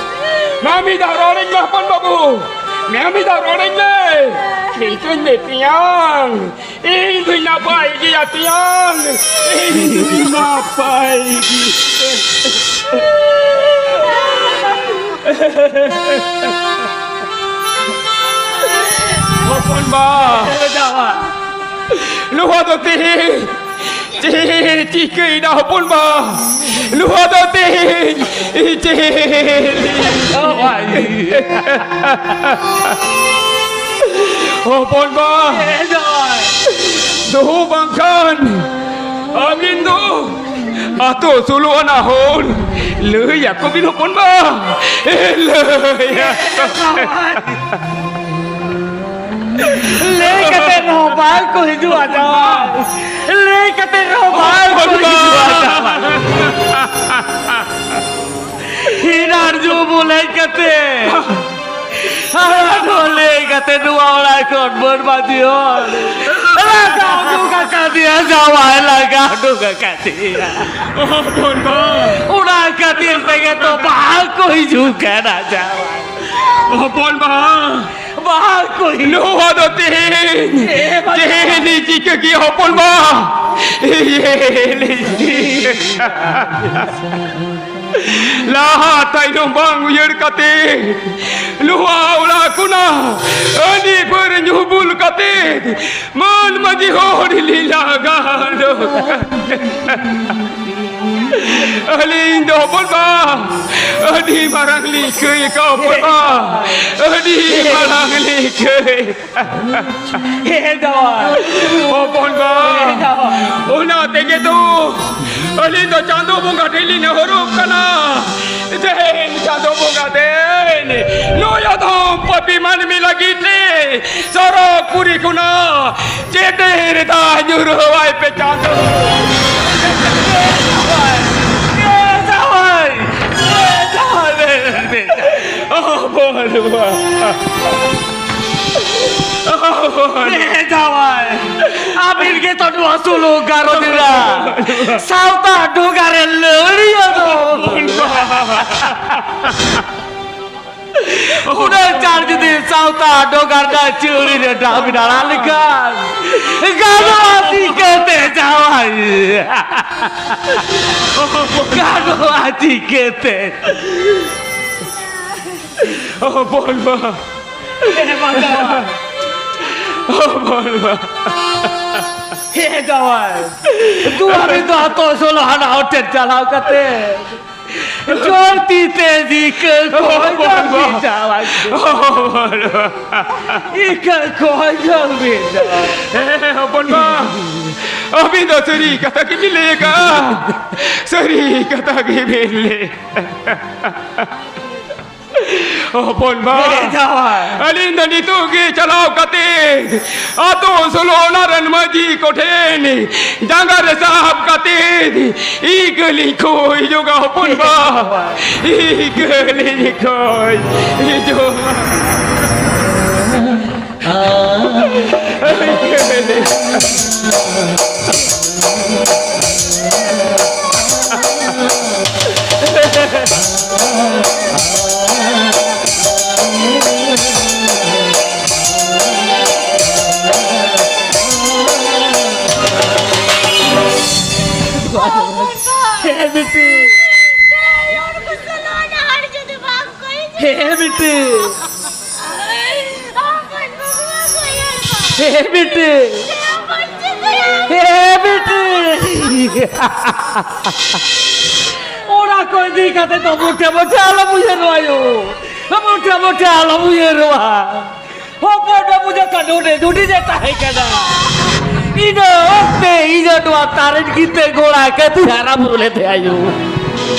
ᱢᱟ ᱢᱤᱫ ᱫᱷᱟᱣ ᱨᱚᱲᱟᱹᱧ ᱢᱮ ᱦᱚᱯᱚᱱ ᱵᱟᱹᱵᱩ, ᱢᱟ ᱢᱤᱫ ᱫᱷᱟᱣ ᱨᱚᱲᱟᱹᱧ ᱢᱮ᱾ ᱤᱧ ᱫᱩᱧ ᱢᱮᱛᱮᱭᱟᱝ, ᱤᱧ ᱫᱩᱧ ᱱᱟᱯᱟᱭ ᱜᱮᱭᱟ ᱛᱮᱭᱟᱝ, ᱤᱧ ᱫᱩᱧ ᱱᱟᱯᱟᱭ ᱜᱮᱭᱟ᱾ ᱦᱚᱯᱚᱱ ᱵᱟ, ᱱᱚᱣᱟ ᱫᱚ ᱛᱮᱦᱮᱧ ᱪᱮᱫ ᱪᱤᱠᱟᱹᱭᱮᱱᱟ ᱦᱚᱯᱚᱱ ᱵᱟ? ᱱᱚᱣᱟ ᱫᱚ ᱛᱮᱦᱮᱧ ᱪᱮᱫ? ᱦᱚᱯᱚᱱ ᱵᱟ, ᱫᱩ ᱵᱟᱝᱠᱷᱟᱱ ᱟᱹᱵᱤᱱ ᱫᱚ ᱟᱛᱳ ᱥᱳᱞᱳ ᱟᱱᱟ ᱦᱚᱲ ᱞᱟᱹᱭ ᱟᱠᱚ ᱵᱤᱱ ᱦᱚᱯᱚᱱ ᱵᱟ, ᱞᱟᱹᱭ ᱟᱠᱚ᱾ ᱞᱟᱹᱭ ᱠᱟᱛᱮ ᱨᱮᱦᱚᱸ ᱵᱟᱝ ᱠᱚ ᱦᱤᱡᱩᱜᱼᱟ ᱡᱟᱶᱟᱭ᱾ ᱞᱟᱹᱭ ᱠᱟᱛᱮ ᱨᱮᱦᱚᱸ ᱵᱟᱝ ᱠᱚ ᱦᱤᱡᱩᱜᱼᱟ ᱡᱟᱶᱟᱭ᱾ ᱦᱤᱱᱟᱨ ᱡᱩ ᱵᱚᱞᱮ ᱠᱟᱛᱮ ᱟᱨᱦᱚᱸ ᱞᱟᱹᱭ ᱠᱟᱛᱮ ᱱᱚᱣᱟ ᱚᱲᱟᱜ ᱠᱷᱚᱱ ᱵᱟᱹᱱ ᱢᱟᱹᱡᱷᱤ ᱦᱚᱲ ᱞᱟᱜᱟ ᱩᱰᱩᱠ ᱟᱠᱟᱫᱮᱭᱟ ᱡᱟᱶᱟᱭ, ᱞᱟᱜᱟ ᱩᱰᱩᱠ ᱟᱠᱟᱫᱮᱭᱟ᱾ ᱦᱚᱯᱚᱱ ᱵᱟ᱾ ᱚᱱᱟ ᱠᱷᱟᱹᱛᱤᱨ ᱛᱮᱜᱮ ᱛᱚ ᱵᱟᱝ ᱠᱚ ᱦᱤᱡᱩᱜ ᱠᱟᱱᱟ ᱡᱟᱶᱟᱭ᱾ ᱦᱚᱯᱚᱱ ᱵᱟ᱾ ᱵᱟᱝ ᱠᱚ ᱦᱤᱡᱩᱜ᱾ ᱱᱚᱣᱟ ᱫᱚ ᱛᱮᱦᱮᱧ, ᱮ ᱵᱟᱵᱟ᱾ ᱛᱮᱦᱮᱧ ᱪᱤᱠᱟᱹ ᱠᱮᱜᱼᱟ ᱦᱚᱯᱚᱱ ᱵᱟ? ᱞᱟᱦᱟ ᱛᱟᱭᱱᱚᱢ ᱵᱟᱝ ᱩᱭᱦᱟᱹᱨ ᱠᱟᱛᱮ ᱱᱚᱣᱟ ᱚᱲᱟᱜ ᱠᱷᱚᱱᱟᱜ ᱦᱟᱺᱰᱤ ᱯᱟᱹᱣᱨᱟᱹ ᱧᱩ ᱵᱩᱞ ᱠᱟᱛᱮ ᱢᱟᱹᱱ ᱢᱟᱹᱡᱷᱤ ᱦᱚᱲ ᱞᱤᱧ ᱞᱟᱜᱟ ᱩᱰᱩᱠ᱾ ᱟᱹᱞᱤᱧ ᱫᱚ ᱦᱚᱯᱚᱱ ᱵᱟ, ᱟᱹᱰᱤ ᱢᱟᱨᱟᱝ ᱞᱤᱧ ᱠᱟᱹᱭ ᱠᱟᱜ ᱦᱚᱯᱚᱱ ᱵᱟ, ᱟᱹᱰᱤ ᱢᱟᱨᱟᱝ ᱞᱤᱧ ᱠᱟᱹᱭ᱾ ᱦᱮᱸ ᱡᱟᱶᱟᱭ᱾ ᱦᱚᱯᱚᱱ ᱵᱟ, ᱦᱮᱸ ᱡᱟᱶᱟᱭ᱾ ᱚᱱᱟ ᱛᱮᱜᱮ ᱛᱚ ᱟᱹᱞᱤᱧ ᱫᱚ ᱪᱟᱸᱫᱚ ᱵᱚᱸᱜᱟ ᱴᱷᱮᱱ ᱞᱤᱧ ᱱᱮᱦᱚᱨᱚᱜ ᱠᱟᱱᱟ᱾ ᱫᱮᱱ ᱪᱟᱸᱫᱚ ᱵᱚᱸᱜᱟ ᱫᱮᱱ, ᱱᱩᱭ ᱟᱫᱚᱢ ᱯᱟᱯᱤ ᱢᱟᱹᱱᱢᱤ ᱞᱟᱹᱜᱤᱫ ᱛᱮ ᱥᱚᱨᱚᱜᱽ ᱯᱩᱨᱤ ᱠᱷᱚᱱᱟᱜ ᱪᱮᱴᱮᱨ ᱫᱟᱜ ᱧᱩᱨᱩᱣᱟᱭ ᱯᱮ ᱪᱟᱸᱫᱚ᱾ ᱦᱚᱯᱚᱱ ᱵᱟ᱾ ᱦᱚᱯᱚᱱ᱾ ᱦᱮᱸ ᱡᱟᱶᱟᱭ, ᱟᱹᱵᱤᱱ ᱜᱮ ᱛᱚ ᱱᱚᱣᱟ ᱥᱩᱞᱩᱠ ᱜᱷᱟᱨᱚᱸᱡᱽ ᱨᱮᱱᱟᱜ ᱥᱟᱶᱛᱟ ᱰᱷᱚᱸᱜᱟ ᱨᱮ ᱞᱟᱹᱲᱤᱭᱟᱹ ᱫᱚ᱾ ᱩᱱᱟᱹᱜ ᱪᱟᱬ ᱡᱩᱫᱤ ᱥᱟᱶᱛᱟ ᱰᱷᱚᱸᱜᱟ ᱨᱮᱱᱟᱜ ᱪᱟᱹᱣᱲᱤ ᱨᱮ ᱰᱟᱦ ᱵᱤᱱ ᱟᱲᱟᱜ ᱞᱮᱠᱷᱟᱱ ᱜᱟᱱᱚᱜᱼᱟ ᱪᱤᱠᱟᱹᱛᱮ ᱡᱟᱶᱟᱭ? ᱜᱟᱱᱚᱜᱼᱟ ᱪᱤᱠᱟᱹᱛᱮ? ᱦᱚᱯᱚᱱ ᱵᱟ᱾ ᱦᱮᱸ ᱵᱟ ᱡᱟᱶᱟᱭ᱾ ᱦᱚᱯᱚᱱ ᱵᱟ᱾ ᱦᱮᱸ ᱡᱟᱶᱟᱭ᱾ ᱫᱩᱣᱟᱨᱤ ᱫᱚ ᱟᱛᱳ ᱥᱳᱞᱳ ᱦᱟᱱᱟ ᱦᱚᱲ ᱴᱷᱮᱱ ᱪᱟᱞᱟᱣ ᱠᱟᱛᱮ ᱡᱳᱨ ᱛᱤ ᱛᱮ ᱤᱠᱟᱹ ᱠᱚᱭ ᱦᱚᱯᱚᱱ ᱵᱟ᱾ ᱡᱟᱶᱟᱭ᱾ ᱦᱚᱯᱚᱱ ᱵᱟ᱾ ᱤᱠᱟᱹ ᱠᱚᱭ ᱡᱟᱶᱟᱭ᱾ ᱦᱮᱸ, ᱦᱚᱯᱚᱱ ᱵᱟ᱾ ᱟᱹᱵᱤᱱ ᱫᱚ ᱥᱟᱹᱨᱤ ᱠᱟᱛᱷᱟ ᱜᱮᱵᱤᱱ ᱞᱟᱹᱭ ᱟᱠᱟᱫᱼᱟ᱾ ᱥᱟᱹᱨᱤ ᱠᱟᱛᱷᱟ ᱜᱮᱵᱤᱱ ᱞᱟᱹᱭ᱾ ᱦᱚᱯᱚᱱ ᱵᱟ, ᱦᱮᱸ, ᱡᱟᱶᱟᱭ᱾ ᱟᱹᱞᱤᱧ ᱫᱚ ᱱᱤᱛᱚᱜ ᱜᱮ ᱪᱟᱞᱟᱣ ᱠᱟᱛᱮ ᱟᱛᱳ ᱥᱳᱞᱳ ᱟᱱᱟ ᱨᱮᱱ ᱢᱟᱹᱡᱷᱤ ᱠᱚᱴᱷᱮᱱ ᱡᱟᱸᱜᱟ ᱨᱮ ᱥᱟᱵ ᱠᱟᱛᱮ ᱤᱠᱟᱹ ᱞᱤᱧ ᱠᱷᱚᱭ ᱡᱚᱜᱟ ᱦᱚᱯᱚᱱ ᱵᱟ, ᱤᱠᱟᱹ ᱞᱤᱧ ᱠᱷᱚᱭ ᱡᱚᱜᱟ᱾ ᱦᱮᱸ, ᱵᱤᱴᱤ᱾ ᱦᱮᱸ, ᱵᱤᱴᱤ᱾ ᱦᱮ ᱵᱤᱴᱤ, ᱦᱮ ᱵᱤᱴᱤ᱾ ᱚᱱᱟ ᱠᱚ ᱤᱫᱤ ᱠᱟᱛᱮ ᱫᱚ ᱢᱚᱴᱷᱮ ᱢᱚᱴᱷᱮ ᱟᱞᱚᱢ ᱩᱭᱦᱟᱹᱨᱚᱜᱼᱟ ᱭᱳ, ᱢᱚᱴᱷᱮ ᱢᱚᱴᱷᱮ ᱟᱞᱚᱢ ᱩᱭᱦᱟᱹᱨᱚᱜᱼᱟ᱾ ᱦᱚᱯᱚᱱ ᱵᱟᱹᱵᱩ ᱡᱚᱠᱷᱚᱱ ᱰᱩᱰᱤ ᱰᱩᱰᱤ ᱡᱮ ᱛᱟᱦᱮᱸ ᱠᱟᱱᱟ, ᱤᱱᱟᱹ ᱚᱠᱛᱮ ᱤᱧ ᱫᱚ ᱱᱚᱣᱟ ᱛᱟᱨᱮᱱ ᱜᱤᱛᱟᱹ ᱜᱚᱲᱟ ᱠᱟᱛᱮ ᱦᱟᱨᱟ ᱵᱩᱨᱩ ᱞᱮᱫᱮᱭᱟ ᱭᱳ,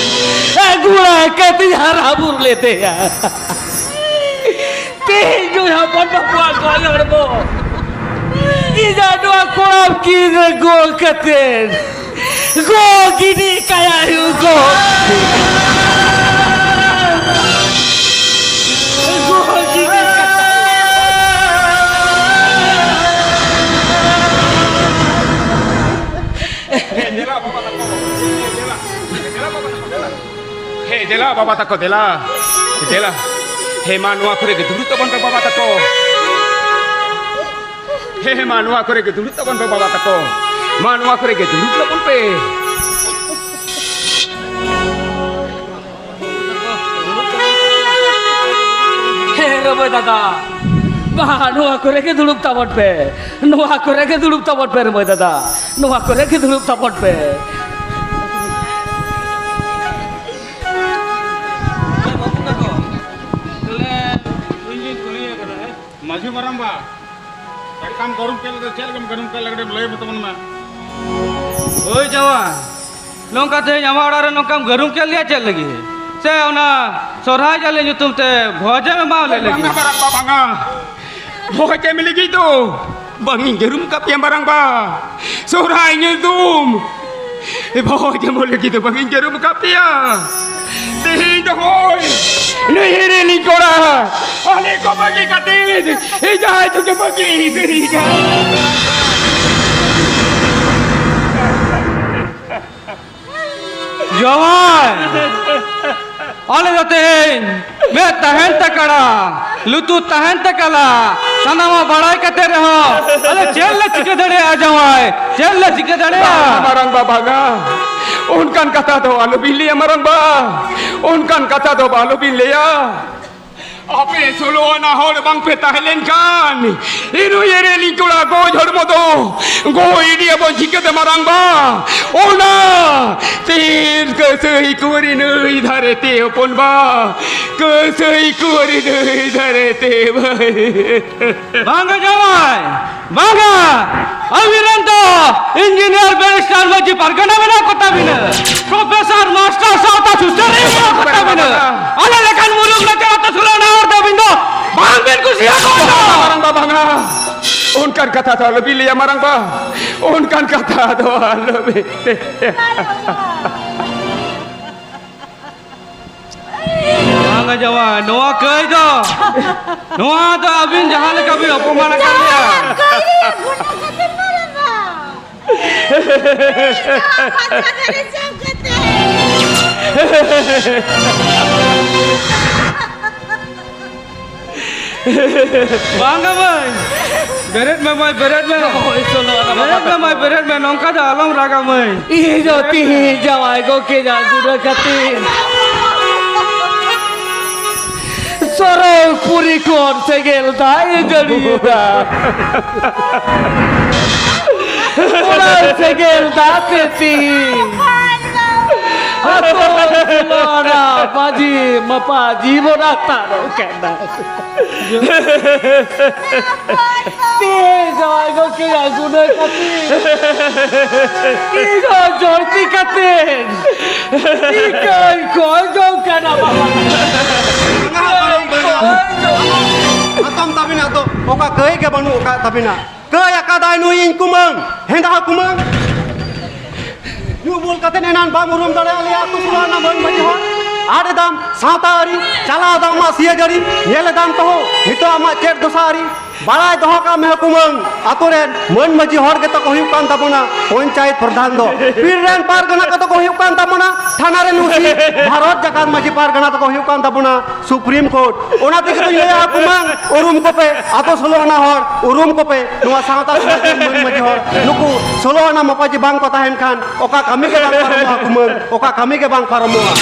ᱜᱚᱲᱟ ᱠᱟᱛᱮ ᱦᱟᱨᱟ ᱵᱩᱨᱩ ᱞᱮᱫᱮᱭᱟ᱾ ᱛᱮᱦᱮᱧ ᱱᱩᱭ ᱦᱚᱯᱚᱱ ᱵᱟᱹᱵᱩᱣᱟᱜ ᱜᱚᱡ ᱦᱚᱲᱢᱚ ᱤᱧᱟᱜ ᱱᱚᱣᱟ ᱠᱚᱲᱟᱢ ᱠᱤᱱ ᱨᱮ ᱜᱚᱜ ᱠᱟᱛᱮ, ᱜᱚᱜ ᱜᱤᱰᱤ ᱠᱟᱭᱟ ᱦᱩᱭᱩᱜ, ᱜᱚᱜ᱾ ᱜᱚᱜ ᱜᱤᱰᱤ ᱠᱟᱭᱟ᱾ ᱦᱮᱸ, ᱫᱮᱞᱟ ᱵᱟᱵᱟ ᱛᱟᱠᱚ᱾ ᱫᱮᱞᱟ, ᱫᱮᱞᱟ ᱵᱟᱵᱟ ᱛᱟᱠᱚ, ᱫᱮᱞᱟ᱾ ᱦᱮ, ᱫᱮᱞᱟ ᱵᱟᱵᱟ ᱛᱟᱠᱚ, ᱫᱮᱞᱟ᱾ ᱫᱮᱞᱟ᱾ ᱦᱮ, ᱢᱟ ᱱᱚᱣᱟ ᱠᱚᱨᱮ ᱜᱮ ᱫᱩᱲᱩᱵ ᱛᱟᱵᱚᱱ ᱯᱮ ᱵᱟᱵᱟ ᱛᱟᱠᱚ᱾ ᱦᱮ, ᱢᱟ ᱱᱚᱣᱟ ᱠᱚᱨᱮ ᱜᱮ ᱫᱩᱲᱩᱵ ᱛᱟᱵᱚᱱ ᱯᱮ ᱵᱟᱵᱟ ᱛᱟᱠᱚ᱾ ᱢᱟ ᱱᱚᱣᱟ ᱠᱚᱨᱮ ᱜᱮ ᱫᱩᱲᱩᱵ ᱛᱟᱵᱚᱱ ᱯᱮ᱾ ᱦᱮ, ᱨᱚᱢᱚᱭ ᱫᱟᱫᱟ, ᱢᱟ ᱱᱚᱣᱟ ᱠᱚᱨᱮ ᱜᱮ ᱫᱩᱲᱩᱵ ᱛᱟᱵᱚᱱ ᱯᱮ᱾ ᱱᱚᱣᱟ ᱠᱚᱨᱮ ᱜᱮ ᱫᱩᱲᱩᱵ ᱛᱟᱵᱚᱱ ᱯᱮ, ᱨᱚᱢᱚᱭ ᱫᱟᱫᱟ᱾ ᱱᱚᱣᱟ ᱠᱚᱨᱮ ᱜᱮ ᱫᱩᱲᱩᱵ ᱛᱟᱵᱚᱱ ᱯᱮ᱾ ᱢᱟᱹᱡᱷᱤ ᱢᱟᱨᱟᱝᱵᱟ, ᱪᱮᱫ ᱞᱮᱠᱟᱢ ᱜᱟᱹᱨᱩᱢ ᱠᱮᱫ ᱞᱮᱫᱟ, ᱪᱮᱫ ᱞᱮᱠᱟᱢ ᱜᱟᱹᱨᱩᱢ ᱠᱮᱫ ᱞᱮᱫᱟ, ᱠᱟᱹᱴᱤᱡ ᱮᱢ ᱞᱟᱹᱭ ᱢᱮ ᱛᱟᱵᱚᱱ ᱢᱮ᱾ ᱦᱳᱭ ᱡᱟᱶᱟᱭ, ᱱᱚᱝᱠᱟ ᱛᱮᱦᱮᱧ ᱟᱢᱟᱜ ᱚᱲᱟᱜ ᱨᱮ ᱱᱚᱝᱠᱟᱢ ᱜᱟᱹᱨᱩᱢ ᱠᱮᱫ ᱞᱮᱭᱟ ᱪᱮᱫ ᱞᱟᱹᱜᱤᱫ? ᱛᱮ ᱚᱱᱟ ᱥᱚᱨᱦᱟᱭ ᱡᱟᱞᱮ ᱧᱩᱛᱩᱢ ᱛᱮ ᱵᱷᱚᱡᱮᱢ ᱮᱢᱟᱣ ᱞᱮ ᱞᱟᱹᱜᱤᱫ᱾ ᱵᱟᱝᱟ, ᱢᱟᱨᱟᱝ ᱵᱟ, ᱵᱟᱝᱟ᱾ ᱵᱷᱚᱡᱮᱢ ᱞᱟᱹᱜᱤᱫ ᱫᱚ ᱵᱟᱝᱤᱧ ᱡᱟᱹᱨᱩᱢ ᱠᱟᱯᱮᱭᱟ, ᱢᱟᱨᱟᱝ ᱵᱟ᱾ ᱥᱚᱨᱦᱟᱭ ᱧᱩᱛᱩᱢ ᱵᱷᱚᱡᱮᱢ ᱞᱟᱹᱜᱤᱫ ᱫᱚ ᱵᱟᱝᱤᱧ ᱡᱟᱹᱨᱩᱢ ᱠᱟᱯᱮᱭᱟ᱾ ᱛᱮᱦᱮᱧ ᱫᱚ ᱦᱳᱭ, ᱱᱩᱭ ᱦᱤᱨᱤᱞᱤᱧ ᱠᱚᱲᱟ, ᱟᱞᱮ ᱠᱚ ᱵᱟᱹᱜᱤ ᱠᱟᱛᱮ ᱤᱧ ᱡᱟᱦᱟᱸᱭ ᱛᱮᱜᱮ ᱵᱟᱹᱜᱤ ᱤᱫᱤᱭᱮᱭᱟ᱾ ᱡᱟᱶᱟᱭ, ᱟᱞᱮ ᱫᱚ ᱛᱮᱦᱮᱧ ᱢᱮᱫ ᱛᱟᱦᱮᱱ ᱛᱮ ᱠᱟᱲᱟ, ᱞᱩᱛᱩᱨ ᱛᱟᱦᱮᱱ ᱛᱮ ᱠᱟᱞᱟ, ᱥᱟᱱᱟᱢᱟᱜ ᱵᱟᱲᱟᱭ ᱠᱟᱛᱮ ᱨᱮᱦᱚᱸ ᱟᱞᱮ ᱪᱮᱫ ᱞᱮ ᱪᱤᱠᱟᱹ ᱫᱟᱲᱮᱭᱟᱜᱼᱟ ᱡᱟᱶᱟᱭ? ᱪᱮᱫ ᱞᱮ ᱪᱤᱠᱟᱹ ᱫᱟᱲᱮᱭᱟᱜᱼᱟ? ᱢᱟᱨᱟᱝ ᱵᱟ, ᱵᱟᱝᱟ, ᱚᱱᱠᱟᱱ ᱠᱟᱛᱷᱟ ᱫᱚ ᱟᱞᱚᱵᱤᱱ ᱞᱟᱹᱭᱟ ᱢᱟᱨᱟᱝ ᱵᱟ, ᱚᱱᱠᱟᱱ ᱠᱟᱛᱷᱟ ᱫᱚ ᱟᱞᱚᱵᱤᱱ ᱞᱟᱹᱭᱟ᱾ ᱟᱯᱮ ᱥᱳᱞᱳ ᱟᱱᱟ ᱦᱚᱲ ᱵᱟᱝ ᱯᱮ ᱛᱟᱦᱮᱸ ᱞᱮᱱ ᱠᱷᱟᱱ, ᱤᱱᱩ ᱮᱨᱮᱞᱤᱧ ᱠᱚᱲᱟ ᱜᱚᱡ ᱦᱚᱲᱢᱚ ᱫᱚ ᱜᱚᱡ ᱤᱫᱤᱭᱟᱵᱚᱱ ᱪᱤᱠᱟᱹᱛᱮ ᱢᱟᱨᱟᱝ ᱵᱟ? ᱚᱱᱟ ᱛᱤᱨ ᱠᱟᱹᱥᱟᱹᱭ ᱠᱩᱣᱟᱹᱨᱤ ᱱᱟᱹᱭ ᱫᱷᱟᱨᱮ ᱛᱮ ᱦᱚᱯᱚᱱ ᱵᱟ, ᱠᱟᱹᱥᱟᱹᱭ ᱠᱩᱣᱟᱹᱨᱤ ᱱᱟᱹᱭ ᱫᱷᱟᱨᱮ ᱛᱮ ᱵᱟᱹᱭ᱾ ᱵᱟᱝᱟ ᱡᱟᱶᱟᱭ, ᱵᱟᱝᱟ, ᱟᱹᱵᱤᱱ ᱨᱮᱱ ᱫᱚ ᱤᱧᱡᱤᱱᱤᱭᱟᱨ, ᱵᱮᱨᱤᱥᱴᱟᱨ, ᱢᱟᱹᱡᱷᱤ ᱯᱟᱨᱜᱟᱱᱟ ᱢᱮᱱᱟᱜ ᱠᱚ ᱛᱟᱵᱤᱱᱟ, ᱯᱨᱚᱯᱷᱮᱥᱚᱨ, ᱢᱟᱥᱴᱟᱨ, ᱥᱟᱶᱛᱟ ᱥᱩᱥᱟᱹᱨᱤᱭᱟᱹ ᱢᱮᱱᱟᱜ ᱠᱚ ᱛᱟᱵᱤᱱᱟ᱾ ᱟᱞᱮ ᱞᱮᱠᱟᱱ ᱢᱩᱨᱩᱠ ᱱᱟᱪᱟᱨ ᱟᱛᱳ ᱥᱳᱞᱳ ᱟᱱᱟ ᱦᱚᱲ ᱫᱚ ᱟᱹᱵᱤᱱ ᱫᱚ ᱵᱟᱝ ᱵᱤᱱ ᱠᱩᱥᱤᱭᱟᱠᱚᱣᱟ ᱛᱚ᱾ ᱢᱟᱨᱟᱝ ᱵᱟ, ᱵᱟᱝᱟ, ᱚᱱᱠᱟᱱ ᱠᱟᱛᱷᱟ ᱫᱚ ᱟᱞᱚᱵᱤᱱ ᱞᱟᱹᱭᱟ ᱢᱟᱨᱟᱝ ᱵᱟ, ᱚᱱᱠᱟᱱ ᱠᱟᱛᱷᱟ ᱫᱚ ᱟᱞᱚᱵᱤᱱ ᱞᱟᱹᱭᱟ᱾ ᱵᱟᱝᱟ ᱡᱟᱶᱟᱭ, ᱱᱚᱣᱟ ᱠᱟᱹᱭ ᱫᱚ, ᱱᱚᱣᱟ ᱫᱚ ᱟᱹᱵᱤᱱ ᱡᱟᱦᱟᱸ ᱞᱮᱠᱟ ᱵᱤᱱ ᱚᱯᱚᱢᱟᱱ ᱟᱠᱟᱫ ᱞᱮᱭᱟ᱾ ᱡᱟᱶᱟᱭ, ᱠᱟᱹᱭ ᱨᱮᱭᱟᱜ ᱜᱩᱱᱟᱹ ᱠᱷᱟᱹᱛᱤᱨ ᱢᱟ ᱨᱟᱸᱜᱟᱣ᱾ ᱤᱧ ᱫᱚ ᱯᱟᱛᱟ ᱫᱷᱟᱨᱮ ᱥᱮᱱ ᱠᱟᱛᱮ᱾ ᱵᱟᱝᱟ ᱢᱟᱹᱭ, ᱵᱮᱨᱮᱫ ᱢᱮ ᱢᱟᱹᱭ, ᱵᱮᱨᱮᱫ ᱢᱮ᱾ ᱦᱳᱭ, ᱥᱳᱞᱳ ᱟᱱᱟ ᱵᱮᱨᱮᱫ ᱢᱮ ᱢᱟᱹᱭ, ᱵᱮᱨᱮᱫ ᱢᱮ, ᱱᱚᱝᱠᱟ ᱫᱚ ᱟᱞᱚᱢ ᱨᱟᱜᱟ ᱢᱟᱹᱭ᱾ ᱤᱧ ᱫᱚ ᱛᱤᱦᱤᱧ ᱡᱟᱶᱟᱭ ᱜᱚᱢᱠᱮ ᱡᱟᱦᱟᱸ ᱜᱩᱰᱟᱹ ᱠᱷᱟᱹᱛᱤᱨ ᱥᱚᱨᱚᱜᱽᱯᱩᱨᱤ ᱠᱷᱚᱱ ᱥᱮᱸᱜᱮᱞ ᱫᱟᱜ ᱮ ᱡᱟᱹᱲᱤᱭᱮᱫᱟ᱾ ᱚᱱᱟ ᱥᱮᱸᱜᱮᱞ ᱫᱟᱜ ᱛᱮ ᱛᱤᱦᱤᱧ ᱟᱛᱳ ᱥᱳᱞᱳ ᱟᱱᱟ ᱢᱟᱹᱡᱷᱤ ᱢᱟᱯᱟᱡᱤ ᱵᱚᱱ ᱟᱛᱟᱨᱚᱜ ᱠᱟᱱᱟ᱾ ᱛᱤ ᱡᱟᱶᱟᱭ ᱜᱚᱢᱠᱮ ᱟᱹᱜᱩᱱᱟᱹ ᱠᱟᱛᱮ, ᱛᱤ ᱡᱚᱲᱛᱤ ᱠᱟᱛᱮ, ᱤᱠᱟᱹᱧ ᱠᱚᱭ ᱡᱚᱝ ᱠᱟᱱᱟ ᱵᱟᱵᱟ᱾ ᱦᱟᱛᱚᱢ ᱛᱟᱹᱵᱤᱱᱟᱜ ᱫᱚ ᱚᱠᱟ ᱠᱟᱹᱭ ᱜᱮ ᱵᱟᱹᱱᱩᱜ ᱟᱠᱟᱫ ᱛᱟᱹᱵᱤᱱᱟ᱾ ᱠᱟᱹᱭ ᱟᱠᱟᱫᱟᱭ ᱱᱩᱭ ᱤᱧ ᱠᱩᱢᱟᱹᱝ, ᱦᱮᱸᱫᱟ ᱠᱩᱢᱟᱹᱝ᱾ ᱧᱩ ᱵᱩᱞ ᱠᱟᱛᱮ ᱮᱱᱟᱱ ᱵᱟᱢ ᱩᱨᱩᱢ ᱫᱟᱲᱮᱭᱟᱜ ᱞᱮᱭᱟ ᱟᱹᱛᱩ ᱥᱳᱞᱳ ᱟᱱᱟ ᱢᱟᱹᱱ ᱢᱟᱹᱡᱷᱤ ᱦᱚᱲ᱾ ᱟᱫ ᱮᱫᱟᱢ ᱥᱟᱶᱛᱟ ᱟᱹᱨᱤ, ᱪᱟᱞᱟᱣ ᱮᱫᱟᱢ ᱟᱢᱟᱜ ᱥᱤᱭᱟᱹ ᱡᱟᱹᱨᱤ, ᱧᱮᱞ ᱮᱫᱟᱢ ᱛᱚᱦᱚ ᱱᱤᱛᱚᱜ ᱟᱢᱟᱜ ᱪᱮᱫ ᱫᱚᱥᱟ ᱟᱹᱨᱤ᱾ ᱵᱟᱲᱟᱭ ᱫᱚᱦᱚ ᱠᱟᱜ ᱢᱮ ᱦᱮᱸ ᱠᱩᱢᱟᱹᱝ, ᱟᱛᱳ ᱨᱮᱱ ᱢᱟᱹᱱ ᱢᱟᱹᱡᱷᱤ ᱦᱚᱲ ᱜᱮᱛᱚ ᱠᱚ ᱦᱩᱭᱩᱜ ᱠᱟᱱ ᱛᱟᱵᱚᱱᱟ ᱯᱚᱧᱪᱟᱭᱮᱛ ᱯᱨᱚᱫᱷᱟᱱ ᱫᱚ᱾ ᱯᱤᱲ ᱨᱮᱱ ᱯᱟᱨᱜᱟᱱᱟ ᱠᱚᱫᱚ ᱠᱚ ᱦᱩᱭᱩᱜ ᱠᱟᱱ ᱛᱟᱵᱚᱱᱟ ᱛᱷᱟᱱᱟ ᱨᱮᱱ ᱳᱥᱤ, ᱵᱷᱟᱨᱚᱛ ᱡᱟᱠᱟᱛ ᱢᱟᱹᱡᱷᱤ ᱯᱟᱨᱜᱟᱱᱟ ᱫᱚᱠᱚ ᱦᱩᱭᱩᱜ ᱠᱟᱱ ᱛᱟᱵᱚᱱᱟ ᱥᱩᱯᱨᱤᱢ ᱠᱳᱨᱴ᱾ ᱚᱱᱟ ᱛᱮᱜᱮ ᱛᱚᱧ ᱞᱟᱹᱭᱟ ᱠᱩᱢᱟᱹᱝ, ᱩᱨᱩᱢ ᱠᱚᱯᱮ, ᱟᱛᱳ ᱥᱳᱞᱳ ᱟᱱᱟ ᱦᱚᱲ ᱩᱨᱩᱢ ᱠᱚᱯᱮ᱾ ᱱᱚᱣᱟ ᱥᱟᱶᱛᱟ ᱥᱚᱢᱟᱡᱽ ᱨᱮᱱ ᱢᱟᱹᱱ ᱢᱟᱹᱡᱷᱤ ᱦᱚᱲ, ᱱᱩᱠᱩ ᱥᱳᱞᱳ ᱟᱱᱟ ᱢᱟᱯᱟᱡᱤ ᱵᱟᱝ ᱠᱚ ᱛᱟᱦᱮᱱ ᱠᱷᱟᱱ ᱚᱠᱟ ᱠᱟᱹᱢᱤ ᱜᱮ ᱵᱟᱝ ᱯᱟᱨᱚᱢᱚᱜᱼᱟ ᱠᱩᱢᱟᱹᱝ, ᱚᱠᱟ ᱠᱟᱹᱢᱤ ᱜᱮ ᱵᱟᱝ ᱯᱟᱨᱚᱢᱚᱜᱼᱟ᱾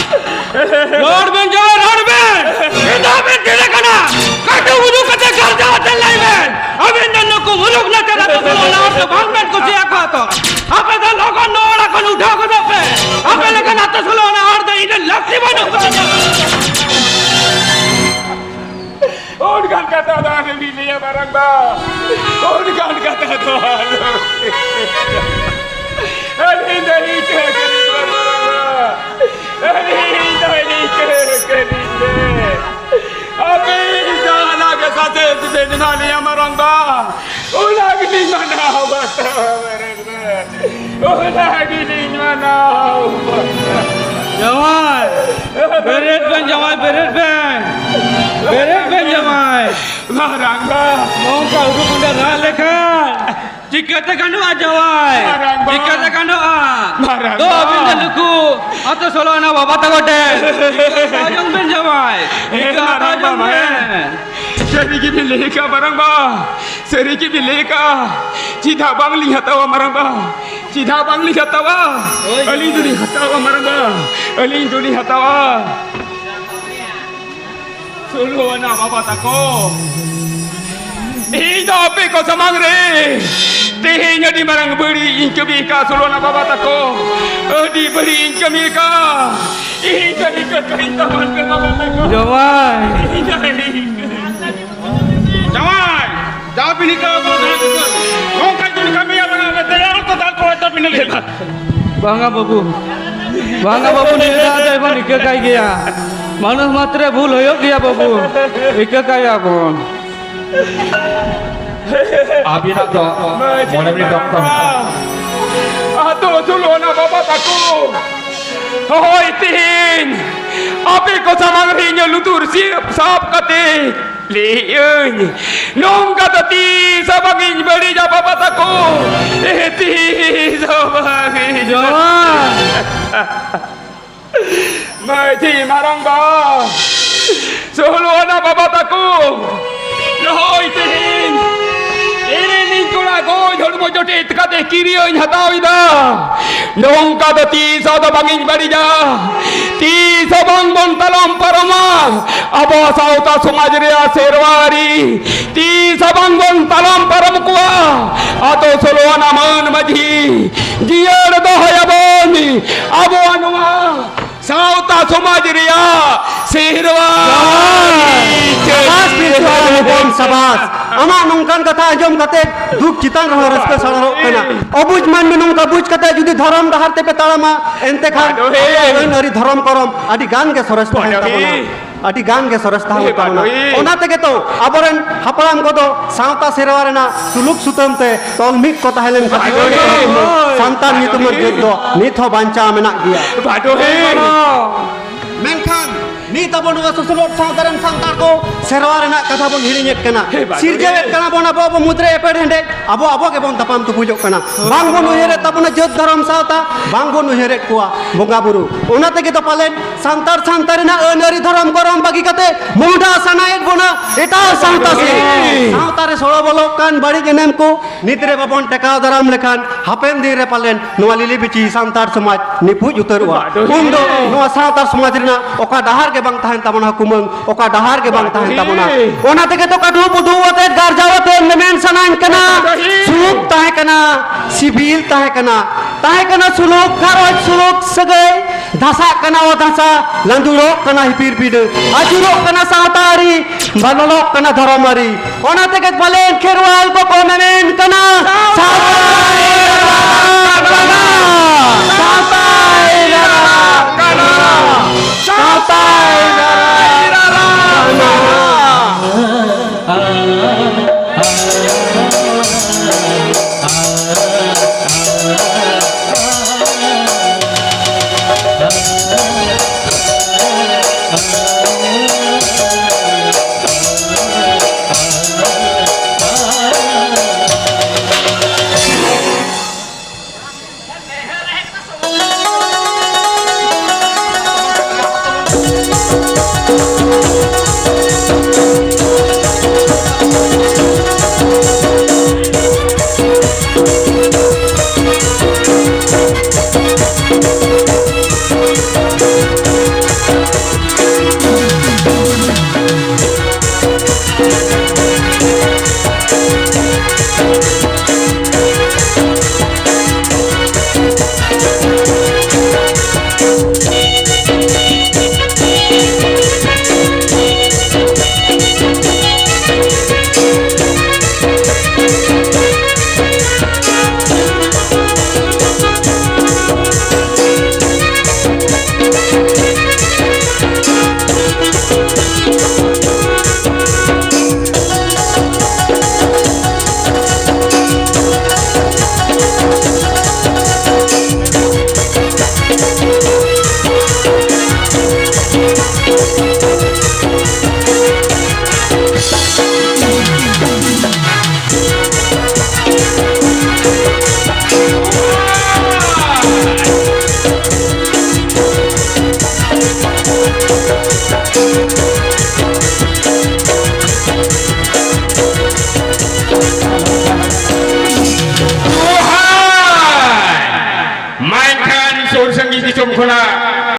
ᱨᱚᱲ ᱵᱮᱱ ᱡᱟᱶᱟᱭ, ᱨᱚᱲ ᱵᱮᱱ᱾ ᱪᱮᱫᱟᱜ ᱵᱮᱱ ᱛᱷᱤᱨ ᱟᱠᱟᱱᱟ? ᱠᱟᱹᱴᱩᱵ ᱩᱫᱩᱜ ᱠᱟᱛᱮ ᱜᱟᱨᱡᱟᱣ ᱟᱛᱮ ᱞᱟᱹᱭ ᱵᱮᱱ᱾ ᱟᱵᱮᱱ ᱫᱚ ᱱᱩᱠᱩ ᱢᱩᱞᱩᱠ ᱱᱟᱪᱟᱨ ᱟᱛᱳ ᱥᱳᱞᱳ ᱟᱱᱟ ᱦᱚᱲ ᱫᱚ ᱵᱟᱝ ᱵᱮᱱ ᱠᱩᱥᱤᱭᱟᱠᱚᱣᱟ ᱛᱚ? ᱟᱯᱮ ᱫᱚ ᱞᱚᱜᱚᱱ ᱱᱚᱣᱟ ᱚᱲᱟᱜ ᱠᱷᱚᱱ ᱩᱴᱷᱟᱹᱣ ᱜᱚᱫᱚᱜ ᱯᱮ᱾ ᱟᱯᱮ ᱞᱮᱠᱟᱱ ᱟᱛᱳ ᱥᱳᱞᱳ ᱟᱱᱟ ᱦᱚᱲ ᱫᱚ ᱤᱧ ᱨᱮᱱ ᱞᱟᱹᱠᱛᱤ ᱵᱟᱹᱱᱩᱜ ᱠᱚᱣᱟ᱾ ᱚᱱᱠᱟᱱ ᱠᱟᱛᱷᱟ ᱫᱚ ᱟᱞᱚᱵᱤᱱ ᱞᱟᱹᱭᱟ ᱢᱟᱨᱟᱝᱵᱟ, ᱚᱱᱠᱟᱱ ᱠᱟᱛᱷᱟ ᱫᱚ ᱟᱞᱚ᱾ ᱟᱹᱞᱤᱧ ᱫᱚ ᱱᱤᱝᱠᱟᱹ ᱜᱮᱞᱤᱧ ᱢᱮᱱ ᱢᱟᱨᱟᱝᱵᱟ, ᱟᱹᱞᱤᱧ ᱫᱚ ᱱᱤᱝᱠᱟᱹ ᱜᱮᱞᱤᱧ ᱢᱮᱱ᱾ ᱟᱹᱵᱤᱱ ᱡᱟᱦᱟᱱᱟᱜ ᱜᱮ ᱥᱟᱥᱮᱛ ᱵᱮᱱ ᱮᱢᱟ ᱞᱤᱧᱟ ᱢᱟᱨᱟᱝᱵᱟ, ᱚᱱᱟ ᱜᱮᱞᱤᱧ ᱢᱟᱱᱟᱣ ᱵᱟᱛᱟᱣᱟ ᱢᱟᱨᱟᱝᱵᱟ᱾ ᱚᱱᱟ ᱜᱮᱞᱤᱧ ᱢᱟᱱᱟᱣ᱾ ᱡᱟᱶᱟᱭ, ᱵᱮᱨᱮᱫ ᱵᱮᱱ ᱡᱟᱶᱟᱭ, ᱵᱮᱨᱮᱫ ᱵᱮᱱ᱾ ᱵᱮᱨᱮᱫ ᱵᱮᱱ ᱡᱟᱶᱟᱭ᱾ ᱢᱟᱨᱟᱝᱵᱟ᱾ ᱱᱚᱝᱠᱟ ᱩᱰᱩᱠ ᱚᱸᱰᱮ ᱨᱟᱜ ᱞᱮᱠᱷᱟᱱ ᱪᱤᱠᱟᱹᱛᱮ ᱜᱟᱱᱚᱜᱼᱟ ᱡᱟᱶᱟᱭ? ᱢᱟᱨᱟᱝᱵᱟ᱾ ᱪᱤᱠᱟᱹᱛᱮ ᱜᱟᱱᱚᱜᱼᱟ? ᱢᱟᱨᱟᱝᱵᱟ᱾ ᱫᱚ ᱟᱹᱵᱤᱱ ᱫᱚ ᱱᱩᱠᱩ ᱟᱛᱳ ᱥᱳᱞᱳ ᱟᱱᱟ ᱵᱟᱵᱟ ᱛᱟᱠᱚ ᱴᱷᱮᱱ ᱟᱸᱡᱚᱢ ᱵᱮᱱ ᱡᱟᱶᱟᱭ᱾ ᱦᱮᱸ, ᱢᱟᱨᱟᱝᱵᱟ, ᱦᱮᱸ᱾ ᱥᱟᱹᱨᱤ ᱜᱮᱵᱤᱱ ᱞᱟᱹᱭ ᱠᱟᱜᱼᱟ ᱢᱟᱨᱟᱝᱵᱟ, ᱥᱟᱹᱨᱤ ᱜᱮᱵᱤᱱ ᱞᱟᱹᱭ ᱠᱟᱜᱼᱟ᱾ ᱪᱮᱫᱟᱜ ᱵᱟᱝᱞᱤᱧ ᱦᱟᱛᱟᱣᱟ ᱢᱟᱨᱟᱝᱵᱟ? ᱪᱮᱫᱟᱜ ᱵᱟᱝᱞᱤᱧ ᱦᱟᱛᱟᱣᱟ? ᱦᱳᱭ, ᱟᱹᱞᱤᱧ ᱦᱳᱭ᱾ ᱫᱚᱞᱤᱧ ᱦᱟᱛᱟᱣᱟ ᱢᱟᱨᱟᱝᱵᱟ, ᱟᱹᱞᱤᱧ ᱫᱚᱞᱤᱧ ᱦᱟᱛᱟᱣᱟ᱾ ᱥᱳᱞᱳ ᱟᱱᱟ ᱵᱟᱵᱟ ᱛᱟᱠᱚ, ᱤᱧ ᱫᱚ ᱟᱯᱮ ᱠᱚ ᱥᱟᱢᱟᱝ ᱨᱮ ᱛᱮᱦᱮᱧ ᱟᱹᱰᱤ ᱢᱟᱨᱟᱝ ᱵᱟᱹᱲᱤᱡ ᱤᱧ ᱠᱟᱹᱢᱤ ᱟᱠᱟᱫ, ᱥᱚᱞᱚᱱᱟ ᱵᱟᱵᱟ ᱛᱟᱠᱚ᱾ ᱟᱹᱰᱤ ᱵᱟᱹᱲᱤᱡ ᱤᱧ ᱠᱟᱹᱢᱤ ᱟᱠᱟᱫ᱾ ᱤᱧ ᱫᱚ ᱤᱠᱟᱹ ᱠᱟᱹᱧ ᱛᱟᱵᱚᱱ ᱯᱮ ᱵᱟᱵᱟ ᱛᱟᱠᱚ᱾ ᱡᱟᱶᱟᱭ᱾ ᱤᱧ ᱫᱚ ᱤᱠᱟᱹ ᱡᱟᱶᱟᱭ, ᱡᱟ ᱵᱤᱱ ᱤᱠᱟᱹ ᱟᱵᱚ ᱡᱟᱦᱟᱸ ᱪᱤᱠᱟᱹ, ᱱᱚᱝᱠᱟ ᱡᱩᱫᱤ ᱠᱟᱹᱢᱤᱭᱟ ᱵᱟᱝ ᱟᱞᱮ ᱛᱮᱭᱟᱨ ᱛᱚ ᱛᱟᱨᱯᱚᱨᱮ ᱛᱚ ᱵᱤᱱ ᱞᱟᱹᱭ ᱫᱟ᱾ ᱵᱟᱝᱟ ᱵᱟᱹᱵᱩ, ᱵᱟᱝᱟ ᱵᱟᱹᱵᱩ, ᱱᱤᱭᱟᱹ ᱫᱷᱟᱣ ᱫᱚ ᱵᱚᱱ ᱤᱠᱟᱹ ᱠᱟᱭ ᱜᱮᱭᱟ᱾ ᱢᱟᱱᱩᱥ ᱢᱟᱛᱨᱮ ᱵᱷᱩᱞ ᱦᱩᱭᱩᱜ ᱜᱮᱭᱟ ᱵᱟᱹᱵᱩ, ᱤᱠᱟᱹ ᱠᱟᱭᱟ ᱵᱚᱱ᱾ ᱟᱹᱵᱤᱱᱟᱜ ᱫᱚ ᱢᱚᱬᱮ ᱢᱤᱱᱤᱴ ᱚᱠᱛᱚ ᱢᱮᱱᱟᱜᱼᱟ᱾ ᱟᱫᱚ ᱥᱚᱞᱚᱱᱟ ᱵᱟᱵᱟ ᱛᱟᱠᱚ, ᱦᱳᱭ ᱛᱤᱦᱤᱧ ᱟᱯᱮ ᱠᱚ ᱥᱟᱢᱟᱝ ᱨᱮ ᱤᱧᱟᱹᱜ ᱞᱩᱛᱩᱨ ᱥᱤᱭᱟᱹᱯ ᱥᱟᱵ ᱠᱟᱛᱮ ᱞᱟᱹᱭᱟᱹᱧ, ᱱᱚᱝᱠᱟ ᱫᱚ ᱛᱤᱥ ᱦᱚᱸ ᱵᱟᱝ ᱤᱧ ᱵᱟᱹᱲᱤᱡᱟ ᱵᱟᱵᱟ ᱛᱟᱠᱚ, ᱮ, ᱛᱤᱥ ᱦᱚᱸ ᱵᱟᱝ ᱤᱧ ᱡᱚᱦᱟᱨ᱾ ᱢᱟᱹᱡᱷᱤ ᱢᱟᱨᱟᱝ ᱵᱟ, ᱥᱚᱞᱚᱱᱟ ᱵᱟᱵᱟ ᱛᱟᱠᱚ, ᱱᱚᱜᱼᱚᱭ ᱛᱮᱦᱮᱧ ᱤᱧ ᱨᱤᱱᱤᱡ ᱠᱚᱲᱟ ᱜᱚᱡ ᱦᱚᱲᱢᱚ ᱡᱚᱴᱮᱫ ᱠᱟᱛᱮ ᱠᱤᱨᱤᱭᱟᱹᱧ ᱦᱟᱛᱟᱣ ᱮᱫᱟ᱾ ᱱᱚᱝᱠᱟ ᱫᱚ ᱛᱤᱥ ᱦᱚᱸ ᱫᱚ ᱵᱟᱝ ᱤᱧ ᱵᱟᱹᱲᱤᱡᱟ, ᱛᱤᱥ ᱦᱚᱸ ᱵᱟᱝ ᱵᱚᱱ ᱛᱟᱞᱚᱢ ᱯᱟᱨᱚᱢᱟ᱾ ᱟᱵᱚ ᱥᱟᱶᱛᱟ ᱥᱚᱢᱟᱡᱽ ᱨᱮᱭᱟᱜ ᱥᱮᱨᱣᱟ ᱟᱹᱨᱤ ᱛᱤᱥ ᱦᱚᱸ ᱵᱟᱝ ᱵᱚᱱ ᱛᱟᱞᱚᱢ ᱯᱟᱨᱚᱢ ᱠᱚᱣᱟ᱾ ᱟᱛᱳ ᱥᱚᱞᱚᱱᱟ ᱢᱟᱹᱱ ᱢᱟᱹᱡᱷᱤ ᱡᱤᱭᱟᱹᱲ ᱫᱚᱦᱚᱭᱟᱵᱚᱱ ᱟᱵᱚᱣᱟᱜ ᱱᱚᱣᱟ ᱥᱟᱶᱛᱟ ᱥᱚᱢᱟᱡᱽ ᱨᱮᱭᱟᱜ ᱥᱮᱨᱣᱟ᱾ ᱥᱟᱵᱟᱥ ᱯᱤᱞᱪᱩ ᱦᱟᱲᱟᱢ ᱦᱚᱯᱚᱱ, ᱥᱟᱵᱟᱥ᱾ ᱟᱢᱟᱜ ᱱᱚᱝᱠᱟᱱ ᱠᱟᱛᱷᱟ ᱟᱸᱡᱚᱢ ᱠᱟᱛᱮ ᱫᱩᱠ ᱪᱮᱛᱟᱱ ᱨᱮᱦᱚᱸ ᱨᱟᱹᱥᱠᱟᱹ ᱥᱟᱲᱚᱨᱚᱜ ᱠᱟᱱᱟ᱾ ᱚᱵᱩᱡᱽ ᱢᱟᱹᱱᱢᱤ ᱱᱚᱝᱠᱟ ᱵᱩᱡᱽ ᱠᱟᱛᱮ ᱡᱩᱫᱤ ᱫᱷᱚᱨᱚᱢ ᱰᱟᱦᱟᱨ ᱛᱮᱯᱮ ᱛᱟᱲᱟᱢᱟ, ᱮᱱᱛᱮ ᱠᱷᱟᱱ ᱟᱹᱱ ᱟᱹᱨᱤ ᱫᱷᱚᱨᱚᱢ ᱠᱚᱨᱚᱢ ᱟᱹᱰᱤ ᱜᱟᱱ ᱜᱮ ᱥᱚᱨᱮᱥ ᱛᱟᱦᱮᱱ ᱛᱟᱵᱚᱱᱟ᱾ ᱟᱹᱰᱤ ᱜᱟᱱ ᱜᱮ ᱥᱚᱨᱮᱥ ᱛᱟᱦᱮᱸ ᱠᱟᱱᱟ᱾ ᱚᱱᱟ ᱛᱮᱜᱮ ᱛᱚ ᱟᱵᱚᱨᱮᱱ ᱦᱟᱯᱲᱟᱢ ᱠᱚᱫᱚ ᱥᱟᱶᱛᱟ ᱥᱮᱨᱣᱟ ᱨᱮᱱᱟᱜ ᱥᱩᱞᱩᱠ ᱥᱩᱛᱟᱹᱢ ᱛᱮ ᱛᱚᱞ ᱢᱤᱫ ᱠᱚ ᱛᱟᱦᱮᱸ ᱞᱮᱱ ᱠᱷᱟᱹᱛᱤᱨ ᱛᱮ ᱥᱟᱱᱛᱟᱲ ᱧᱩᱛᱩᱢᱟᱱ ᱡᱟᱹᱛ ᱫᱚ ᱱᱤᱛ ᱦᱚᱸ ᱵᱟᱧᱪᱟᱣ ᱢᱮᱱᱟᱜ ᱜᱮᱭᱟ᱾ ᱢᱮᱱᱠᱷᱟᱱ ᱱᱤᱛ ᱟᱵᱚ ᱱᱚᱣᱟ ᱥᱚᱥᱱᱚᱜ ᱥᱟᱶᱛᱟ ᱨᱮᱱ ᱥᱟᱱᱛᱟᱲ ᱠᱚ ᱥᱮᱨᱣᱟ ᱨᱮᱱᱟᱜ ᱠᱟᱛᱷᱟ ᱵᱚᱱ ᱦᱤᱲᱤᱧᱮᱫ ᱠᱟᱱᱟ᱾ ᱥᱤᱨᱡᱟᱹᱣᱮᱫ ᱠᱟᱱᱟ ᱵᱚᱱ ᱟᱵᱚ ᱟᱵᱚ ᱢᱩᱫᱽᱨᱮ ᱮᱯᱮᱨ ᱦᱮᱸᱰᱮᱡ, ᱟᱵᱚ ᱟᱵᱚ ᱜᱮᱵᱚᱱ ᱛᱟᱯᱟᱢ ᱛᱩᱯᱩᱡᱚᱜ ᱠᱟᱱᱟ᱾ ᱵᱟᱝ ᱵᱚᱱ ᱩᱭᱦᱟᱹᱨᱮᱫ ᱛᱟᱵᱚᱱᱟ ᱡᱟᱹᱛ ᱫᱷᱚᱨᱚᱢ ᱥᱟᱶᱛᱟ, ᱵᱟᱝ ᱵᱚᱱ ᱩᱭᱦᱟᱹᱨᱮᱫ ᱠᱚᱣᱟ ᱵᱚᱸᱜᱟ ᱵᱩᱨᱩ᱾ ᱚᱱᱟ ᱛᱮᱜᱮ ᱛᱚ ᱯᱟᱞᱮᱱ ᱥᱟᱱᱛᱟᱲ ᱥᱟᱶᱛᱟ ᱨᱮᱱᱟᱜ ᱟᱹᱱ ᱟᱹᱨᱤ ᱫᱷᱚᱨᱚᱢ ᱠᱚᱨᱚᱢ ᱵᱟᱹᱜᱤ ᱠᱟᱛᱮ ᱢᱚᱦᱰᱟ ᱥᱟᱱᱟᱭᱮᱫ ᱵᱚᱱᱟ ᱮᱴᱟᱜ ᱥᱟᱶᱛᱟ ᱥᱮᱫ᱾ ᱥᱟᱶᱛᱟ ᱨᱮ ᱥᱚᱲᱚ ᱵᱚᱞᱚᱜ ᱠᱟᱱ ᱵᱟᱹᱲᱤᱡ ᱮᱱᱮᱢ ᱠᱚ ᱱᱤᱛ ᱨᱮ ᱵᱟᱵᱚᱱ ᱴᱮᱠᱟᱣ ᱫᱟᱨᱟᱢ ᱞᱮᱠᱷᱟᱱ ᱦᱟᱯᱮᱱ ᱫᱤᱱ ᱨᱮ ᱯᱟᱞᱮᱱ ᱱᱚᱣᱟ ᱞᱤᱞᱤ ᱵᱤᱪᱤ ᱥᱟᱱᱛᱟᱲ ᱥᱚᱢᱟᱡᱽ ᱱᱤᱯᱩᱡ ᱩᱛᱟᱹᱨᱚᱜᱼᱟ᱾ ᱩᱱ ᱫᱚ ᱱᱚᱣᱟ ᱥᱟᱶᱛᱟ ᱥᱚᱢᱟᱡᱽ ᱨᱮᱱᱟᱜ ᱚᱠᱟ ᱰᱟᱦᱟᱨ ᱜᱮ ᱵᱟᱝ ᱛᱟᱦᱮᱱ ᱛᱟᱵᱚᱱᱟ ᱠᱩᱢᱟᱹᱝ, ᱚᱠᱟ ᱰᱟᱦᱟᱨ ᱜᱮ ᱵᱟᱝ ᱛᱟᱦᱮᱱ ᱛᱟᱵᱚᱱᱟ᱾ ᱚᱱᱟ ᱛᱮᱜᱮ ᱛᱚ ᱠᱟᱹᱰᱷᱩᱢ ᱩᱫᱩᱜ ᱟᱛᱮᱫ ᱜᱟᱨᱡᱟᱣ ᱟᱛᱮᱫ ᱢᱮᱢᱮᱱ ᱥᱟᱱᱟᱧ ᱠᱟᱱᱟ᱾ ᱥᱩᱞᱩᱠ ᱛᱟᱦᱮᱸ ᱠᱟᱱᱟ, ᱥᱤᱵᱤᱞ ᱛᱟᱦᱮᱸ ᱠᱟᱱᱟ, ᱛᱟᱦᱮᱸ ᱠᱟᱱᱟ ᱥᱩᱞᱩᱠ ᱜᱷᱟᱨᱚᱸᱡᱽ, ᱥᱩᱞᱩᱠ ᱥᱟᱹᱜᱟᱹᱭ᱾ ᱫᱷᱟᱥᱟᱜ ᱠᱟᱱᱟ ᱚᱛ ᱦᱟᱥᱟ, ᱞᱟᱸᱫᱩᱲᱚᱜ ᱠᱟᱱᱟ ᱦᱤᱯᱤᱲ ᱵᱤᱰᱟᱹ, ᱟᱹᱪᱩᱨᱚᱜ ᱠᱟᱱᱟ ᱥᱟᱶᱛᱟ ᱟᱹᱨᱤ, ᱵᱟᱱᱚᱞᱚᱜ ᱠᱟᱱᱟ ᱫᱷᱚᱨᱚᱢ ᱟᱹᱨᱤ᱾ ᱚᱱᱟ ᱛᱮᱜᱮ ᱯᱟᱞᱮᱱ ᱠᱷᱮᱨᱣᱟᱞ ᱠᱚᱠᱚ ᱢᱮᱢᱮᱱ ᱠᱟᱱᱟ, ᱥᱟᱶᱛᱟᱭ ᱨᱟᱨᱟᱜ ᱠᱟᱱᱟ, ᱥᱟᱶᱛᱟᱭ ᱨᱟᱨᱟᱜ ᱠᱟᱱᱟ, ᱥᱟᱶᱛᱟᱭ